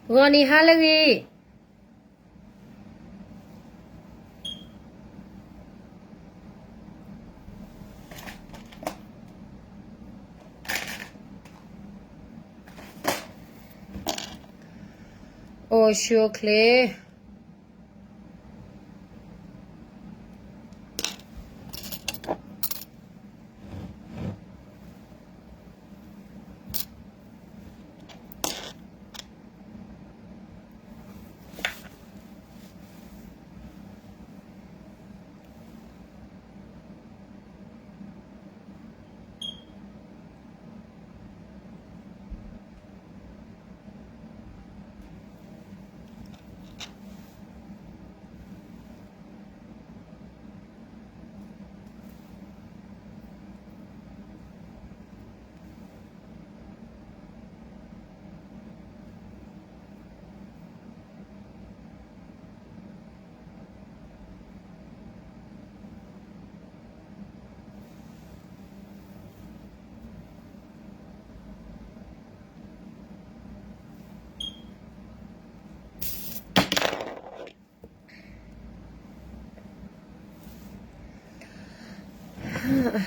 ဂီၤနံၤဟါလၢအဂ့ၤ. အိၣ်ဆူၣ်အိၣ်ချ့.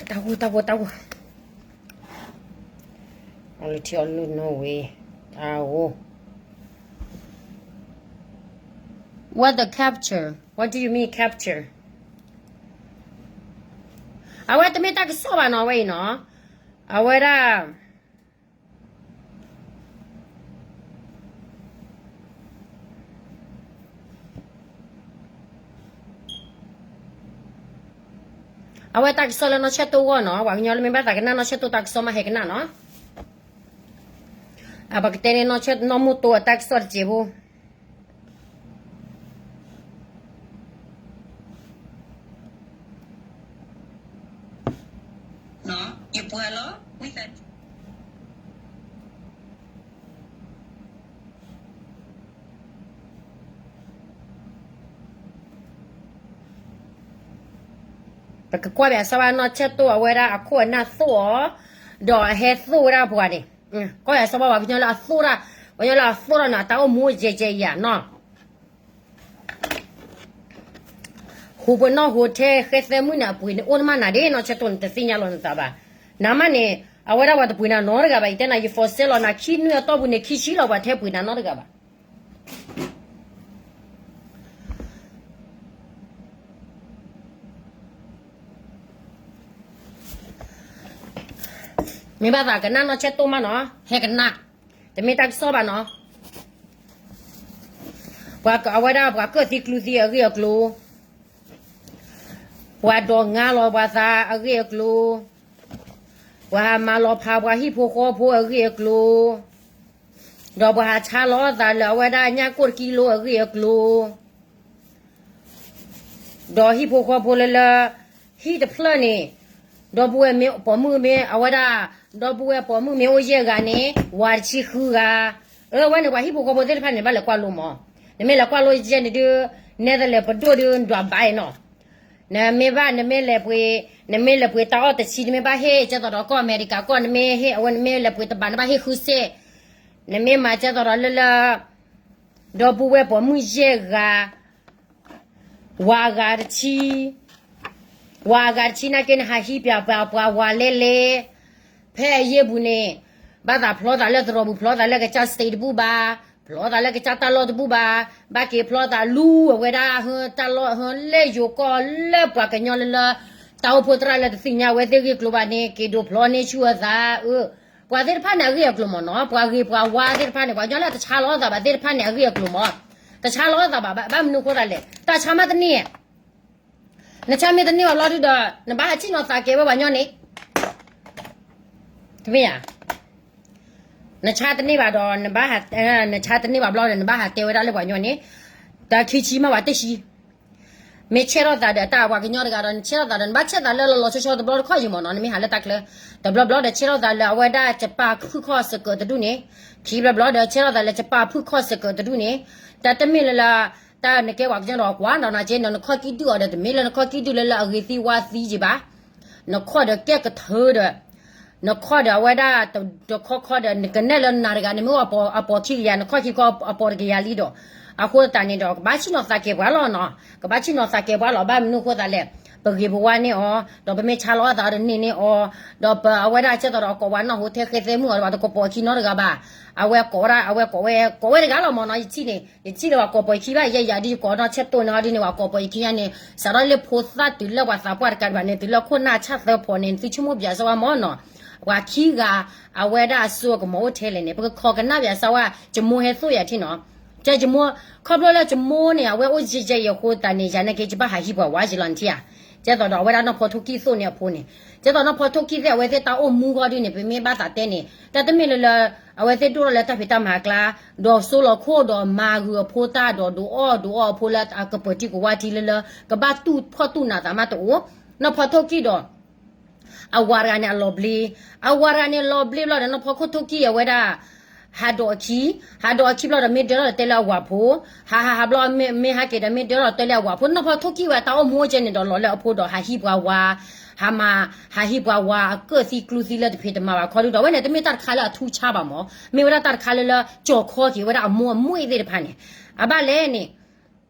တၢ်ဂိၢ် တၢ်ဂိၢ် တၢ်ဂိၢ်, အီၣ်လၢထံအီၣ်လၢနီၣ်ဝဲ, တၢ်ဂိၢ်. What the capture? What do you mean capture? အဝဲတမ့ၢ်တၢ်ကစီၣ်ဘၣ်နီၤ အဝဲအံၤနီၤ, အဝဲဒၣ် အဝဲတၢ်ကစီၣ်လၢနီၢ်ဆဲၣ်တိၢ်ဂီၢ်နီၤ, ပှၤကညီလၢမ့ၢ်ဘၣ်သးကနၣ်နီၢ်ဆဲၣ်တိၢ်တၢ်ကစီၣ်မးဟဲကနၣ်နီၤ, အပကတဲန့ၣ်နီၢ်ဆဲၣ် နီၢ်မိၢ်တိၢ်အတၢ်ကစီၣ်တစဲးဖိ ပကကွၢ်ဘၣ်အစီဘၣ်နီၢ်ဆဲၣ်တိၢ်အဝဲဒၣ်အခိၣ်အနၢ်သိၣ်အီၤ, ဒီးအဟဲသိၣ်ဝဲဒၣ်ပှၤန့ၣ်, ကွၢ်ဘၣ်အစီဘၣ်ပှၤကညီလၢအသိၣ်တၢ်, ပှၤကညီလၢအသိၣ်တၢ်န့ၣ် အတၢ်အိၣ်မူယဲၢ်ယဲၢ်ယၤနီၤ ဟူးပနီၣ်ဟူးထဲဃဲသဲမုၣ်န့ၣ် အပှ့ၤန့ၣ်အိၣ်တမၣ်နၤဒ်နီၢ်ဆဲၣ်တိၢ်န့ၣ် တသ့ၣ်ညါလီၤနသးဘၣ်. နမ့ၢ်န့ၣ် အဝဲဒၣ်ပှၤတပှ့ၤနၤနီတဂၤဘၣ်, ယတဲနၤ ယ for sale လီၤ နခံနွံအတီၢ်ပူၤန့ၣ် ခံဆံလီၤ ပှၤထဲပှ့ၤနၤနီတဂၤဘၣ်. မ့ၢ်ဘၣ်သးကနၣ်နီၢ်ဆဲၣ်တိၢ်မးနီၤ ဟဲကနၣ်, တမ့ၢ်တၢ်ကစီၣ်ဘၣ်နီၤ. ပှၤအဝဲဒၣ်ပှၤကၢၣ်သံကျူသံအဂ့ၢ်အကျိၤ, ပှၤဒိးငါလီၤပှၤသးအဂ့ၢ်အကျိၤ, ပှၤဟးမၤလီၤဖးပှၤဟံၣ်ဖိဃီဖိအဂ့ၢ်အကျိၤ, ဒီးပှၤဟးဆါလီၤအသးလၢအဝဲဒၣ်ညၣ်ကိၢ်တကံလိအဂ့ၢ်အကျိၤ ဒီးဟံၣ်ဖိဃီဖိလၢလၢ ဟံၣ်တဖျၢၣ်န့ၣ် ဒီပုၢ်ဝဲၢ်မ့ၢ်ပိာ်မုၣ်မ့ၢ်အဝဲဒၣ် ဒီပုၢ်ဝဲၢ်ပိာ်မုၣ်မ့ၢ်အိၣ်ယဲၢ်ဂၤန့ၣ် ဝၤတဆံဃုဂၤ, အဝဲန့ၣ် ပှၤဟံၣ်ဖိဃီဖိသ့ၣ်တဖၣ်န့ၣ် ဘၣ်လဲၤကွၢ်လိမး, နမ့ၢ်လဲၤကွၢ်လိယဲၢ်န့ၣ်ဒုး နဲသလဲၤပဒိၣ်ဒုး ဒွးဘၣ်အံၤနီၤ, နမ့ၢ်ဘၣ် နမ့ၢ်လဲၤပှ့ၤ နမ့ၢ်လဲၤပှ့ၤတၢ်အီၣ်တဆံ နမ့ၢ်ဘၣ်ဟ့ၣ်ကဲသိးဒီးကီၢ်အမဲရကၤကီၢ် နမ့ၢ်ဟ့ၣ်အဝဲ နမ့ၢ်လဲၤပှ့ၤတဘး နဘၣ်ဟ့ၣ်ဃုစဲး, နမ့ၢ်မၤကဲသိးဒီးလၢလၢ ဒီပုၢ်ဝဲၢ်ပိာ်မုၣ်ယဲၢ်ဂၤ, ဝၤအဂၤတဆံ, ဝၤအဂၤတဆံနာ်က့ နဟးဟံးပၠးပှၤဝၤလဲလဲ, ဖဲအယ့ၢ်ပူၤန့ၣ် ဘၣ်သးဖျီသးလၢသရိာ်ပူၤ ဖျီသးလၢကစၢ် state တဘူၣ်ဘၣ်, ဖျီသးလၢကစၢ်တၢ်လီၢ်တဘူၣ်ဘၣ်, ဘၣ်က့ၤဖျီသးလူၤအဝဲဒၣ် ဟၢတၢ်လီၢ်ဟၢလၢယိၤကီၢ်လၢပှၤကညီလၢလၢ တၢ်အိၣ်ဖှိၣ်သရၣ်လၢတသ့ၣ်ညါဝဲသ့ၣ်ဂ့ၢ်ကျိၤဘၣ်န့ၣ် က့ၤဒိးဖျီန့ၢ်ဆူၣ်အသး, ပှၤသ့ၣ်တဖၣ်န့ၣ်အဂ့ၢ်အကျိၤမးနီၤ, ပှၤဂ့ၤပှၤဝါသ့ၣ်တဖၣ်န့ၣ် ပှၤကညီလၢတဆါလီၤအသးဘၣ်သ့ၣ်တဖၣ်န့ၣ် အဂ့ၢ်အကျိၤမး, တဆါလီၤအသးဘၣ် ဘၣ်မနုၤအဃိသတးလဲၣ်, တၢ်ဆါမးတန့ၢ်, နဆါမ့ၢ်တန့ၢ်ဘၣ်ဘျီဒုဒီး နဘၣ်ဟးဆ့ၣ်နီၤသးကဲဝဲပှၤကညီန့ၣ်, တမ့ၢ်ဧါ, နဆါတန့ၢ်ဘၣ်ဒီး နဘၣ်ဟး, နဆါတန့ၢ်ဘၣ်ဘျီဒီး နဘၣ်ဟးတဲဝဲဒၣ်လၢပှၤကညီန့ၣ်, တၢ်ခံဆံမးပှၤတဆံ မ့ၢ်ဆဲးထီၣ်သးဒီးတၢ်ပှၤကညီတဂၤဒီး နဆဲးထီၣ်သးဒီး နဘၣ်ဆဲးသးလၢလီၤလီၤဆီဆီတဘျီတခီၣ်ယံၤမးနီၤ, နမ့ၢ်ဟးလၢတၢ်ချၢ, တဘျီဘျီဒီးဆဲးထီၣ်သးလၢအဝဲဒၣ်ကပာ်ဖုၣ်ခီၣ်စကၢးတဒူၣ်န့ၣ်, ခံဘျီဘျီဒီးဆဲးထီၣ်သးလၢကပာ်ဖုၣ်ခီၣ်စကၢးတဒူၣ်န့ၣ်, တၢ်တမ့ၢ်လၢလၢ, တၢ်နကဲပှၤကညီဒီးကွၢ်ဒီးနၤက့ နခီၣ်ကံၣ်ဒုၣ်အီၤဒီးတမ့ၢ်လၢနခီၣ်ကံၣ်ဒုၣ်လၢလၢအဂ့ၤသံဝါသံယံၤဘၣ်, နခီၣ်ဒီးကဲကထၢဒီး နခီၣ်ဒီးအဝဲဒၣ် တခီခီဒီး နကနဲၣ်လၢနၤတဂၤန့ၣ် မ့ၢ်အိၣ်အပိာ်ခံကယၤ နခီၣ်ခံခီအပိာ်တကယၤလံဒီး အဃိသတးန့ၣ်ဒီး ကဘၣ်ဆ့ၣ်နီၤသးကဲၤပှၤလီၤနီၤ, ကဘၣ်ဆ့ၣ်နီၤသးကဲၤပှၤလီၤ. ဘၣ်မနုၤအဃိသတးလဲၣ်, ပဂ့ၤပဝါန့ၢ်အီၤ ဒီးပမ့ၢ်ဆါလီၤအသးဒီးန့ၢ်န့ၢ်အီၤ, ဒီးပအဝဲဒၣ်ကဲသိးဒီးကိးဝဲနီၢ်ဟိထဲဃဲသဲမုၣ်အီၤဒီး ပှၤတကိးပိာ်အခံနီတဂၤဘၣ်. အဝဲကိးဝဲဒၣ် အဝဲကိးဝဲ ကိးဝဲတဂၤလီၤမၢ်နီၤ. ယထံၣ်န့ၣ် ယထံၣ်လၢပှၤကိးပိာ်ခံဘၣ် ယဲယၤဒ်ယကိးနီၢ်ဆၢတိၢ်န့ၣ်ဟီဒ်န့ၣ် ပှၤကိးပိာ်ခံညါန့ၣ် စးထီၣ်လၢဖိသၣ်တုၤလၢပှၤသးပှၢ်တကးဒံးဘၣ်န့ၣ် တုၤလၢခိၣ်နၢ်ဆၣ်သၢဖီန့ၣ် သုဆိကမိၣ်ပၠးစၢၤဝဲမၢ်နီၤ. ပှၤခံဂၤ အဝဲဒၣ်အစိအကမီၤအိၣ်ထဲလဲၣ်န့ၣ် ပကခိးကနၣ်ပၠးစၢၤဝဲ ယမိၢ်ဟဲသိၣ်ယၤထံၣ်နီၤ. ကဲယမိၢ် ခီဖျိလၢယမိၢ်န့ၣ် အဝဲအိၣ်ယဲယဲအံၤအဃိသတးန့ၣ် ယၤနာ်က့ ယဘၣ်ဟးဟံးပှၤဝါယံၤလီၤနထံၣ်ဧါ. ကဲသိးဒီးအဝဲဒၣ်နီၢ်ဖီထိၣ်ကံၢ်သိၣ်န့ၣ်အဖိန့ၣ် ကဲသိးနီၢ်ဖီထိၣ်ကံၢ်သိၣ် အဝဲသ့ၣ်တၢ်အိၣ်မူဃီဒ်န့ၣ် ပမ့ၢ်ဘၣ်သးတဲန့ၣ် တၢ်တမ့ၢ်လၢလၢ အဝဲသ့ၣ်ဒိၣ်ထီၣ်လၢတၢ်ဖံးတၢ်မၤအကျါ ဒီးစိလီၤခိၣ်ဒီးမၤဂုာ်အဖိတၢ်ဒီးဒိးအီၣ်ဒိးအီအဖိလၢအကပၢၤထံကဝါထံလၢလၢ ကဘၣ်တူၢ်ဖှီၣ်တူၢ်နးသးမးတအိၣ်. နီၢ်ဖီထိၣ်ကံၢ်ဒီး အဝၤတဂၤန့ၣ် အလီၤဘျ့, အဝၤတဂၤန့ၣ် လီၤဘျ့ဘျီဒီး နီၢ်ဖီခိၣ်ထိၣ်ကံၢ်အဝဲဒၣ် ဟးဒိးအခံ, ဟးဒိးအခံဘျီဒီး မ့ၢ်ဒၢထီၣ်ဒီးတဲလၢအဝၤဖိ, ဟးဟးဟးဘျီ မ့ၢ်ဟဲက့ၤဒီး မ့ၢ်ဒၢထီၣ်ဒီးတဲလၢအဝၤဖိ, နီၢ်ဖီထိၣ်ကံၢ်ဝဲတၢ်အိၣ်မူကဲန့ၣ်ဒီး လီၤလၢအဖိဒီး ဟးဟံးပှၤဝၤ, ဟးမၤ, ဟးဟံးပှၤဝၤ အကၢၣ်သံကျူသံလၢတဖံးတမၤဘၣ်ခီဒုဒီး အဝဲန့ၣ် တမ့ၢ်တၢ်တခါလၢအထူးခြားဘၣ်မၢ်, မ့ၢ်ဝဲဒၣ်တၢ်တခါလၢလၢ ကၠီၤခီက့ၤဝဲဒၣ်အမိၢ်အမွ့ၢ်သ့ၣ်တဖၣ်န့ၣ်, အဘၣ်လဲၣ်န့ၣ်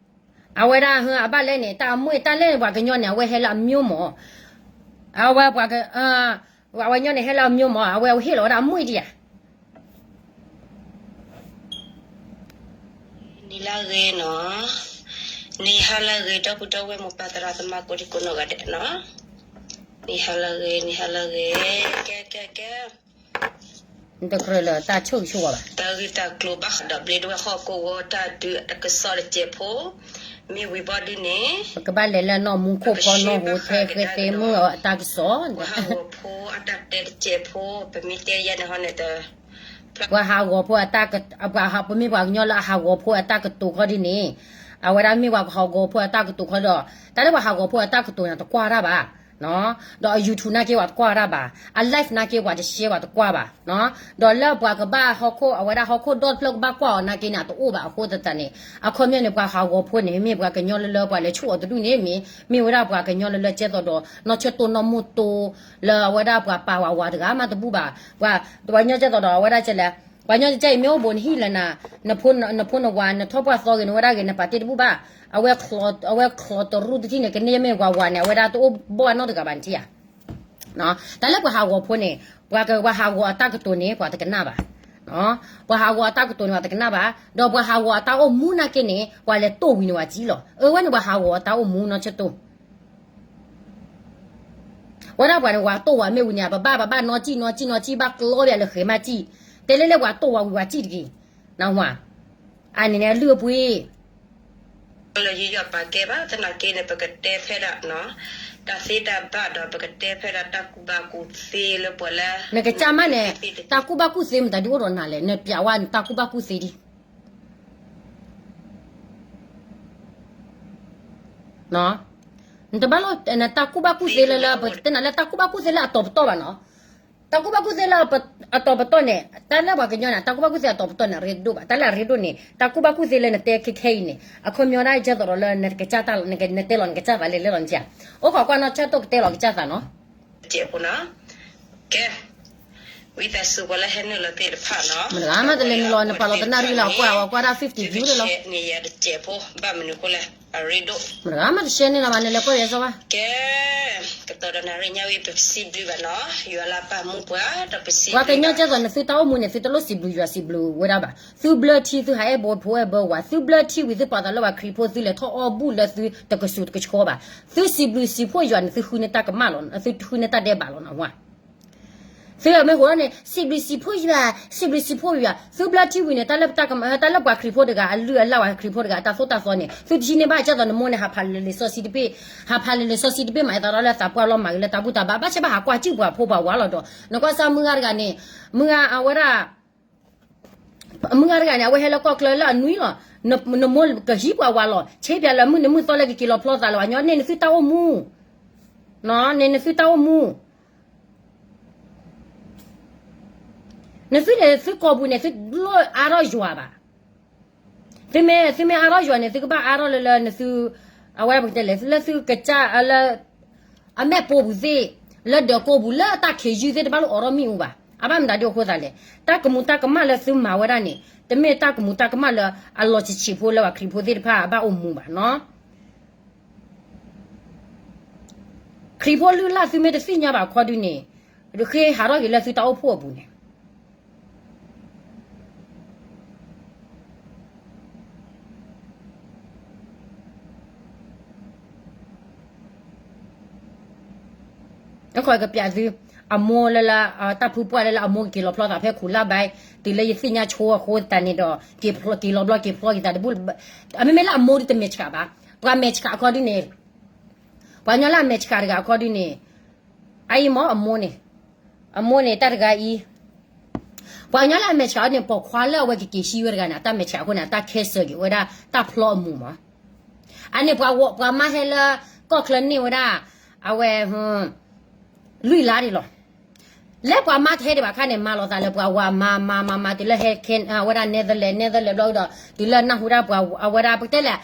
အဝဲဒၣ် အဘၣ်လဲၣ်န့ၣ် တၢ်အမွ့ၢ်တၢ်လဲၣ်န့ၣ် ပှၤကညီန့ၣ် အဝဲဟဲလၢအမျိုးမၢ်, အဝဲပှၤ ပှၤကညီန့ၣ် ဟဲလၢအမျိုးမၢ် အဝဲဟ့ၣ်လီၤဝဲဒၣ်အမွ့ၢ်ဒံးဧါ. နံၤလၢဂ့ၤနီၤ, နံၤဟါလၢဂ့ၤ ဒီပုၢ်ဒီဝဲၢ်မိၢ်ပၢ်သရၣ်သမါကိးဒံကိးနီၢ်ဂၤဒဲးနီၤ, နံၤဟါလၢဂ့ၤ နံၤဟါလၢဂ့ၤ, ကဲ ကဲ ကဲ နတကြၢးလၢတၢ်ဆိၣ်ဂ့ၤဆိၣ်ဝါဘၣ်. တၢ်ဂ့ၢ်တၢ်ကျိၤဘၣ်ဃးဒီးဘျ့ဒဝဲၢ်ဟီၣ်ခိၣ်ဝီတၢ်ဒုးအတၢ်ကစီၣ်တစဲးဖိ, မ့ၢ်ဝံၤဘီဒုန့ၣ် ပကဘၣ်လဲၤလၢနီၢ်မူခိၣ်ဖီနီၢ်ဟိထဲဃဲသဲမုၣ်အတၢ်ကစီၣ်, ပှၤဟးဂီၤဖိအတၢ်တဲတစဲးဖိ, ပမ့ၢ်တဲယဲန့ၣ်ဟီန့ၣ် ပှၤဟးဂီၤဖိအတၢ်က, ပှၤဟး, ပမ့ၢ်ပှၤကညီလၢအဟးဂီၤဖိအတၢ်ကတိၤခီဒ်န့ၣ်, အဝဲဒၣ်မ့ၢ်ပှၤဟးဂီၤဖိအတၢ်ကတိၤခီဒီး, တၢ်လၢပှၤဟးဂီၤဖိအတၢ်ကတိၤန့ၣ် တကွၢ်တၢ်ဘၣ်, ဒီးအ YouTube နာ်က့ပှၤတကွၢ်တၢ်ဘၣ်, အ live နာ်က့ပှၤတ share ပှၤတကွၢ်ဘၣ်, ဒီးလၢပှၤကဘၣ်ဟီၣ်ခိၣ် အဝဲဒၣ်ဟီၣ်ခိၣ်ဒီတဖျၢၣ်ကဘၣ်ကွၢ်အီၤနာ်က့န့ၣ် အတအိၣ်ဘၣ်အဃိသတးန့ၣ်, အခီပညီန့ၣ် ပှၤဟးဂီၤဖိန့ၣ် မ့ၢ်ပှၤကညီလၢလၢပှၤလဲၤဆူၣ်အီၤတဒူၣ်န့ၣ် မ့ၢ်, မ့ၢ်ဝဲဒၣ်ပှၤကညီလၢလၢကဲသိးဒီး နီၢ်ဆၢတိၢ်နီၢ်မိၢ်တိၢ် လၢအဝဲဒၣ်ပှၤပာ်ဝၤဝၤတဂၤမးတဘူၣ်ဘၣ်, ပှၤ, ပှၤကညီကဲသိးဒီးအဝဲဒၣ်ကဲလဲၣ်, ပှၤကညီကဲအံၤမ့ၢ်အိၣ်ဘူးနဟံၣ်လၢနၤ, နဖိနဝၤ နထီၣ်ပှၢ်သီဂ့ၤ နဝဲဒၣ်ဂ့ၤ နပာ်တ့ၢ်တဘူၣ်ဘၣ်, အဝဲ, အဝဲချီတရူၢ်တထံၣ်န့ၣ် ကန့ၢ်မ့ၢ်ပှၤဝၤန့ၣ် အဝဲဒၣ်တအိၣ်ဘီၣ်အနီတဂၤဘၣ်နထံၣ်ဧါ. တၢ်လၢပှၤဟးဂီၤဖိန့ၣ်, ပှၤက, ပှၤဟးဂီၤအတၢ်ကတိၤန့ၣ် ပှၤတကနၣ်ဘၣ်, ပှၤဟးဂီၤအတၢ်ကတိၤန့ၣ် ပှၤတကနၣ်ဘၣ်, ဒီးပှၤဟးဂီၤအတၢ်အိၣ်မူနာ်က့န့ၣ် ပှၤလဲၤတိၢ်ဝံၤန့ၣ်ဝဲကံလီၤ. အဝဲန့ၣ်ပှၤဟးဂီၤအတၢ်အိၣ်မူနီၢ်ဆၢတိၢ် ဝဲဒၣ်ပှၤန့ၣ် ပှၤတိၢ်ဝဲမ့ၢ်ဝံၤန့ၣ် ပဘၣ်, ပဘၣ်နီၢ်ကံၣ်နီၢ်ကံၣ်နီၢ်ကံၣ် ဘၣ်ကျီဘၣ်လၢဃဲၤမးကံၣ်, တဲလၢလၢပှၤတိၢ်ဝဲဝံၤဝဲကံၣ်တက့ၢ်, နဟါ, အန့ၣ်န့ၣ်အလုၢ်အပှ့ၤ လၢယယီၢ်ပာ်ကဲဘၣ်သနာ်က့န့ၣ် ပကတဲဖဲဒၣ် တၢ်သ့တၢ်ဘၣ်ဒီး ပကတဲဖဲဒၣ်တၢ်ကူၣ်ဘၣ်ကူၣ်သ့လၢပှၤလၢ နကစၢ်မးန့ၣ်, တၢ်ကူၣ်ဘၣ်ကူၣ်သ့မတၤဒုးအိၣ်ဒီးနၤလဲၣ်, နပျးဝဲနတၢ်ကူၣ်ဘၣ်ကူၣ်သ့ဒံး နတဘၣ်လီၤ, နတၢ်ကူၣ်ဘၣ်ကူၣ်သ့လၢလၢ ပတဲနၤလၢတၢ်ကူၣ်ဘၣ်ကူၣ်သ့လၢအတီၤပတီၢ်ဘၣ်နီၤ, တၢ်ကူၣ်ဘၣ်ကူၣ်သ့လၢအတီၤပတီၢ်န့ၣ် တၢ်လၢပှၤကညီန့ၣ် တၢ်ကူၣ်ဘၣ်ကူၣ်သ့အတီၤပတီၢ်န့ၣ် အရ့ဒိၣ်ဘၣ်, တၢ်လၢအရ့ဒိၣ်န့ၣ် တၢ်ကူၣ်ဘၣ်ကူၣ်သ့လၢနတဲခဲခဲအံၤန့ၣ် အခီပညီဒၣ်ကဲသိးဒီးလၢနကစၢ်တၢ် နတဲလီၤနကစၢ်သးလဲၤလဲၤလီၤနကစၢ်, အိၣ်ခိးကွၢ်နီၢ်ဆၢတိၢ်ကတဲလီၤကစၢ်သးနီၤ ကဲ, ဝံသးစူၤပှၤလၢဟဲနုာ်လီၤသ့ၣ်တဖၣ်နီၤ, မတဂၤမးတလဲၤနုာ်လီၤ နပာ်လီၤတနၣ်ရံၣ်လၢအကွၢ် အဝဲကွၢ်ဒၣ် fifty view လၢလီၤ, န့ၣ်ယၤတစဲးဖိ ဘၣ်မနုၤဃိလဲၣ် အရ့ဒိၣ်, မတဂၤမးတရှဲန့ၢ်လီၤဘၣ် နလဲၤကွၢ်ယဲစီဘၣ်, ကဲ, ကတီၤဒီးနၣ်ရံၣ်ညါဝံၤ ပစံးဘျုးဘၣ်နီၤ ယွၤလၢအပာ်မူပှၤ ဒီးပစံးဘျုး ပှၤကညီကဲသိး နသုတၢ်အိၣ်မူန့ၣ် သုတလိၣ်စံးဘျုးယွၤစံးဘျုးဝဲဒၣ်ဘၣ်, သုဘျၢထံ သုဟးအဲၣ်ဘီဖိအဲၣ်ဘၢဝၤ သုဘျၢထံဝံၤ သုပာ်သးလၢပှၤခရံာ်ဖိ သုလဲၤထီၣ်အီၣ်ဘူၣ်လၢသုတကစူၤတကဆှီဘၣ်, သုစံးဘျုးစံးဖှိၣ်ယွၤန့ၣ် သုဃုန့ၢ်တၢ်ကမၣ်လီၤ သုဃုန့ၢ်တၢ်ဒဲးဘးလီၤနဝၤ သုမ့ၢ်ဃိလီၤန့ၣ် စံးဘျုးစံးဖှိၣ်ယွၤ, စံးဘျုးစံးဖှိၣ်ယွၤ, သုဘျၢထံဝံၤန့ၣ် တၢ်လၢပတၢ်ကမၣ် တၢ်လၢပှၤခရံာ်ဖိတဂၤ အလုၢ်အလၢ်ပှၤခရံာ်ဖိတဂၤ တၢ်သိၣ်တၢ်သီန့ၣ် သုတဟံးန့ၢ်ဘၣ်ကဲသိးနမိၢ်န့ၣ် ဟးဖးလၢာ်လံာ်စီဆှံတဘ့ၣ်, ဟးဖးလၢာ်လံာ်စီဆှံတဘ့ၣ် မၤအသးဒီးလၢသးပှၢ်လီၤ မၤက့ၤလၢတၢ်ဘူၣ်တၢ်ဘါ ဘၣ်ဆၣ်ဘၣ်ဟးကွၢ်စုၣ်ပှၤဖိပှၤဝၤလီၤဒီး နကွၢ်စၢ်မုၢ်ဂၤတဂၤန့ၣ်, မုၢ်ဂၤအဝဲဒၣ် မုၢ်ဂၤတဂၤန့ၣ် အဝဲဟဲလၢကီၢ်ချၢလၢအနွံလီၤ, နမိၢ်ကဟံးပှၤဝၤလီၤ ဆ့ပၠးလၢမုၢ်နံၤမုၢ်သီလၢကက့ၤလီၤဖျီသးလၢၤ ပှၤကညီန့ၣ် နသုတၢ်အိၣ်မူ, န့ၣ်နသုတၢ်အိၣ်မူ နသုန့ၣ် သုကိာ်ပူၤန့ၣ် သုတလိၣ်အါထီၣ်ယွၤဘၣ်. သုမ့ၢ်, သုမ့ၢ်အါထီၣ်ယွၤန့ၣ် သုကဘၣ်အါထီၣ်လၢလၢနသု, အဝဲပကတဲလဲၣ် လၢသုကစၢ်လၢ အမဲာ်ပိာ်ပူၤသ့ၣ်, လၢဒၢးကိးပူၤလၢတၢ်ခ့ယုၢ်သ့ၣ်တဖၣ်လၢအိးထီၣ်မ့ၣ်အူဘၣ်. အဘၣ်မတၤဒ်အဃိသတးလဲၣ်, တၢ်ကမူၤတၢ်ကမၣ်လၢသုမၤဝဲဒၣ်န့ၣ် တမ့ၢ်တၢ်ကမူၤတၢ်ကမၣ်လၢအလီၤစံာ်ဆံးဖိလၢပှၤခရံာ်ဖိသ့ၣ်တဖၣ်ဘၣ်အိၣ်မူဘၣ်နီၤ. ခရံာ်ဖိလုၢ်လၢ်သုမ့ၢ်တသ့ၣ်ညါဘၣ်အခီဒုန့ၣ်, ဃ့ဟးထီၣ်က့ၤလၢသုတၢ်အိၣ်ဖှိၣ်အပူၤန့ၣ် ကပျးသု, အမိၢ်လၢလၢ တၢ်ဖုပှၢ်လၢလၢအမိၢ်ကက့ၤလီၤဖျီသးဖဲခူၣ်လၢ်ဘဲ, တုၤလၢယသ့ၣ်ညါဆိအဃိသတးန့ၣ်ဒီး က့ၤလီၤဖျီက့ၤသးတဘူၣ်, အမ့မ့ၢ်လၢအမိၢ်ဒ်တမဲာ်ဆှးဘၣ်, ပှၤမဲာ်ဆှးအခီဒုန့ၣ်, ပှၤကညီလၢအမဲာ်ဆှးတဂၤအခီဒုန့ၣ်, အအံၤမ့ၢ်အမိၢ်န့ၣ်, အမိၢ်န့ၣ်တၢ်တဂၤအံၤ ပှၤကညီလၢအမဲာ်ဆှးအီၤန့ၣ် ပိာ်ခွါလၢအဝဲကက့ၤဟံးဝဲတဂၤန့ၣ် အတၢ်မဲာ်ဆှးအဃိန့ၣ် အတၢ်ခဲစၢၢ်က့ၤဝဲဒၣ်တၢ်ဖျီအမူၤမး. အန့ၣ် ပှၤမါဟဲလၢ ကီၢ်ချၢန့ၢ်ဝဲဒၣ် အဝဲ လွံၢ်လါဒံးလီၤ. လၢပှၤမါတဟဲဒံးဘၣ်အခါန့ၣ် မၤလိာ်သးလၢပှၤဝၤမၤမၤမၤမၤ တုၤလၢဟဲခဲ အဝဲဒၣ် Netherlands, Netherlands ဘျီဒီး တုၤလၢနၢ်ဟူဒၣ်ပှၤအဝဲဒၣ်ပတဲလဲၣ်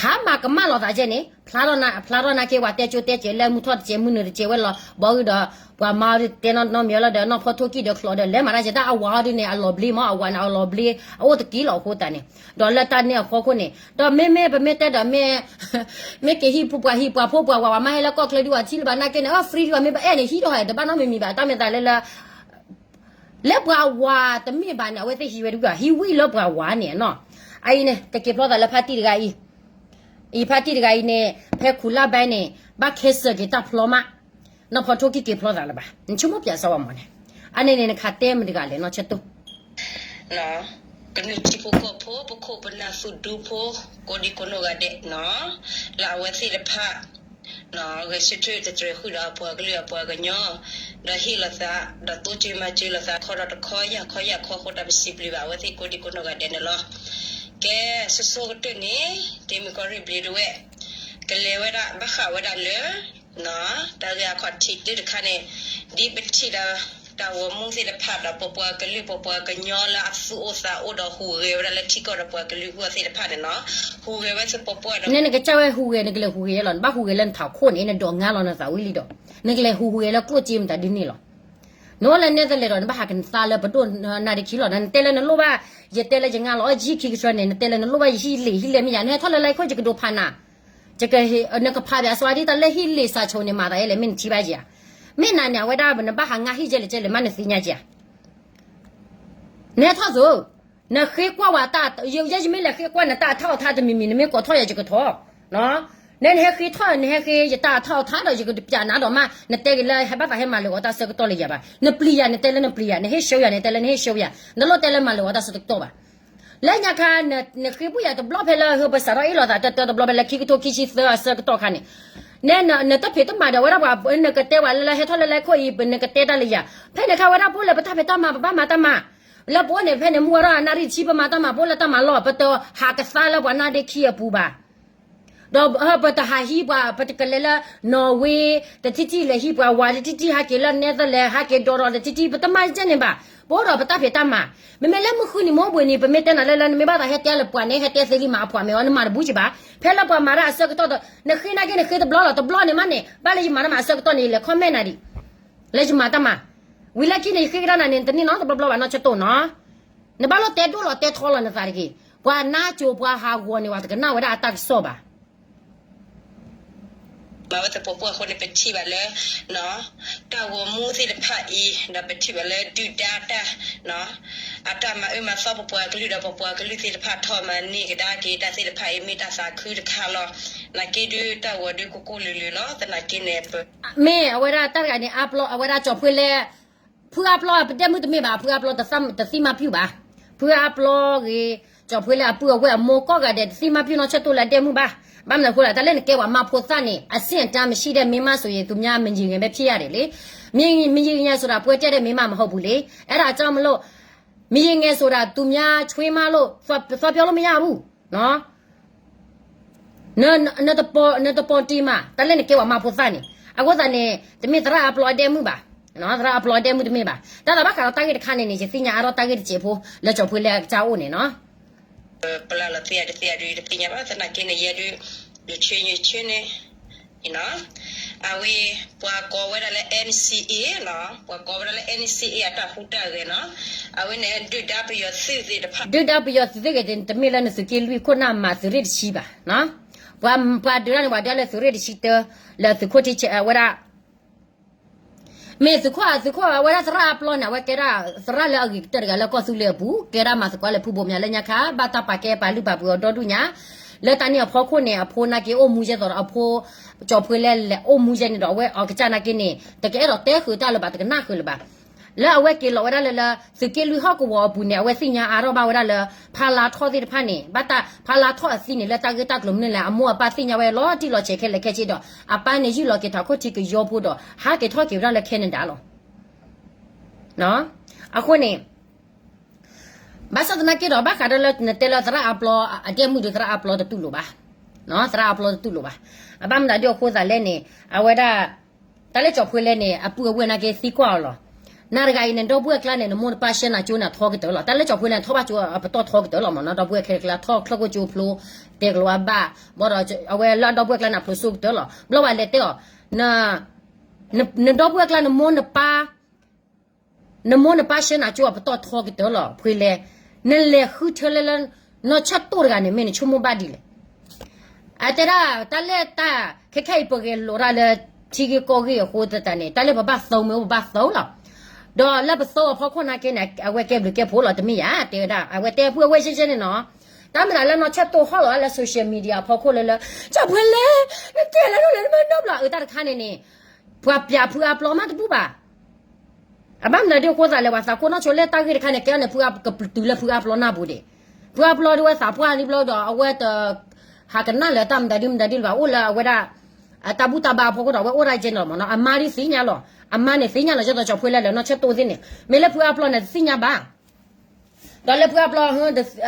ဟးမၤကမၣ်လိာ်သးကဲန့ၣ် ဖျါထီၣ်နာ်က့ ဝၤတဲကၠိတဲကဲးလၢမုၢ်ထီၣ်တကဲး မုၢ်နုာ်တကဲးဝဲလီၤ. ဘီဂုၢ်ဒီး ပှၤမါအီၤဒ်တဲနီတမံၤလီၤဒီး နီၢ်ဖီထိၣ်ကံၣ်ဒီးချီးဒီး လဲၤမၤတၢ်ကဲတၢ်အဝၤအီၤဒ်န့ၣ် အလီၤဘျ့မး အဝၤန့ၣ် အလီၤဘျ့ အအိၣ်တက့ၢ်လီၤအဃိသတးန့ၣ် ဒီးလၢတၢ်န့ၣ်အဃိန့ၣ် ဒီးမ့မ့ၢ်ပမ့ၢ်တဲဒီး မ့ၢ်က့ၤဟံၣ်ပှၤဟံၣ်ပှၤဖိပှၤဝၤ ဝၤမါဟဲလၢကီၢ်ချၢဒုးဝၤထံၣ်လၢၤဘၣ်နာ်က့န့ၣ် အ free ဒုးဝၤမ့ၢ်ဘၣ်အဲၣ်န့ၣ် ဟံးထီၣ်ဟဲတဘၣ်နီတမံၤမံၤဘၣ် တၢ်မ့ၢ်သးလၢလၢ လၢပှၤဝၤတမ့ၢ်ဘၣ်န့ၣ် အဝဲသ့ၣ်ဟံးဝဲဒုး ဟံးဝံၣ်လၢပှၤဝၤန့ၣ်နီၤ. အအံၤန့ၣ် တက့ၤဖျီသးလၢဖါတံၢ်တဂၤအံၤ, အံၤဖါတံၢ်တဂၤအံၤန့ၣ် ဖဲခူၣ်လၢ်ဘဲန့ၣ် ဘၣ်ခဲစၢၢ်က့ၤတၢ်ဖျီမး, နီၢ်ဖီထိၣ်ကံၣ်က့ၤဖျီသးလၢၤဘၣ်, နဆိကမိၣ်ပၠးစီဝဲမးန့ၣ်, အန့ၣ်န့ၣ် နခးတဲမုာ်တဂၤလဲၣ်နီၢ်ဆၢတိၢ် ကမျၢၢ်ထံဖိကီၢ်ဖိ ပခိၣ်ပနၢ်သူၣ်ဒူဖိ ကိးဒံကိးနီၢ်ဂၤဒဲးနီၤ, လၢအဝဲသ့ၣ်တဖၣ် ဂဲၤဆၢထၢၣ်တတြဲၤဃုာ်ဒီးအပှၤကလုာ်အပှၤကညီ, ဒီးဟ့ၣ်လိာ်သး ဒီးသိၣ်ကၢမၤစၢၤလိာ်သးခီဒီးတခီယၢ်ခီယၢ်ခီအဃိဒီး ပစံးဘျုးဘၣ်အဝဲသ့ၣ်ကိးဒံကိးနီၢ်ဂၤဒဲးန့ၣ်လီၤ. ကဲ စိၤစိၤကတၢၢ်န့ၣ် တ့မုၢ်ကီၢ်ရ့ၣ်ဘျ့ဒဝဲၣ် ကလဲၤဝဲဒၣ်ဘၣ်ဃးဝဲဒၣ်လၢ တၢ်ဂ့ၢ်အခီၣ်ထံးတုၤတခါန့ၣ် ဒ်ပထံၣ်ဒီး တၢ်ဂီၤမူသ့ၣ်တဖၣ်ဒီး ပပှၤကလုာ်ပပှၤကညီလၢအသူၣ်အိၣ်သးအိၣ်ဒီးဟူးဂဲၤဝဲဒၣ်လၢထံကီၢ်ဒီးပှၤကလုာ်အဂီၢ်သ့ၣ်တဖၣ်န့ၣ်နီၤ, ဟူးဂဲၤဝဲသ့ၣ်ပပှၢ်ဒီး နနကစၢ်ဝဲဟူးဂဲၤ နကလဲၤဟူးဂဲၤလီၤ, နဘၣ်ဟူးဂဲၤလၢနထးခိၣ်န့ၣ် နဒိးငါလီၤနသးဝံၤလံဒီး နကလဲၤဟူးဂဲၤလၢကျိၣ်စ့မတၤဒ်န့ၣ်လီၤ. နအိၣ်လၢနဲသလ့းဒီး နဘၣ်ဟးကနသါလၢပဒိၣ်နါဒ့ခံလီၤ, နတဲလၢနလိၣ်ဘၣ် ယတဲလၢယငါလီၤ အီၣ်ယဟံၣ်ခံကဆှီန့ၣ် နတဲလၢနလိၣ်ဘၣ် ယဟံၣ်လ့ၣ်ဟံၣ်လဲၢ်မ့ၢ်ယၤ နဟဲထီၣ်လၢလၢခိၣ် ယကဒိးဖးနၤ နကဖးဘၣ်အစီဒ်တၢ်လၢဟံၣ်လ့ၣ်စးဆိန့ၣ် မၤသးယဲလဲၣ် မ့ၢ်နထံၣ်ဘၣ်ဧါ. မ့ၢ်နၤန့ၣ် အဝဲဒၣ်နဘၣ်ဟးငါဟံၣ်ကဲလဲၣ်ကဲလဲၣ် မ့ၢ်နသ့ၣ်ညါဧါ. နဟဲထီၣ်သိး နဃ့ကွၢ်ဝဲတၢ် ယဲယမ့ၢ်လဲၤဃ့ကွၢ်နတၢ်အထီၣ်အထါတမံၤမံၤ နမ့ၢ်ကိးထီၣ်ယၤ ယကထီၣ် န နဟဲဃ့ထီၣ် နဟဲဃ့ယတၢ်အထီၣ်အထါဒီး ယကတပျးနၤဒီးမး နတဲက့ၤလၢဟဲဘၣ်သးဟဲမၤလၢာ်ဂီၤတၢ်ဆၢကတီၢ်လၢယၤဘၣ်. နပျံၤယၤ နတဲလၢနပျံၤယၤ, နဟ့ၣ်ရှုံးယၤ နတဲလၢနဟ့ၣ်ရှုံးယၤ, နလိၣ်တဲလၢမၤလၢာ်ဂီၤတၢ်ဆၢကတီၢ်ဘၣ်. လၢညါခါ နဃ့ပူၤယၤတဘျီဖဲလၢဟၢပစးထီၣ်အ့ၣ်လိာ်သးတၢတၢတဘျီဖဲလၢခံကထိခံဆံသၢအဆၢကတီၢ်ခါန့ၣ် နတဖံးတမၤဒီးဝဲဒၣ်ပှၤ နကတဲဝဲလၢဟဲထီၣ်လၢလၢခိၣ်အံၤ နကတဲတၢ်လၢယၤ, ဖဲန့ၣ်ခါဝဲဒၣ်ဖိလၢပတၢ်ဖံးတၢ်မၤ ပဘၣ်မၤတၢ်မၤ, လၢပအိၣ်န့ၣ် ဖဲန့ၣ်မုၢ်ဝဲထီၣ်နၣ်ရံၣ်ဆံ ပမၤတၢ်မၤ ပအိၣ်လၢတၢ်မၤလီၢ် ပတဟးကသါလၢပှၤနါဒ့ခံအပူၤဘၣ်. ဒီးပတဟးဟံးပှၤ ပတကလဲၤလၢ နီၣ်ဝ့ တထံၣ်ထံၣ်လဲၤဟံးပှၤဝၤ တထံၣ်ထံၣ်ဟးက့ၤလၢနဲသလ့း ဟးက့ၤဒီးဒီးတထံၣ်ထံၣ် ပတမၤကဲန့ၣ်ဘၣ်. ပအိၣ်ဒီးပတၢ်ဖံးတၢ်မၤ, မ့မ့ၢ်လၢမုၢ်ဃုနံၤမုၢ်ဘှံးနံၤ ပမ့ၢ်တဲနၤလၢလၢ နမ့ၢ်ဘၣ်သးဟဲတဲလၢပှၤန့ၣ် ဟဲတဲသ့လံမးအဖှၣ်မ့ၢ်အီၤ နမၤတဘူၣ်က့ဘၣ်. ဖဲလၢပှၤမၤတၢ်အဆၢကတီၢ်ဒီး နဃ့နာ်က့ နဃ့တဘျီလီၤ တဘျီန့ၣ်မးန့ၣ် ဘၣ်လၢယမၤတၢ်မၤအဆၢကတီၢ်န့ၣ် ယလဲၤ comment နၤဒံး လၢယမၤတၢ်မၤ, ဝံၤလၢခံန့ၣ် ယဃ့ကဒါနၤန့ၣ် တန့ၢ်နီတဘျီဘျီဘၣ်နီၢ်ဆၢတိၢ်နီၤ. နဘၣ်လိၣ်တဲဒိၣ်လီၤတဲထီလီၤနသးတဂ့ၤ. ပှၤနါစိၤပှၤဟးဂီၤန့ၣ် ပှၤတကနၣ်ဝဲဒၣ်အတၢ်ကစီၣ်ဘၣ်. မၤဝဲသပှၢ်ပှၢ်အဃိန့ၣ် ပထံၣ်ဘၣ်လၢ တၢ်ဂီၤမူသ့ၣ်တဖၣ်အံၤ ဒီးပထံၣ်ဘၣ်လၢဒုၣ်ဒါတၢ် အတၢ်မၤအၢမၤသီပပှၤကလုာ်ဒီး ပပှၤကလုာ်သ့ၣ်တဖၣ်ထီၣ်မၤန့ၢ်ကဒါက့ၤတၢ်သ့ၣ်တဖၣ်အံၤ မ့ၢ်တၢ်သးခုတခါလီၤ. နာ်က့ဒုးတၢ်ဂီၤဒုးကကိၢ်လၢာ်လၢာ်လီၤ. သနာ်က့န့ၣ် မ့ၢ်အဝဲဒၣ်တၢ်တဂၤန့ၣ် အါပျီ အဝဲဒၣ်ကၠီၤဖှ့လၢ ဖုအါပျီ ပဒဲမုၣ်တမ့ၢ်ဘၣ်, ဖုအါပျီတသံမၤဖုၣ်ဘၣ်. ဖုအါပျီဂ့ၤ, ကၠီၤဖှ့လၢအပုၢ်အဝဲၢ်အမိၢ်ကိးဂၤဒဲး တသံမၤဖုၣ်နီၢ်ဆၢတိၢ်လၢအဒဲမုၣ်ဘၣ်. ဘၣ်မနုၤအဃိလဲၣ်, တၢ်လၢနကဲပှၤမၤဖိသၣ်န့ၣ် အဆင့်အတန်းမရှိတဲ့မိန်းမဆိုရင် သူများမရေငယ်ပဲဖြစ်ရတယ်လေ. မရေငယ်ဆိုတာ ပွဲတက်တဲ့မိန်းမမဟုတ်ဘူးလေ. အဲ့ဒါကြောင့်မလို့ မရေငယ်ဆိုတာ သူများချွေးမလို့ သွားပြောလို့မရဘူးနော်. နတပီၤတံၤမး တၢ်လၢနကဲပှၤမၤဖိသၣ်န့ၣ်. အဃိသတးန့ၣ် တမ့ၢ်သရၣ်အါပျီအဒဲမုၣ်ဘၣ်, သရၣ်အါပျီအဒဲမုၣ်တမ့ၢ်ဘၣ်. တၢ်သးဘၣ်ဃးဒီးတၢ်ဂ့ၢ်တခါန့ၣ်န့ၣ် ယသ့ၣ်ညါအါထီၣ်တၢ်ဂ့ၢ်တစဲးဖိ လၢကၠီၤဖှ့လၢအကစၢ်အိၣ်န့ၣ်နီၤ. ပလၢလီၤသ့ယၤတသ့ယၤဒုး တသ့ၣ်ညါဘၣ်. သနာ်က့န့ၣ် ယဲဒုး ယဆ့ယဆ့န့ၣ် အဝဲ ပှၤကိးဝဲဒၣ်လၢ N C A နီၤ, ပှၤကိးဝဲဒၣ်လၢ N C A အတၢ်ဟူးတၢ်ဂဲၤနီၤ, အဝဲန့ၣ် ဒုၣ်ဒါပယီၤသုးသ့ၣ်တဖၣ်, ဒုၣ်ဒါပယီၤသုးသ့ၣ်ဂ့ၤ တမ့ၢ်လၢနသုးက့လွံၢ်ခိၣ်နၢ်မၤသုးရ့ၣ်တဆံဘၣ်, ပှၤဒုးတၢ်န့ၣ် ပှၤဒုးလၢသုးရ့ၣ်တဆံတၢ, လၢသုးခိၣ်ထံဆဲးဝဲဒၣ် မ့ၢ်သုးခိၣ် သုးခိၣ်အဝဲဒၣ်သရၣ်အပျီန့ၣ် အဝဲကဲဒၣ်သရၣ်လၢအဂ့ၤကတၢၢ်တဂၤလၢကီၢ်သူလ့ၤအပူၤ, ကဲဒၣ်မၤသကိးလၢဖုဘိးမၠးလၢညါခါ, ဘၣ်တၢ်ပာ်ကဲပာ်လုၢ်ပာ်ပှ့ၤအီၤဒီဒူၣ်ညါ, လၢတၢ်န့ၣ်အဖီခိၣ်န့ၣ် အဖိနာ်က့အိၣ်မူယဲသိးဒီးအဖိ, ကၠီၤဖှ့လဲၣ်လဲၣ်အိၣ်မူယဲန့ၣ်ဒီး အဝဲအကစၢ်နာ်က့န့ၣ် တကအဲၣ်ဒိးတဲဃုာ်တၢ်လၢၤဘၣ်, တကနၣ်ဃုာ်လၢၤဘၣ်. လၢအဝဲက့ၤလီၤဝဲဒၣ်လၢ လၢသုးက့လွံၢ်ဟီၣ်ကဝီၤအပူၤန့ၣ် အဝဲသ့ၣ်ညါအါထီၣ်ဘၣ်ဝဲဒၣ်လၢ ဖါလါထီၣ်သ့ၣ်တဖၣ်န့ၣ် ဘၣ်တၢ်ဖါလါထီၣ်အသံန့ၣ် လၢတၢ်ဂ့ၢ်တၢ်ကျိၤမနုၤလဲၣ် အမိၢ်အပၢ်သ့ၣ်ညါဝဲလီၤတံၢ်လီၤဆဲးခဲလၢာ်ခဲဆ့ဒီး အပၢ်န့ၣ်ယုၢ်လီၤက့ၤထးခိၣ်ထံကယီဖိဒီး ဟးက့ၤထီၣ်က့ၤဝဲဒၣ်လၢ Canada လီၤ. အဃိန့ၣ် ဘၣ်ဆၣ်သနာ်က့ဒီး ဘၣ်ဃးဒီးလၢနတဲလၢသရၣ်အပျီ အဒဲမုၣ်ဒီးသရၣ်အပျီတတူၢ်လိာ်ဘၣ်, သရၣ်အပျီတတူၢ်လိာ်ဘၣ်. အဘၣ်မနုၤဒ်အဃိသတးလဲၣ်န့ၣ် အဝဲဒၣ် တၢ်လၢကၠီၤဖှ့လဲၣ်န့ၣ် အပုၢ်အဝဲၢ်နာ်က့သံကွၢ်အီၤလီၤ. နၤတဂၤအံၤန့ၣ် ဒီပုၢ်ဝဲၢ်ကျါန့ၣ် နမိၢ်နပၢ်ဆှၢနၤကၠိန့ၣ် ထီကတၢၢ်လီၤ. တၢ်လၢကၠီၤဖှ့လဲၣ်န့ၣ် ထီၣ်ဘၣ်ကၠိအပတီၢ်ထီကတၢၢ်လီၤမ့ၢ်နီၤ, ဒီပုၢ်ဝဲၢ်ခဲလၢာ်ကျါ ထီၣ်ချၢၣ်ခိၣ်ကၠိဖျိ တဲကလိၤအဘၣ်, ဘၣ်ဒီးအဝဲလၢအဒီပုၢ်ဝဲၢ်ကျါန့ၣ် ဖျိစိကတၢၢ်လီၤ. ဘျီဝဲလဲၤတဲအီၤ နဒီပုၢ်ဝဲၢ်ကျါ နမိၢ်နပၢ် နမိၢ်နပၢ်ဆှၢနၤကၠိအပတီၢ်ထီကတၢၢ်လီၤ ဖှ့လဲၣ်, နလဲၤဃုထၢလၢလၢ နီၢ်ဆၢၣ်တိၢ်တဂၤန့ၣ် မ့ၢ်နဆိကမိၣ်ဘၣ်ဒ်လဲၣ်. အတဲဒၣ် တၢ်လၢတၢ် ခဲခဲအံၤ ပဂဲၤလိာ်တၢ်လၢ ထံဂ့ၢ်ကီၢ်ဂ့ၢ်အဃိသတးန့ၣ် တၢ်လၢပဘၣ်သိမ့ၢ်အိၣ်ပဘၣ်သိလီၤ. ဒီးလၢပသိအဖီခိၣ်နာ်က့န့ၣ် အဝဲကဲဘျုးကဲဖှိၣ်လီၤ တမ့ၢ်ယၤ တဲဝဲဒၣ် အဝဲတဲအပုၢ်အဝဲၢ်ယဲၢ်ယဲၢ်န့ၣ်နီၤ. တၢ်မ့ၢ်ဒၣ်လၢနီၢ်ဆၢၣ်တိၢ်ဟီၣ်လီၤလၢ social media အဖီခိၣ်လၢလၢ ကၠီၤဖှ့လဲၣ် နတဲလၢနလဲၤနမၤနီတဘျီ အတၢ်တခါန့ၣ်န့ၣ် ပှၤပျးဖုအါပျီမးတဘူၣ်ဘၣ်. အဘၣ်မနုၤဒ်အဃိသတးလဲၣ် ပှၤသးခိၣ်နီၢ်ဆိလၢတၢ်ဂ့ၢ်တခါန့ၣ် ကဲန့ၣ် ဖုအါကတုၤလၢဖုအါပျီနၢ်ပူၤဒံး, ဖုအါပျီဒ်ဝဲသးပှၢ်လံဘျီဒီး အဝဲတ ဟးကနၣ်လၢတၢ်မတၤဒ်မတၤဒ်လၢၤဘၣ် အိၣ်လၢအဝဲဒၣ် အတၢ်ဘူၣ်တၢ်ဘါအဖီခိၣ်ဒီး အဝဲအိၣ်ဒၣ်ကဲန့ၣ်လီၤမ့ၢ်နီၤ, အမါဒ်သ့ၣ်ညါလီၤ, အမါန့ၣ်သ့ၣ်ညါလီၤ ကၠီၤဖှ့လဲၣ်လၢနီၢ်ဆၢၣ်တိၢ်သ့ၣ်န့ၣ်, မ့ၢ်လၢဖုအါပျီန့ၣ်တသ့ၣ်ညါဘၣ် ဒီးလၢဖုအါပျီ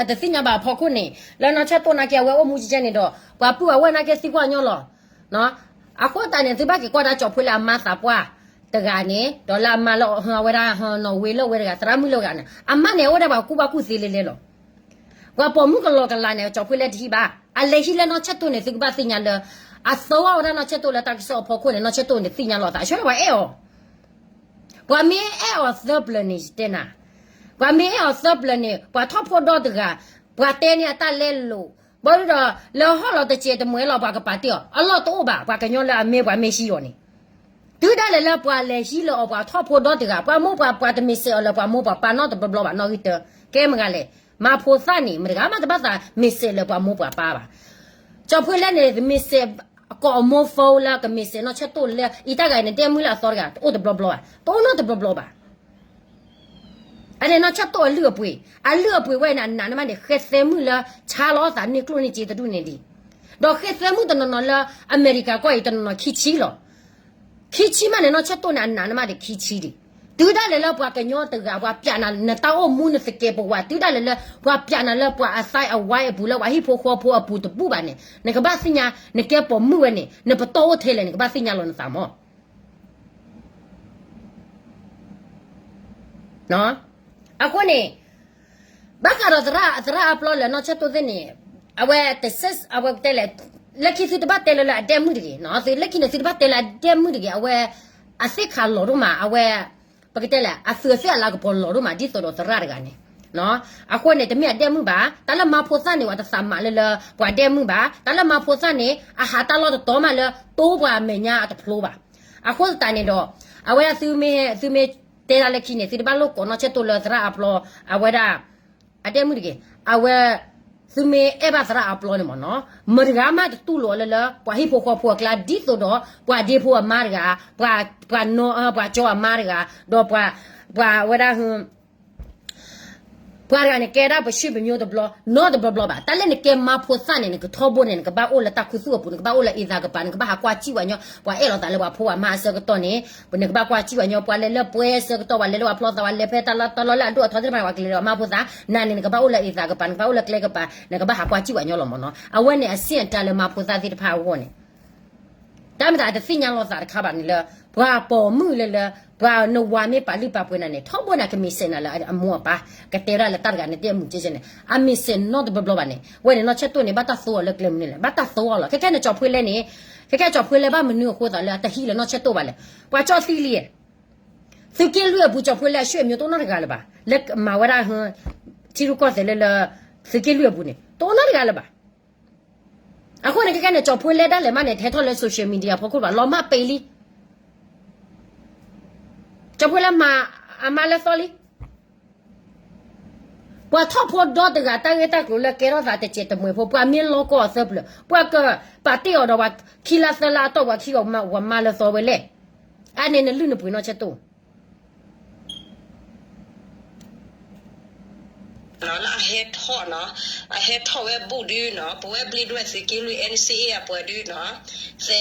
တသ့ၣ်ညါဘၣ်အဖီခိၣ်န့ၣ် လၢနီၢ်ဆၢၣ်တိၢ်နာ်က့ အဝဲအိၣ်မူကဲန့ၣ်ဒီး ပှၤပုၢ်အဝဲၢ်နာ်က့သံကွၢ်ညီလီၤ. အဃိသတးန့ၣ် သုဘၣ်က့ၤကွၢ်ဒၣ်ကၠီၤဖှ့လၢအမါသးပှၢ်တဂၤန့ၣ် ဒီးလၢအမါလၢအဝဲဒၣ် နီၢ်ဝ့လၢဝဲတဂၤ သရၣ်မုၣ်လၢဝဲတဂၤန့ၣ် အမါန့ၣ် အိၣ်ဒၣ်ပှၤကူၣ်ဘၣ်ကူၣ်သ့လဲၣ်လဲၣ်လီၤ. ပှၤပိာ်မုၣ်ကလီကလီန့ၣ် ကၠီၤဖှ့လဲၣ်တဟံးဘၣ်, အလဲၤဟံးလၢနီၢ်ဆၢၣ်တိၢ်န့ၣ် သုကဘၣ်သ့ၣ်ညါလၢ အသီဝဲဒၣ်နီၢ်ဆၢၣ်တိၢ်လၢတၢ်ကစီၣ်အဖီခိၣ်န့ၣ် နီၢ်ဆၢၣ်တိၢ်န့ၣ်သ့ၣ်ညါလီၤသး အဆၢလၢပှၤအဲၣ်အီၤ ပှၤမ့ၢ်အဲၣ်အီၤသၢပျၢၤန့ၣ် ယတဲနၤ, ပှၤမ့ၢ်အဲၣ်အီၤသၢပျၢၤန့ၣ် ပှၤထီၣ်ဖိဒီတဂၤ, ပှၤတဲန့ၢ်အတၢ်လဲလိာ်, ဘၣ်ဒီး လၢဟီၣ်လီၤတစဲးတမှဲၤလီၤ ပှၤကပာ်တ့ၢ်အီၤ အလီၢ်တအိၣ်ဘၣ် ပှၤကညီလၢအမ့ၢ်ပှၤမ့ၢ်ဟံးအီၤန့ၣ်, တုၤဒၣ်လဲာ်လၢပှၤလဲၤဟံးလၢအီၤ ပှၤထီၣ်ဖိဒီတဂၤ ပှၤမိၢ်ပှၤ ပှၤတမ့ၢ်စဲးအီၤလၢပှၤမိၢ်ပှၤပၢ်နီတဘျီဘျီဘၣ် နီၣ်ဂံၢ်တၢ, ကဲမတၤဂၤလဲၣ်, မၤဖိသၣ်န့ၣ် မတၤတဂၤမးတဘၣ်သးမ့ၢ်စဲးလၢပှၤမိၢ်ပှၤပၢ်ဘၣ်. ကၠီၤဖှ့လဲၣ်န့ၣ် မ့ၢ်စဲး ကိးအမိၢ်ဖိလၢ ကမ့ၢ်စဲးနီၢ်ဆၢၣ်တိၢ်လၢ အံၤတၢ်ဂၤအံၤန့ၣ် ဒဲမုၣ်လၢအသီတဂၤ တအိၣ်တဘျီဘျီဘၣ် တအိၣ်နီတဘျီဘျီဘၣ်. အန့ၣ်နီၢ်ဆၢၣ်တိၢ်အလုၢ်အပှ့ၤ, အလုၢ်အပှ့ၤဝဲန့ၣ် အနာ်န့ၣ်မးန့ၣ် ဃဲသဲမုၣ်လၢ ဆါလီၤအသးန့ၢ်ကျိၣ်န့ၢ်စ့တဒူၣ်န့ၣ်ဒံး, ဒီးဃဲသဲမုၣ်တနီၤနီၤလၢ အမဲရကၤကီၢ်အံၤ တနီၤနီၤခံဆံလီၤ. ခံဆံမးန့ၣ် နီၢ်ဆၢၣ်တိၢ်န့ၣ် အနာ်န့ၣ်မးဒံးခံဆံဒံး. တုၤဒၣ်လဲာ်လၢပှၤကညီတဂၤ ပှၤပျးနၤ နတၢ်အိၣ်မူနသကဲးပဝး တုၤဒၣ်လဲာ်လၢ ပှၤပျးနၤလၢပှၤအသးအဝါအပူၤ လၢပှၤဟံၣ်ဖိဃီဖိအပူၤတဘူၣ်ဘၣ်န့ၣ် နကဘၣ်သ့ၣ်ညါ နကဲပိာ်မုၣ်ဝဲန့ၣ် နပတီၢ်အိၣ်ထဲလဲၣ် နကဘၣ်သ့ၣ်ညါလီၤနသးမး. အဃိန့ၣ် ဘၣ်ဃးဒီးသရၣ်အပျီလၢနီၢ်ဆၢၣ်တိၢ်သ့ၣ်န့ၣ် အဝဲတစဲး အဝဲတဲလဲၣ် လၢခံသုတဘၣ်တဲလၢလၢအဒဲမုၣ်တဂ့ၤ, လၢခံန့ၣ်သုတဘၣ်တဲလၢအဒဲမုၣ်တဂ့ၤ, အဝဲ အသ့ၣ်ခးလီၤဒိၣ်မး, အဝဲ ပကတဲလဲၣ် အသုးအသ့ၣ်အလၤကပီၤလီၤဒိၣ်မး ဒ်သိးဒီးသရၣ်တဂၤန့ၣ်. အဃိန့ၣ် တမ့ၢ်အဒဲမုၣ်ဘၣ်, တၢ်လၢမၤဖိသၣ်န့ၣ် ပှၤတသးမးလၢလၢ ပှၤဒဲမုၣ်ဘၣ်, တၢ်လၢမၤဖိသၣ်န့ၣ် အဟးတၢ်လီၢ်တတီၤမးလၢ တိပှၤမဲာ်ညါအတဖျိဘၣ်. အဃိသတးန့ၣ်ဒီး အဝဲဒၣ်သုမ့ၢ် သုမ့ၢ်တဲဒၣ်လၢခံန့ၣ် သုတဘၣ်လိၣ်ကိးနီၢ်ဆၢၣ်တိၢ်လၢသရၣ်အပျီ အဝဲဒၣ် အဒဲမုၣ်တဂ့ၤ, အဝဲ သုမ့ၢ်အဲၣ်ဘၣ်သရၣ်အပျီန့ၣ်မ့ၢ်နီၤ, မတဂၤမးတတူၢ်လိာ်အီၤလၢလၢ ပှၤဟံၣ်ဖိဃီဖိအကျါ ဒ်သိးဒီး ပှၤဒ့ဖိအမါတဂၤ, ပှၤ ပှၤနီၤ ပှၤကၠီအမါတဂၤ, ဒီးပှၤ ပှၤဝဲဒၣ် ပှၤတဂၤန့ၣ် ကဲဒၣ်ပဆံၣ်ပညိတဘျီ နီတဘျီဘျီဘၣ်. တၢ်လၢနကဲမါဖိသၣ်န့ၣ် နကထီဘိန့ၣ် နကဘၣ်အိၣ်လၢတၢ်ခူသူၣ်အပူၤ, နကဘၣ်အိၣ်လၢအ့သးကပၤ, နကဘၣ်ဟးကွၢ်စံၣ်ဝဲညီ, ပှၤအဲၣ်လိာ်သးလၢပှၤဖိပှၤမါအဆၢကတီၢ်န့ၣ် နကဘၣ်ကွၢ်စံၣ်ဝဲညီ, ပှၤလဲၤလၢပှဲၤဆၢကတီၢ်, ပှၤလဲၤလၢပှၤဖျီသး, ပှၤလဲၤဖဲတၢ်လီၢ်လၢအဒိၣ်အထီသ့ၣ်တဖၣ်န့ၣ် ပှၤကလဲၤဒီးမါဖိသၣ်, နၤန့ၣ် နကဘၣ်အိၣ်လၢအ့သးကပၤ, နကဘၣ်အိၣ်လၢကျဲကပၤ, နကဘၣ်ဟးကွၢ်စံၣ်ဝဲညီလီၤမ့ၢ်နီၤ. အဝဲန့ၣ် အဆ့ၣ်အတၢ်လၢမါဖိသၣ်သ့ၣ်တဖၣ်အဂီၢ်န့ၣ် တၢ်မတၤတသ့ၣ်ညါလီၤသးတခါဘၣ်န့ၣ်လၢ ပှၤပိာ်မုၣ်လၢလၢ ပှၤနဝၤမ့ၢ်ပာ်လုၢ်ပာ်ပှ့ၤနၤန့ၣ် ထီဘိန့ၣ်ကမ့ၢ်စဲးနၤလၢအမိၢ်အပၢ်, ကတဲဒၣ်လၢတၢ်တဂၤန့ၣ် တဲမုၢ်ကဲကဲန့ၣ် အမ့ၢ်စဲးနီတဘျီဘျီဘၣ်န့ၣ်, ဝဲန့ၣ်နီၢ်ဆၢၣ်တိၢ်န့ၣ် ဘၣ်တၢ်သိအီၤလၢကျဲမနုၤလဲၣ်, ဘၣ်တၢ်သိအီၤလီၤ. ခဲခဲန့ၣ် ကၠီၤဖှ့လဲၣ်န့ၣ် ခဲကဲကၠီၣ်ဖိလဲဘၣ်မနုၤအဃိသးလၢအတဟံးလၢၤနီၢ်ဆၢၣ်တိၣ်ဘၣ်လဲၣ်. ပှၤကၠီၣ်သံလံ, သုးက့လွံၢ်အပူၤ ကၠီၣ်ဖိလဲအဆွေမျိုးတအိၣ်နီတဂၤလၢၤဘၣ်, လၢမၤဝဲဒၣ် ထံရူၢ်ကီၢ်သဲးလၢလၢ သုးက့လွံၢ်အပူၤန့ၣ် တအိၣ်နီတဂၤလၢၤဘၣ်. အဃိန့ၣ် ခဲကဲန့ၣ် ကၠီၣ်ဖိလဲဒၣ်လဲာ်မးန့ၣ် တဟဲထီၣ်လၢ social media ဖီခိၣ်ဘၣ်, လီၤမၢ်ပ့ၤလံ. ကၠီၣ်ဖိလဲမၤအမါလၢသီလံ. ပှၤထီၣ်ဖိဒီတဂၤ တၢ်ဂ့ၢ်တၢ်ကျိၤလၢကဲထီၣ်သးတစဲးတမှဲၤဖိ ပှၤမ့ၢ်လီကီၢ်အသၢပျၢၤ ပှၤကပာ်တ့ၢ်အီၤဒီးပှၤခံလါသၢလါအတီၢ် ပှၤခံဂၤဝၤမါလၢသီဝဲလဲၣ်. အန့ၣ်နလုၢ်နပှ့ၤနီၢ်ဆၢၣ်တိၣ် လၢအဟဲထီၣ်နီၤ, အဟဲထီၣ်ဝဲဘူၣ်ဒုနီၤ, ပဝဲဘျ့ဒွဲၣ်သုးက့လွံၢ် NCA အပှၤဒုနီၤ, သဲ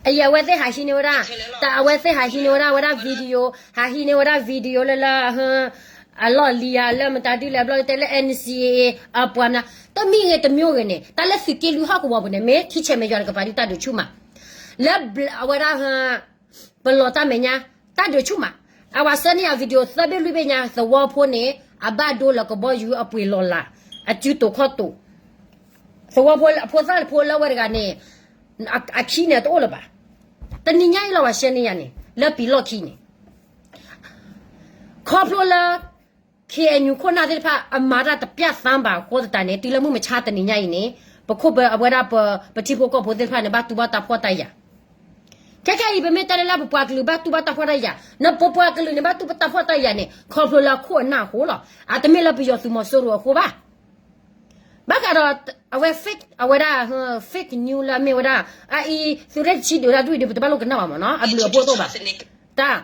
အယဲၢ်အဝဲသ့ၣ်ဟးဟံးန့ၢ်ဝဲဒၣ်, တၢ်အဝဲသ့ၣ်ဟးဟံးန့ၢ်ဝဲဒၣ် ဝဲဒၣ် video, ဟးဟံးန့ၢ်ဝဲဒၣ် video လၢလၢ အလီၢ်လံၤဧါ လၢမတၤဒုလဲၣ် ဘျီတဲလၢ NCA အပှၤမနုၤ, တမံၤဂ့ၤတမံၤဂ့ၤန့ၣ် တၢ်လၢသုးက့လွံၢ်ဟီၣ်ကဝီၤပူၤန့ၣ် မ့ၢ်ထံဆဲးမဲာ်ယွၤတကပၤဒု တၢ်ဒုးဆူၣ်မး, လၢအဝဲဒၣ် ပလီၢ်တၢ်မဲာ်ညါ, တၢ်ဒုးဆူၣ်မး, အဝဲဆှၢန့ၢ်ယၤ video သၢဘ့ၣ်လွံၢ်ဘ့ၣ်ညါ သဝီဖိန့ၣ် အဘၣ်ဒိလၢကဘီယူၤအပှ့ၤလီၤလး, အစုတိာ်ခီၣ်တိာ်, သဝီဖိအဖိသၣ်ဖိလၢဝဲတဂၤန့ၣ် အခံန့ၣ်တအိၣ်လၢၤဘၣ်. တနံၤညါအံၤလီၤ ပှၤဆှၢန့ၢ်ယၤန့ၣ် လၢပံၤလီၢ်ခံန့ၣ် ခီဖျိလၢ KNU ခိၣ်နၢ်သ့ၣ်တဖၣ် အမၤတၢ်တပျၢ်သါဘၣ်အဃိသတးန့ၣ် တုၤလၢမုၢ်မဆါတနံၤညါအံၤန့ၣ် ပခိၣ်ပ အဝဲဒၣ်ပ ပထံဖိကီၢ်ဖိသ့ၣ်တဖၣ်န့ၣ် ဘၣ်တူၢ်ဘၣ်တၢ်ဖှီၣ်တၢ်ယာ်. ခဲခဲအံၤ ပမ့ၢ်တဲလၢလၢပပှၤကလုာ်ဘၣ်တူၢ်ဘၣ်တၢ်ဖှီၣ်တၢ်ယာ်, နပပှၤကလုာ်န့ၣ် ဘၣ်တူၢ်ဘၣ်တၢ်ဖှီၣ်တၢ်ယာ်န့ၣ် ခီဖျိလၢအခိၣ်အနၢ်အဃိလီၤ. အတမ့ၢ်လၢပယီၤသုးမီၤစိရိၤအဃိဘၣ်. ဘၣ်ဃးဒီး အဝဲ fake အဝဲဒၣ် fake news လၢအမ့ၢ်ဝဲဒၣ် အအံၤ သုးရ့ၣ်တဆံဒုးတၢ်ဒုၣ်အံၤဒီး ပတဘၣ်လိၣ်ကနၣ်ဘၣ်မ့ၢ်နီၤ, အဘျုးအဖှိၣ်တအိၣ်ဘၣ်. တၢ်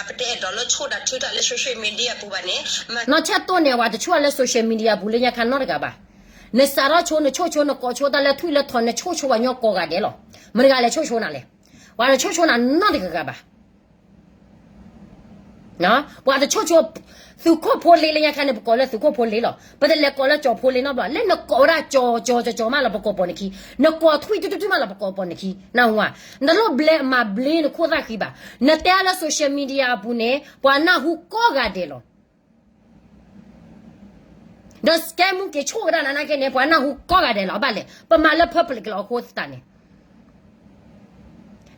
ပတအဲၣ်ဒိးလၢဆိၣ်တၢ်ထုတၢ်လၢ social media ပူၤဘၣ်န့ၣ်, နီၢ်ဆၢၣ်တိၣ်န့ၣ် အဝဲတဆိၣ်လၢ social media ပူၤလၢညါခါနီတဂၤဘၣ်. နစးထီၣ်ဆိ နဆိၣ်ဆိ နကိးဆိတၢ်လၢထွံၣ်လၢထိး နဆိၣ်ဆိပှၤကညီကိးဂၤဒဲးလီၤ. မတၤတဂၤလဲၤဆိၣ်ဆိနၤလဲၣ်. ပှၤတဆိၣ်ဆိနၤနီတဂၤဂၤဘၣ်. ပှၤတဆိၣ်ဆိ သုးခိၣ်ဖိလ့လၢညါခါန့ၣ် ပကိးလၢသုးခိၣ်ဖိလ့လီၤ. ပတလဲၤကိးလၢကၠီၣ်ဖိလ့နီတဘျီ, လၢနကိးဝဲဒၣ်ကၠီၣ်ကၠီၣ်ကၠီၣ်ကၠီၣ်မးလီၤ ပကိးပိာ်နခံ, နကိးထွံၣ်တုၤတုၤတုၤမးလီၤ ပကိးပိာ်နခံ, နၢ်ဟူဧါ. နတလိၣ်ဘျဲးမၤဘျ့နခိၣ်သၣ်ဃံဘၣ်. နတဲလၢ social media အပူၤန့ၣ် ပှၤနၢ်ဟူကိးဂၤဒဲးလီၤ. ဒီးကဲမူက့ၤဆိၣ်ဝဲဒၣ်နၤနာ်က့န့ၣ် ပှၤနၢ်ဟူကိးဂၤဒဲးလီၤ. ဘၣ်လဲၣ် ပမၤလၢ public လီၤအဃိသတးန့ၣ်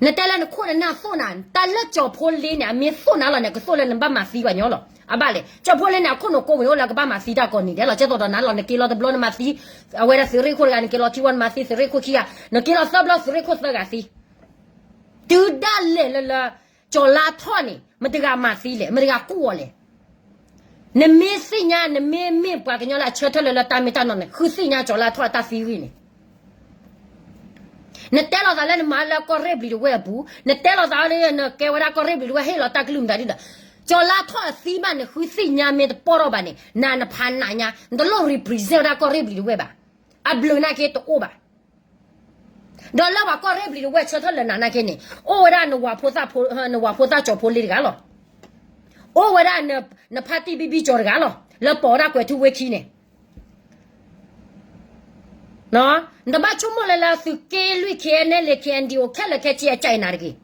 နတဲလၢနခိၣ်နနၢ်သိၣ်နၤ, တၢ်လၢကၠီၣ်ဖိလ့န့ၣ် အမ့ၢ်သိၣ်နၤလီၤန့ၣ် ကသိၣ်လၢနဘၣ်မၤသံပှၤညီလီၤ. အဘၣ်လဲၣ် ကၠီၣ်ဖိလ့န့ၣ် အခိၣ်နူာ်ကိးဝံၤန့ၣ်အိၣ်လၢကဘၣ်မၤသံတၢ်ကိးနံၤဒဲးလီၤ. ကဲသိးဒီးနၤလီၤ နက့ၤလီၤတဘျီနမၤသံ, အဝဲဒၣ်သုးရ့ၣ်ခိၣ်တဂၤ နက့ၤလီၤခံဝီနမၤသံသုးရ့ၣ်ခိၣ်ခံဂၤ, နက့ၤလီၤသၢဘျီသုးရ့ၣ်ခိၣ်သၢဂၤသံ တုၤဒၣ်လဲာ်လၢလၢ ကၠီၣ်လါထီၣ်န့ၣ် မတၤတဂၤမၤသံလဲၣ်, မတၤတဂၤကူၣ်အီၤလဲၣ်. နမ့ၢ်သ့ၣ်ညါ နမ့ၢ်မ့ၢ်ပှၤကညီလၢအဆၢထၢၣ်လၢလၢတၢ်မ့ၢ်တၢ်နီၢ်န့ၣ် ဃုသ့ၣ်ညါကၠီၣ်လါထီၣ်အတၢ်သံဝံၤန့ၣ် နတဲလိာ်သးလၢနမၤလၢကီၢ်ရ့ၣ်ဘျံၤတဝဲၢ်အပူၤ, နတဲလိာ်သးလၢနကဲဝဲဒၣ်ကီၢ်ရ့ၣ်ဘျံၤတဝဲၢ်ဟ့ၣ်လီၤတၢ်ကလုၢ်မတၤဒ်လဲၣ်, ကၠီၣ်လါထီၣ်အသံဘၣ်န့ၣ် ဃုသ့ၣ်ညါမ့ၢ်တပီၢ်ထီၣ်ဘၣ်န့ၣ် နနဖးနးညါ နတလိၣ် represent ဝဲဒၣ်ကီၢ်ရ့ၣ်ဘျံၤတဝဲၢ်ဘၣ်. အဘျုးနာ်က့တအိၣ်ဘၣ်. ဒီးလၢပှၤကီၢ်ရ့ၣ်ဘျံၤတဝဲၢ်ဆၢထၢၣ်လၢနၤနာ်က့န့ၣ် အိၣ်ဝဲဒၣ်နဝၤဖိသၣ်ဖိ နဝၤဖိသၣ်ကၠီၣ်ဖိလ့တဂၤလီၤ. အိၣ်ဝဲဒၣ်နဖါတံၢ်ဘံၣ်ဘံၣ်ကၠီၣ်တဂၤလီၤ လၢပိာ်ဝဲဒၣ်ကွဲၤထူဝ့ခံန့ၣ် နတဘၣ်ဆိကမိၣ်လၢလၢသုးက့လွံၢ် ခဲအံၤန့ၣ်လၢ ခဲအံၤန့ၣ် အိၣ်ခဲလၢာ်ခဲဆ့အကၢ်အံၤနၤတဂ့ၤ.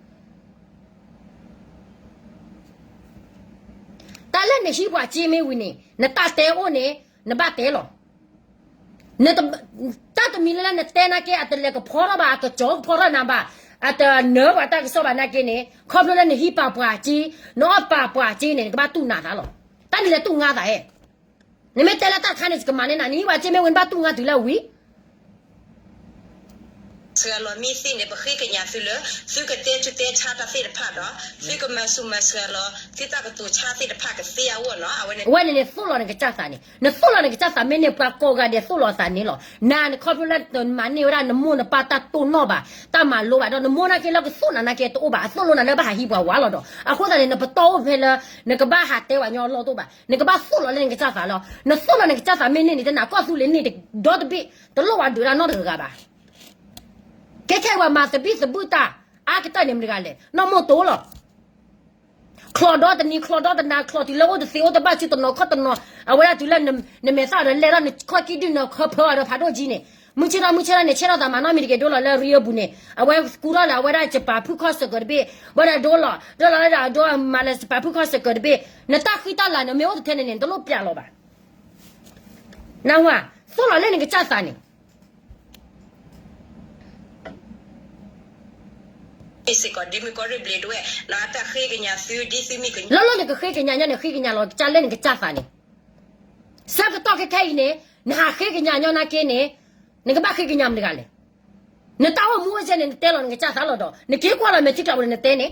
တၢ်လၢနဟံးပှၤစ့မ့ၢ်ဝံၤန့ၣ် နတၢ်တဲအိၣ်န့ၣ် နဘၣ်တဲလီၤ. တၢ်တမံၤလၢလၢနတဲနာ်က့ အတလဲၤကဖီထီၣ်ဘၣ် အကကၠီကဖီထီၣ်နၤဘၣ် အတနၢပှၤတၢ်ကစီၣ်ဘၣ်နာ်က့န့ၣ် ခီဖျိလၢနဟံးပာ်ပှၤစ့ နအီၣ်ပာ်ပှၤစ့န့ၣ် နကဘၣ်တူၢ်နးသးလီၤ. တၢ်န့ၣ်လဲၤတူၢ်ငါသးဧါ. နမ့ၢ်တဲလၢတၢ်တခါန့ၣ် ယကမၤန့ၢ်နၤ နဟံးပှၤစ့မ့ၢ်ဝံၤ နဘၣ်တူၢ်ငါတုၤလၢဝံၤ ဆှၢလီၤမ့ၢ်သ့န့ၣ် ပဃ့ကညးသုလၢ သုကတဲဆူးတဲဆါတၢ်သ့ၣ်တဖၣ်ဒီး သုကမၤဆူၣ်မၤဆှၢလီၤ သုတၢ်ကတိၤဆါသ့ၣ်တဖၣ်ကသ့အဂီၢ်နီၤ. အဝဲန့ၣ်န့ၣ် သိၣ်လီၤနကစၢ်သးန့ၣ် နသိၣ်လီၤနကစၢ်သးမ့ၢ်န့ၢ် ပှၤကိးဂၤဒဲးသိၣ်လီၤသးန့ၣ်လီၤ. နၤနခီဖျိလၢနမၤန့ၢ်ဝဲဒၣ်နမိၢ်နပၢ်တၢ်တိၢ်နီၣ်ဘၣ် တၢ်မၤလိဘၣ်ဒီး နမိၢ်နာ်က့လၢကသိၣ်နၤနာ်က့တအိၣ်ဘၣ် အသိၣ်လိနၤလၢဘၣ်ဟးဟံးပှၤဝၤလီၤဒီး အဃိသတးန့ၣ် နပတီၢ်အိၣ်ဖဲလၢ နကဘၣ်ဟးတဲပှၤညီအလီၢ်တအိၣ်ဘၣ် နကဘၣ်သိၣ်လီၤလၢနကစၢ်သးလီၤ. နသိၣ်လီၤနကစၢ်သးမ့ၢ်န့ၢ်န့ၣ် တနၤကီၢ်သူလ့ၤန့ၣ်ဒီတဘ့ၣ် တလိၣ်ဝဲဒုးတၢ်နီတဂၤဂၤဘၣ်. ခဲခဲဝဲမၤသဘံၣ်သဘုၣ်တၢ် အါကတၢၢ်န့ၣ်မတၤတဂၤလဲၣ် နီၢ်မိၢ်တိလီၤ. ချီဒီတနံၤ ချီဒီတနၤ ချီတုၤလၢအိၣ်တသ့အိၣ်တဘၣ် စုတနီၤခီၣ်တနီၤ အဝဲဒၣ်တုၤလၢ နမဲာ်သၣ်ဒီးလဲၢ်ထီၣ် နခီၣ်ကံၣ်ဒုၣ် နခီဖၢအီၤဒီးဖးဒိၣ်ကၠံန့ၣ် မုၢ်ဆ့ၣ်ထီၣ်မုၢ်ဆ့ၣ်ထီၣ်န့ၣ် ဆဲးထီၣ်သးမၤနီတမံၤတက့ၢ် ဒိလီၤလၢရံအပူၤန့ၣ် အဝဲကူထီၣ်လၢအဝဲဒၣ်ကပၤဖုၣ်ခီၣ်စၢၤကီးတဘ့ၣ် ဘၣ်ဒီးဒိလီၤ ဒိလီၤလၢဒိမၤလၢကပၤဖုၣ်ခီၣ်စၢၤကီးတဘ့ၣ် နတၢ်ဃံတၢ်လၤန့ၣ် မ့ၢ်အိၣ်တထဲန့ၣ်န့ၣ် နတလိၣ်ပျဲလီၤဘၣ်. နၢ်ဟူဧါ သိၣ်လီၤလၢနကစၢ်သးန့ၣ် စ့ၢ်ကီး ဒ်မုၣ်ကီၤရ့ၣ်ဘျ့းဒဝဲၣ် နတၢ်ဃ့ကညးသု ဒ်သုမ့ၢ်ကညီ လၢလၢနကဃ့ကညးညီန့ၣ် ဃ့ကညးလီၤကစၢ်လၢနကစၢ်သးန့ၣ်, ဆၢကတီၢ်ခဲခဲအံၤန့ၣ် နဟးဃ့ကညးညီနာ်က့န့ၣ် နကဘၣ်ဃ့ကညးမတၤတဂၤလဲၣ်. နတၢ်အိၣ်မူအိၣ်ကဲန့ၣ် နတဲလီၤနကစၢ်သးလီၤဒီး နက့ၤကွၢ်လီၤမဲာ်ထံကလီးပူၤန့ၣ် နတဲန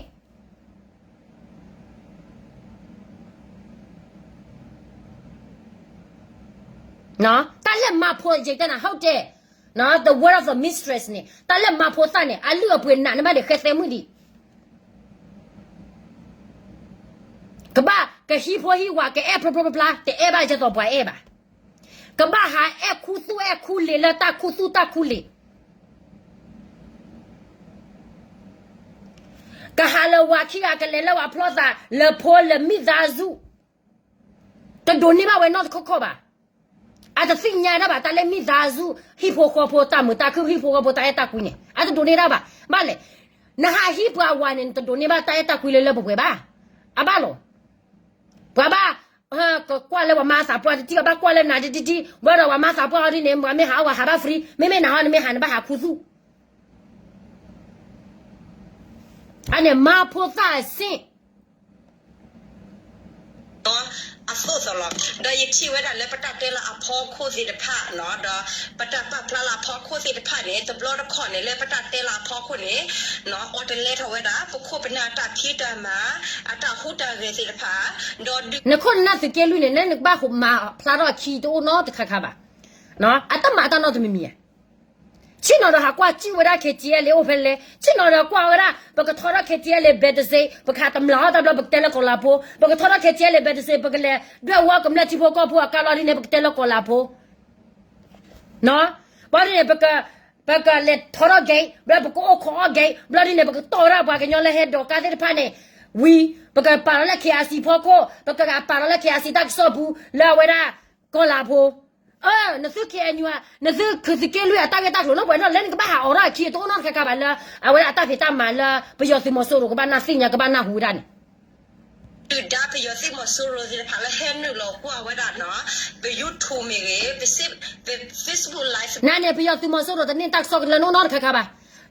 ့ၣ် တၢ်လၢမၤဖိ ယတဲနၤ ဟုတ်တယ်, the word of the mistress န့ၣ် တၢ်လၢမၤဖိသၣ်န့ၣ် အလုၢ်အပှ့ၤနး နဘၣ်ဒံးဃဲသဲမုၣ်ဒံး, ကဘၣ်ကဟံးဖိဟံးဝး ကအဲၣ်ဖျိဖျိဖျါဖျါ တအဲၣ်ဘၣ်ဒ်သိးပှၤအဲၣ်ဘၣ်, ကဘၣ်ဟးအဲၣ်ခူသူၣ်အဲၣ်ခူလံာ်လၢတၢ်ခူသူၣ်တၢ်ခူလံာ် ကဟးလၢဝၤခံဂၤ ကလဲၤလၢဝၤဖျီသး လၢဖိလၢမိသားစု, တဒိးန့ၢ်ဘၣ်ဝဲနီတခီခီဘၣ်. အတသ့ၣ်ညါဒၣ်ဘၣ် တၢ်လၢမိသားစု ဟံၣ်ဖိဃီဖိတၢ်မုာ်တၢ်ခုၣ် ဟံၣ်ဖိဃီဖိတၢ်အဲၣ်တၢ်ကွံန့ၣ် အတဒိးန့ၢ်ဒၣ်ဘၣ်. ဘၣ်လဲၣ်, နဟးဟံးပှၤဝၤန့ၣ် နတဒိးန့ၢ်ဘၣ်တၢ်အဲၣ်တၢ်ကွံလၢလၢပှဲၤပှဲၤဘၣ်. အဘၣ်လီၤ. ပှၤဘၣ် ကကွၢ်လၢပှၤမၤသးပှၢ်တထံၣ် အဘၣ်ကွၢ်လၢနၤတထံၣ်ထံၣ် ဘၣ်ဒီးပှၤမၤသးပှၢ်အီၤဒ်န့ၣ် ပှၤမ့ၢ်ဟးအီၤ ဟးဘၣ် free, မ့မ့ၢ်နဟးအီၤ နမ့ၢ်ဟး နဘၣ်ဟးခူသူၣ် အန့ၣ်မၤဖိသၣ်အဆ့ၣ် အသိးသိးလီၤ. ဒီးယထံၣ်ဝဲဒၣ်လၢပတၢ်တဲလၢအဖီခိၣ်သ့ၣ်တဖၣ်နီၤ, ဒီးပတၢ်ပာ်ဖျါလၢအဖီခိၣ်သ့ၣ်တဖၣ်န့ၣ် တဘျီတခီၣ်န့ၣ် လၢပတၢ်တဲလၢအဖီခိၣ်န့ၣ် အီၤတလဲထီၣ်ဝဲဒၣ် ပခိၣ်ပနၢ်တၢ်ဖံးတၢ်မၤ အတၢ်ဟူးတၢ်ဂဲၤသ့ၣ်တဖၣ်, ဒီးဒုး နခိၣ်နနၢ်သုးက့လွံၢ်န့ၣ် လၢနကဘၣ်မၤဖျါထီၣ်အခံတအိၣ်နီတခါခါဘၣ်. အတၢ်မၤအတၢ်နီတမံၤမံၤဧါ ဆ့ၣ်နီၤဒီးဟးကွၢ်စံၣ်ဝဲဒၣ် K T L A အိၣ်ဖဲလဲၣ်, ဆ့ၣ်နီၤဒီးကွၢ်ဝဲဒၣ် ပကထီထီၣ် K T L A ဘဲတစ့း ပကဟးတမျးအီၣ်တၢ်ဘျီ ပကတဲလၢကီၤလၤဖိ, ပကထီထီၣ် K T L A ဘဲတစ့း ပကလဲၤဒွဲၣ်ဝီကမျၢၢ်ထံဖိကီၢ်ဖိအကါလီၤဒ်န့ၣ် ပကတဲလၢကီၤလၤဖိ, ဘျီဒ်န့ၣ် ပကလဲၤထီထီၣ် gate ဘျီ ပကအိၣ်ခိးအီၣ် gate ဘျီဒ်န့ၣ် ပကတီၢ်ဝဲဒၣ်ပှၤကညီလၢဟဲဒိးကါသ့ၣ်တဖၣ်န့ၣ် ဝံၤ ပကပာ်လီၤလၢ K I C ဖီခိၣ် ပကပာ်လီၤလၢ K I C တၢ်ကစီၣ်ပူၤ လၢအဝဲဒၣ် ကီၤလၤဖိ နသု K N U ဧါ, နသုးခိၣ်သုးက့လွံၢ်အတၢ်ဂ့ၢ်တၢ်ကျိၤနီတပှဲၤနီတဖျၢၣ် လၢနကဘၣ်ဟးအိးထီၣ်အခံတအိၣ်နီတခါခါဘၣ်လၢ အဝဲဒၣ်အတၢ်ဖံးတၢ်မၤလၢ ပယီၤသုးမီၤစိရိၤကဘၣ်နၢ်သ့ၣ်ညါ ကဘၣ်နၢ်ဟူဝဲဒၣ်န့ၣ်, ဒုၣ်ဒါပယီၤသုးမီၤစိရိၤသ့ၣ်တဖၣ်လၢဟဲနုာ်လီၤကွၢ်ဝဲဒၣ်နီၤ, ပ YouTube မ့ၢ်ဂ့ၤ, ပ Facebook Live နၤန့ၣ် ပယီၤသုးမီၤစိရိၤတန့ၢ်တၢ်ကစီၣ်လၢနအိၣ်နီတခါခါဘၣ်,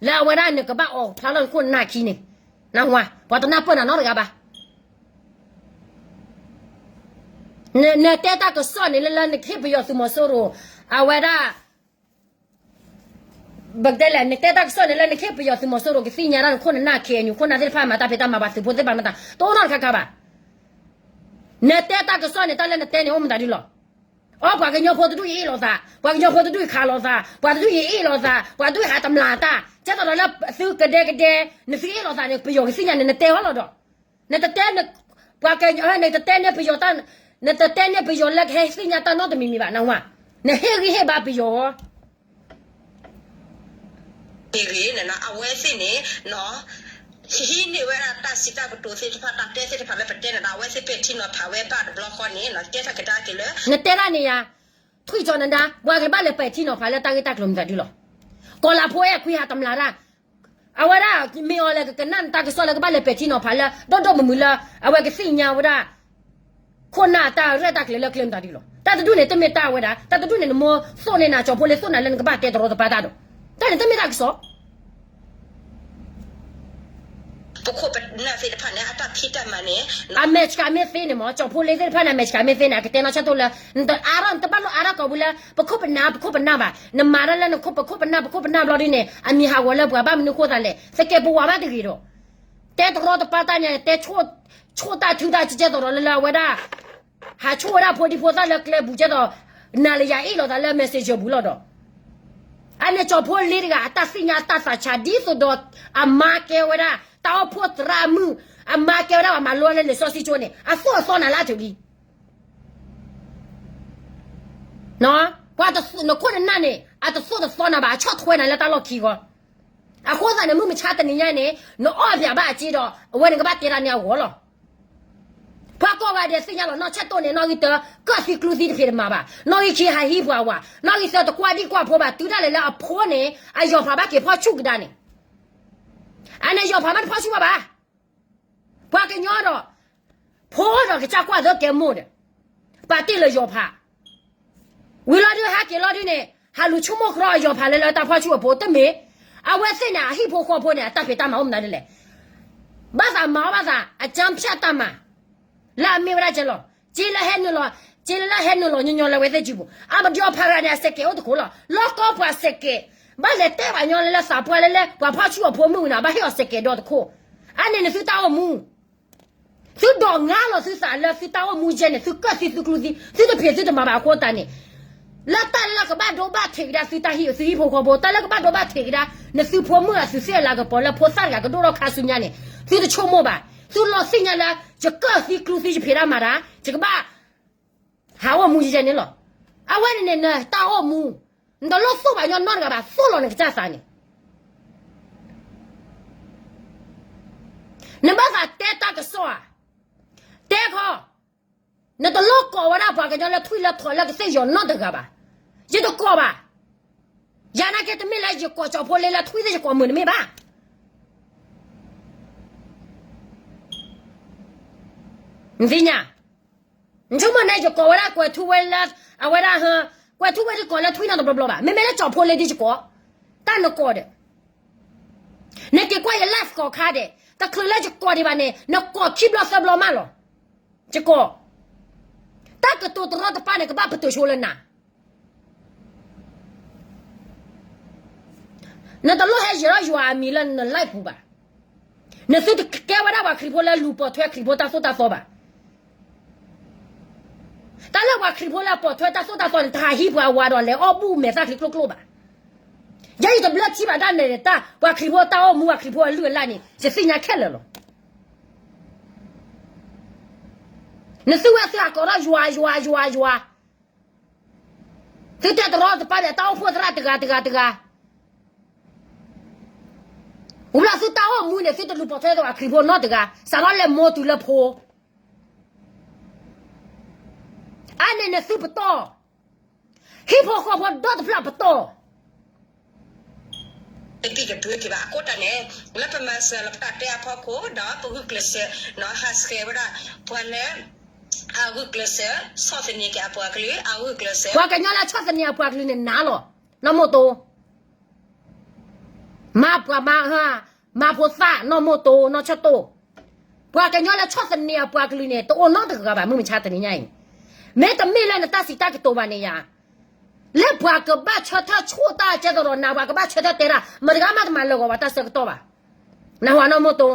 လၢအဝဲဒၣ်နကဘၣ်အိးဖျါထီၣ်နခိၣ်နနၢ်ခံန့ၣ်, နၢ်ဟူဧါ, ပှၤတနၢ်ပၢၢ်နၤနီတဂၤဘၣ်. နတဲတၢ်ကစီၣ်န့ၣ်လၢလၢနကဟ့ၣ်ပယီၤသုးမီၤစိရိၤ အဝဲဒၣ် ပကတဲလဲၣ် နတဲတၢ်ကစီၣ်န့ၣ်လၢနကဟ့ၣ်ပယီၤသုးမီၤစိရိၤ ကသ့ၣ်ညါတၢ်နခိၣ်နနၢ် K N U ခိၣ်နၢ်သ့ၣ်တဖၣ်မၤတၢ်ဖံးတၢ်မၤ ပှၤသုးဖိသ့ၣ်တဖၣ်မၤတၢ် တအိၣ်နီတခါခါဘၣ်. နတဲတၢ်ကစီၣ်န့ၣ် တၢ်လၢနတဲန့ၣ် အိၣ်မတၤဒုလီၤ. အိ ပှၤကညီဖိတဒူၣ်အံၤအ့ၣ်လိာ်သး, ပှၤကညီဖိတဒူၣ်အံၤခးလိာ်သး, ပှၤတဒူၣ်အံၤအ့ၣ်လိာ်သး, ပှၤတဒူၣ်အံၤဟးတမျးတၢ်, ကဲသိးဒီးလၢသုကဒဲကဒဲ, နသုအ့ၣ်လိာ်သးန့ၣ် ပယီၤကသ့ၣ်ညါန့ၣ် နတဲအီၤလီၤဒီး, နတတဲ, ပှၤက, နတတဲန့ၢ်ပယီၤတၢ်, နတတဲန့ၢ်ပယီၤလၢကဟဲသ့ၣ်ညါတၢ်နီတမံၤမံၤဘၣ် နၢ်ဟူဧါ, နဟ့ၣ်ဂံၢ်ဟ့ၣ်ဘါပယီၤ မ့ၢ်ဂ့ၤ အဝဲသ့ၣ်န့ၣ် ဟံးန့ၢ်ဝဲဒၣ်တၢ်စံးတၢ်ကတိၤသ့ၣ်တဖၣ် တၢ်တဲသ့ၣ်တဖၣ်လၢပတဲန့ၣ်ဒီး အဝဲသ့ၣ်ပဲာ်ထံနီၤဖးဝဲဘၣ်တဘျီဃီန့ၣ် တဲတၢ်ကဒါက့ၤလၢ နတဲဒၣ်န့ၣ်ယါ, ထွံၣ်ကၠီနဒါ ပှၤကဘၣ်လဲၤပဲာ်ထံနီၤဖးလၢတၢ်ဂ့ၢ်တၢ်ကျိၤမတၤဒုလီၤ. ကီၤလၤဖိအဲၣ်ခွံဟးတမျးတၢ်, အဝဲဒၣ် မ့ၢ်အီၤလဲၣ် ကကနၣ်နတၢ်ကစီၣ်လၢကဘၣ်လဲၤပဲာ်ထံနီၤဖးလၢ ဒိၣ်ဒိၣ်မုၢ်မုၢ်လၢ အဝဲကသ့ၣ်ညါဝဲဒၣ် ခိၣ်နၢ်တၢ်ရဲၣ်တၢ်ကျဲၤလၢကျဲမတၤဒုလီၤ. တၢ်တဒူၣ်န့ၣ် တမ့ၢ်တၢ်ဝဲဒၣ် တၢ်တဒူၣ်န့ၣ် နမိၢ်သိၣ်န့ၢ်နၤ ကၠီဖိလ့သိၣ်နၤလၢနကဘၣ်တဲတရီတပါတၢ်ဒီး တၢ်န့ၣ်တမ့ၢ်တၢ်ကစီၣ် ပခိၣ်ပနၢ်သ့ၣ်တဖၣ်န့ၣ် အတၢ်ဖံးတၢ်မၤန့ၣ် အမဲာ်ဆှးမ့ၢ်သ့န့ၣ်မ့ၢ် ကၠီဖိလ့သ့ၣ်တဖၣ်န့ၣ် အမဲာ်ဆှးမ့ၢ်သ့န့ၣ် အကတဲနီၢ်ဆၢၣ်တိၣ်လၢ နတအါထီၣ် နတဘၣ်လိၣ်အါထီၣ်ကိာ်ပူၤလၢ ပခိၣ်ပနၢ် ပခိၣ်ပနၢ်ဘၣ်. နမၤတၢ်လၢနခိၣ် ပခိၣ်ပနၢ် ပခိၣ်ပနၢ်ဘျီဒ်န့ၣ် အမံၤဟးဂီၤလၢပှၤဘၣ်မနုၤဃိသးလဲၣ် သကဲးပဝးဘၣ်တဂ့ၤဒီး တဲတရီတပါတၢ်န့ၣ် တဲဆိၣ်တၢ်ထုတၢ်ကဲသိးဒီးလၢလၢအဝဲဒၣ် ဟးဆိၣ်ဝဲဒၣ်ဖိဒံဖိသၣ်လၢကျဲပူၤကဲသိး နၤလၢယၤအ့ၣ်လိာ်သးလၢ messenger ပူၤလီၤဒီး အန့ၣ်ကၠီဖိလ့တဂၤ အတၢ်သ့ၣ်ညါအတၢ်သးဆးဒ်သိးဒီး အမါကဲဝဲဒၣ် တၢ်အိၣ်ဖှိၣ်သရၣ်မုၣ် အမါကဲဝဲဒၣ်ပှၤမၤလိလၢလံာ်စီဆှံကၠိန့ၣ် အသိၣ်အသီနၤလၢအထုးလံ ပှၤနခိၣ်နနၢ်န့ၣ် အတသိၣ်တသီနၤဘၣ် အဆီၣ်ထွဲနၤလၢတၢ်လီၢ်ခံဂီၢ် အဃိသတးန့ၣ်မုၢ်မဆါတနံၤညါန့ၣ် နအီၣ်ပၠးဘၣ်အစ့ဒီး အဝဲန့ၣ်ကဘၣ်တဲတၢ်န့ၣ်အဂီၢ်လီၤ. ပှၤကိးဂၤဒဲးသ့ၣ်ညါလီၤ နီၢ်ဆၢၣ်တိၣ်န့ၣ် နီၣ်ဂံၢ်တၢ ကၢၣ်သံကျူသံတဖံးတမၤဘၣ် နီၣ်ဂံၢ်ခံဟးဟံးပှၤဝၤ နီၣ်ဂံၢ်သၢ တကွၢ်ဒံၣ်ကွၢ်ဖိဘၣ် တုၤဒၣ်လဲာ်လၢအဖိန့ၣ် အယီၤဖးဘၣ်က့ၤဖီၣ်ဆူၣ်ကဒါန့ၣ် အန့ၣ်ယီၤဖးမ့ၢ်တဖီၣ်ဆူၣ်ဘၣ်ဘၣ် ပှၤကညီဒီး ဖိဒီးကစၢ်ကွၢ်သၢကဲမိၢ်ဒီး ပာ်တ့ၢ်လၢယီၤဖး ဝံၤလီၤဒုးဟဲက့ၤလီၤဒုးန့ၣ် ဟးလူၤဆိကမိၣ်ကြီအယီၤဖးလၢလၢတၢ်ဖီၣ်ဆူၣ်အဖိတမ့ၢ် အဝဲသ့ၣ်န့ၣ် အဟံၣ်ဖိဃီဖိန့ၣ် အတၢ်ဖံးတၢ်မၤအိၣ်မနုၤဒ်လဲၣ်. ဘၣ်သးမၤအီၣ်ဘၣ်သး အကၠၢဖၠၣ်တၢ်မၤ လၢအမ့ၢ်ဝဲဒၣ်ကဲလီၤ. က့လၢဟဲနုာ်လီၤ, က့လၢဟဲနုာ်လီၤညီညီလၢအဝဲသ့ၣ်စုပူၤ, အမဒီအီဖးရၤန့ၣ် အစဲးကဲးအိၣ်တခိၣ်လီၤ. လီၢ်ကီၢ်ပှၤစဲးကဲး, ဘၣ်လဲၤတဲပှၤညီလၢလၢသးပှၢ်လၢလၢ ပှၤဖီၣ်ဆူၣ်အဖိမုၣ်ဝံၤန့ၣ် ဘၣ်ဟ့ၣ်အီၤစဲးကဲးဒီတခိၣ်. အါန့ၣ်နသုတၢ်အိၣ်မူ သုဒိးငါလီၤသုသးလၢသုတၢ်အိၣ်မူယဲန့ၣ် သုကၢၣ်သံသုကျူသံ သုတဖံးသုတမၤဘၣ်အဃိသတးန့ၣ်, လၢတၢ်လၢကဘၣ်ဒိဘၣ်ထံးကဒါသုတၢ်ဟံၣ် သုဟံၣ်ဖိဃီဖိ တၢ်လၢကဘၣ်ဒိဘၣ်ထံးကဒါ နသုဖိမုၣ်အသုးသ့ၣ်အလၤကပီၤလၢဖိသၣ်တဂၤကဒိၣ်ထီၣ်ခါဆူညါန့ၣ် သုတဆိကမိၣ်ဘၣ်. သုလီၤသ့ၣ်ညါလၢ ယကၢၣ်သံကျူသံယဖံးတၢ်မၤတၢ် ယကဘၣ် ဟးအိၣ်မူယဲန့ၣ်လီၤ. အဝဲန့ၣ်န့ၣ် နတၢ်အိၣ်မူ နတလိၣ်သိၣ်ဘၣ်ညီနီတဂၤဘၣ် သိၣ်လီၤနကစၢ်သးန့ၣ် နဘၣ်သးတဲတၢ်ကစီၣ်ဧါ, တဲခီ, နတလိၣ်ကိးဝဲဒၣ်ပှၤကညီလၢထွံၣ်လၢထိးလၢကသ့ၣ်ယီၤနီတဂၤဘၣ်. ယတကိးဘၣ်. ယၤနာ်က့တမ့ၢ်လၢယကိးကၠီၤဖိလ့လၢထွံၣ်သ့ၣ်ယကိးမုာ်တမ့ၢ်ဘၣ်. နသ့ၣ်ညါ, နဆိကမိၣ်န့ၣ် ယကိးဝဲဒၣ်ကွဲးထူဝဲလၢ အဝဲဒၣ်ဟ, ကွဲးထူဝဲဒၣ်ကိးလၢထွံၣ်နီတဘျီဘျီဘၣ်. မ့မ့ၢ်လၢကၠီၤဖိလ့ဒ်ယကိး, တၢ်နကိးဒီး နက့ၤကွၢ်ယ live ကိးခါဒီး တချုးလၢယကိးဒံးဘၣ်န့ၣ် နကိးခံဘျီသၢဘျီမးလီၤ. ယကိး, တၢ်ကတိၤတရီတပါန့ၣ် ကဘၣ်ပတုာ်ဆိလၢနၤ. နတလိၣ်ဟဲယဲၤထီၣ်ယွၤအမံၤလၢန live ပူၤဘၣ်. နသုတကဲဝဲဒၣ်ပှၤခရံာ်ဖိလၢလူၤပိာ်ထွဲခရံာ်ဖိတၢ်သိၣ်တၢ်သီဘၣ်. တၢ်လၢပှၤခရံာ်ဖိလၢပိာ်ထွဲတၢ်သိၣ်တၢ်သီန့ၣ် တဟးဟံးပှၤဝၤဒီးလဲၤအီၣ်ဘူၣ်မဲာ်သၣ်ချံကျိကျိဘၣ်. ယဲယတဘျၢထံဘၣ်ဒၣ်နဲန့ၣ် တၢ်ပှၤခရံာ်ဖိတၢ်အိၣ်မူ ပှၤခရံာ်ဖိအလုၢ်အလၢ်န့ၣ် ယသ့ၣ်ညါခဲလၢာ်လီၤ. နသုဝဲသုဟးကိးထီၣ်ယွၤ ယွၤ ယွၤ ယွၤ, သုတဲတရီတပါဒီးတၢ်အိၣ်ဖှိၣ်သရၣ်တဂၤတဂၤတဂၤ, ဝံၤလီၤသုတၢ်အိၣ်မူန့ၣ် သုတလူၤပိာ်ထွဲသပှၤခရံာ်ဖိနီတဂၤ, စးထီၣ်လဲၤမိၢ်တုၤလၢဖိ အါန့ၣ်နသုပတီၢ်, ဟံၣ်ဖိဃီဖိဒီတဖျၢၣ်ပတီၢ် တဘံၣ်တဘုက့ၤဘၣ်. အဃိတၢ်န့ၣ် လၢပမၤစၢၤလီၤပတၢ်တဲအဖီခိၣ် ဒီးပဂုာ်ကျဲးစၢး ဟးဆှဲးဝဲဒၣ် ပှၤလၢ အဂုာ်ကျဲးစၢး ဆီၣ်သနံးက့ၤအပှၤကလုာ် အဂုာ်ကျဲးစၢး ပှၤကညီလၢဆီၣ်သနံးအပှၤကလုာ်န့ၣ်နၤလီၤ. နီၢ်မိၢ်တိ မၤပှၤမၤ, မၤဖိသၣ် နီၢ်မိၢ်တိ နီၢ်ဆၢၣ်တိၢ်, ပှၤကညီလၢဆီၣ်သနံးအပှၤကလုာ်န့ၣ် တအိၣ်နီတဂၤဘၣ် မုၢ်မဆါတနံၤညါအံၤ, မ့တမ့ၢ်လၢနတၢ်စံးတၢ်ကတိၤဘၣ်န့ၣ်ယါ, လၢပှၤကဘၣ်ဆၢထၢၣ်ဆိၣ်တၢ်ကဲသရီးနၤ ပှၤကဘၣ်ဆၢထၢၣ်တဲတၢ် မတၤတဂၤမးတမၤလၢာ်ဂီၤပှၤတၢ်ဆၢကတီၢ်ဘၣ်. နဟူးနီၢ်မိၢ်တိ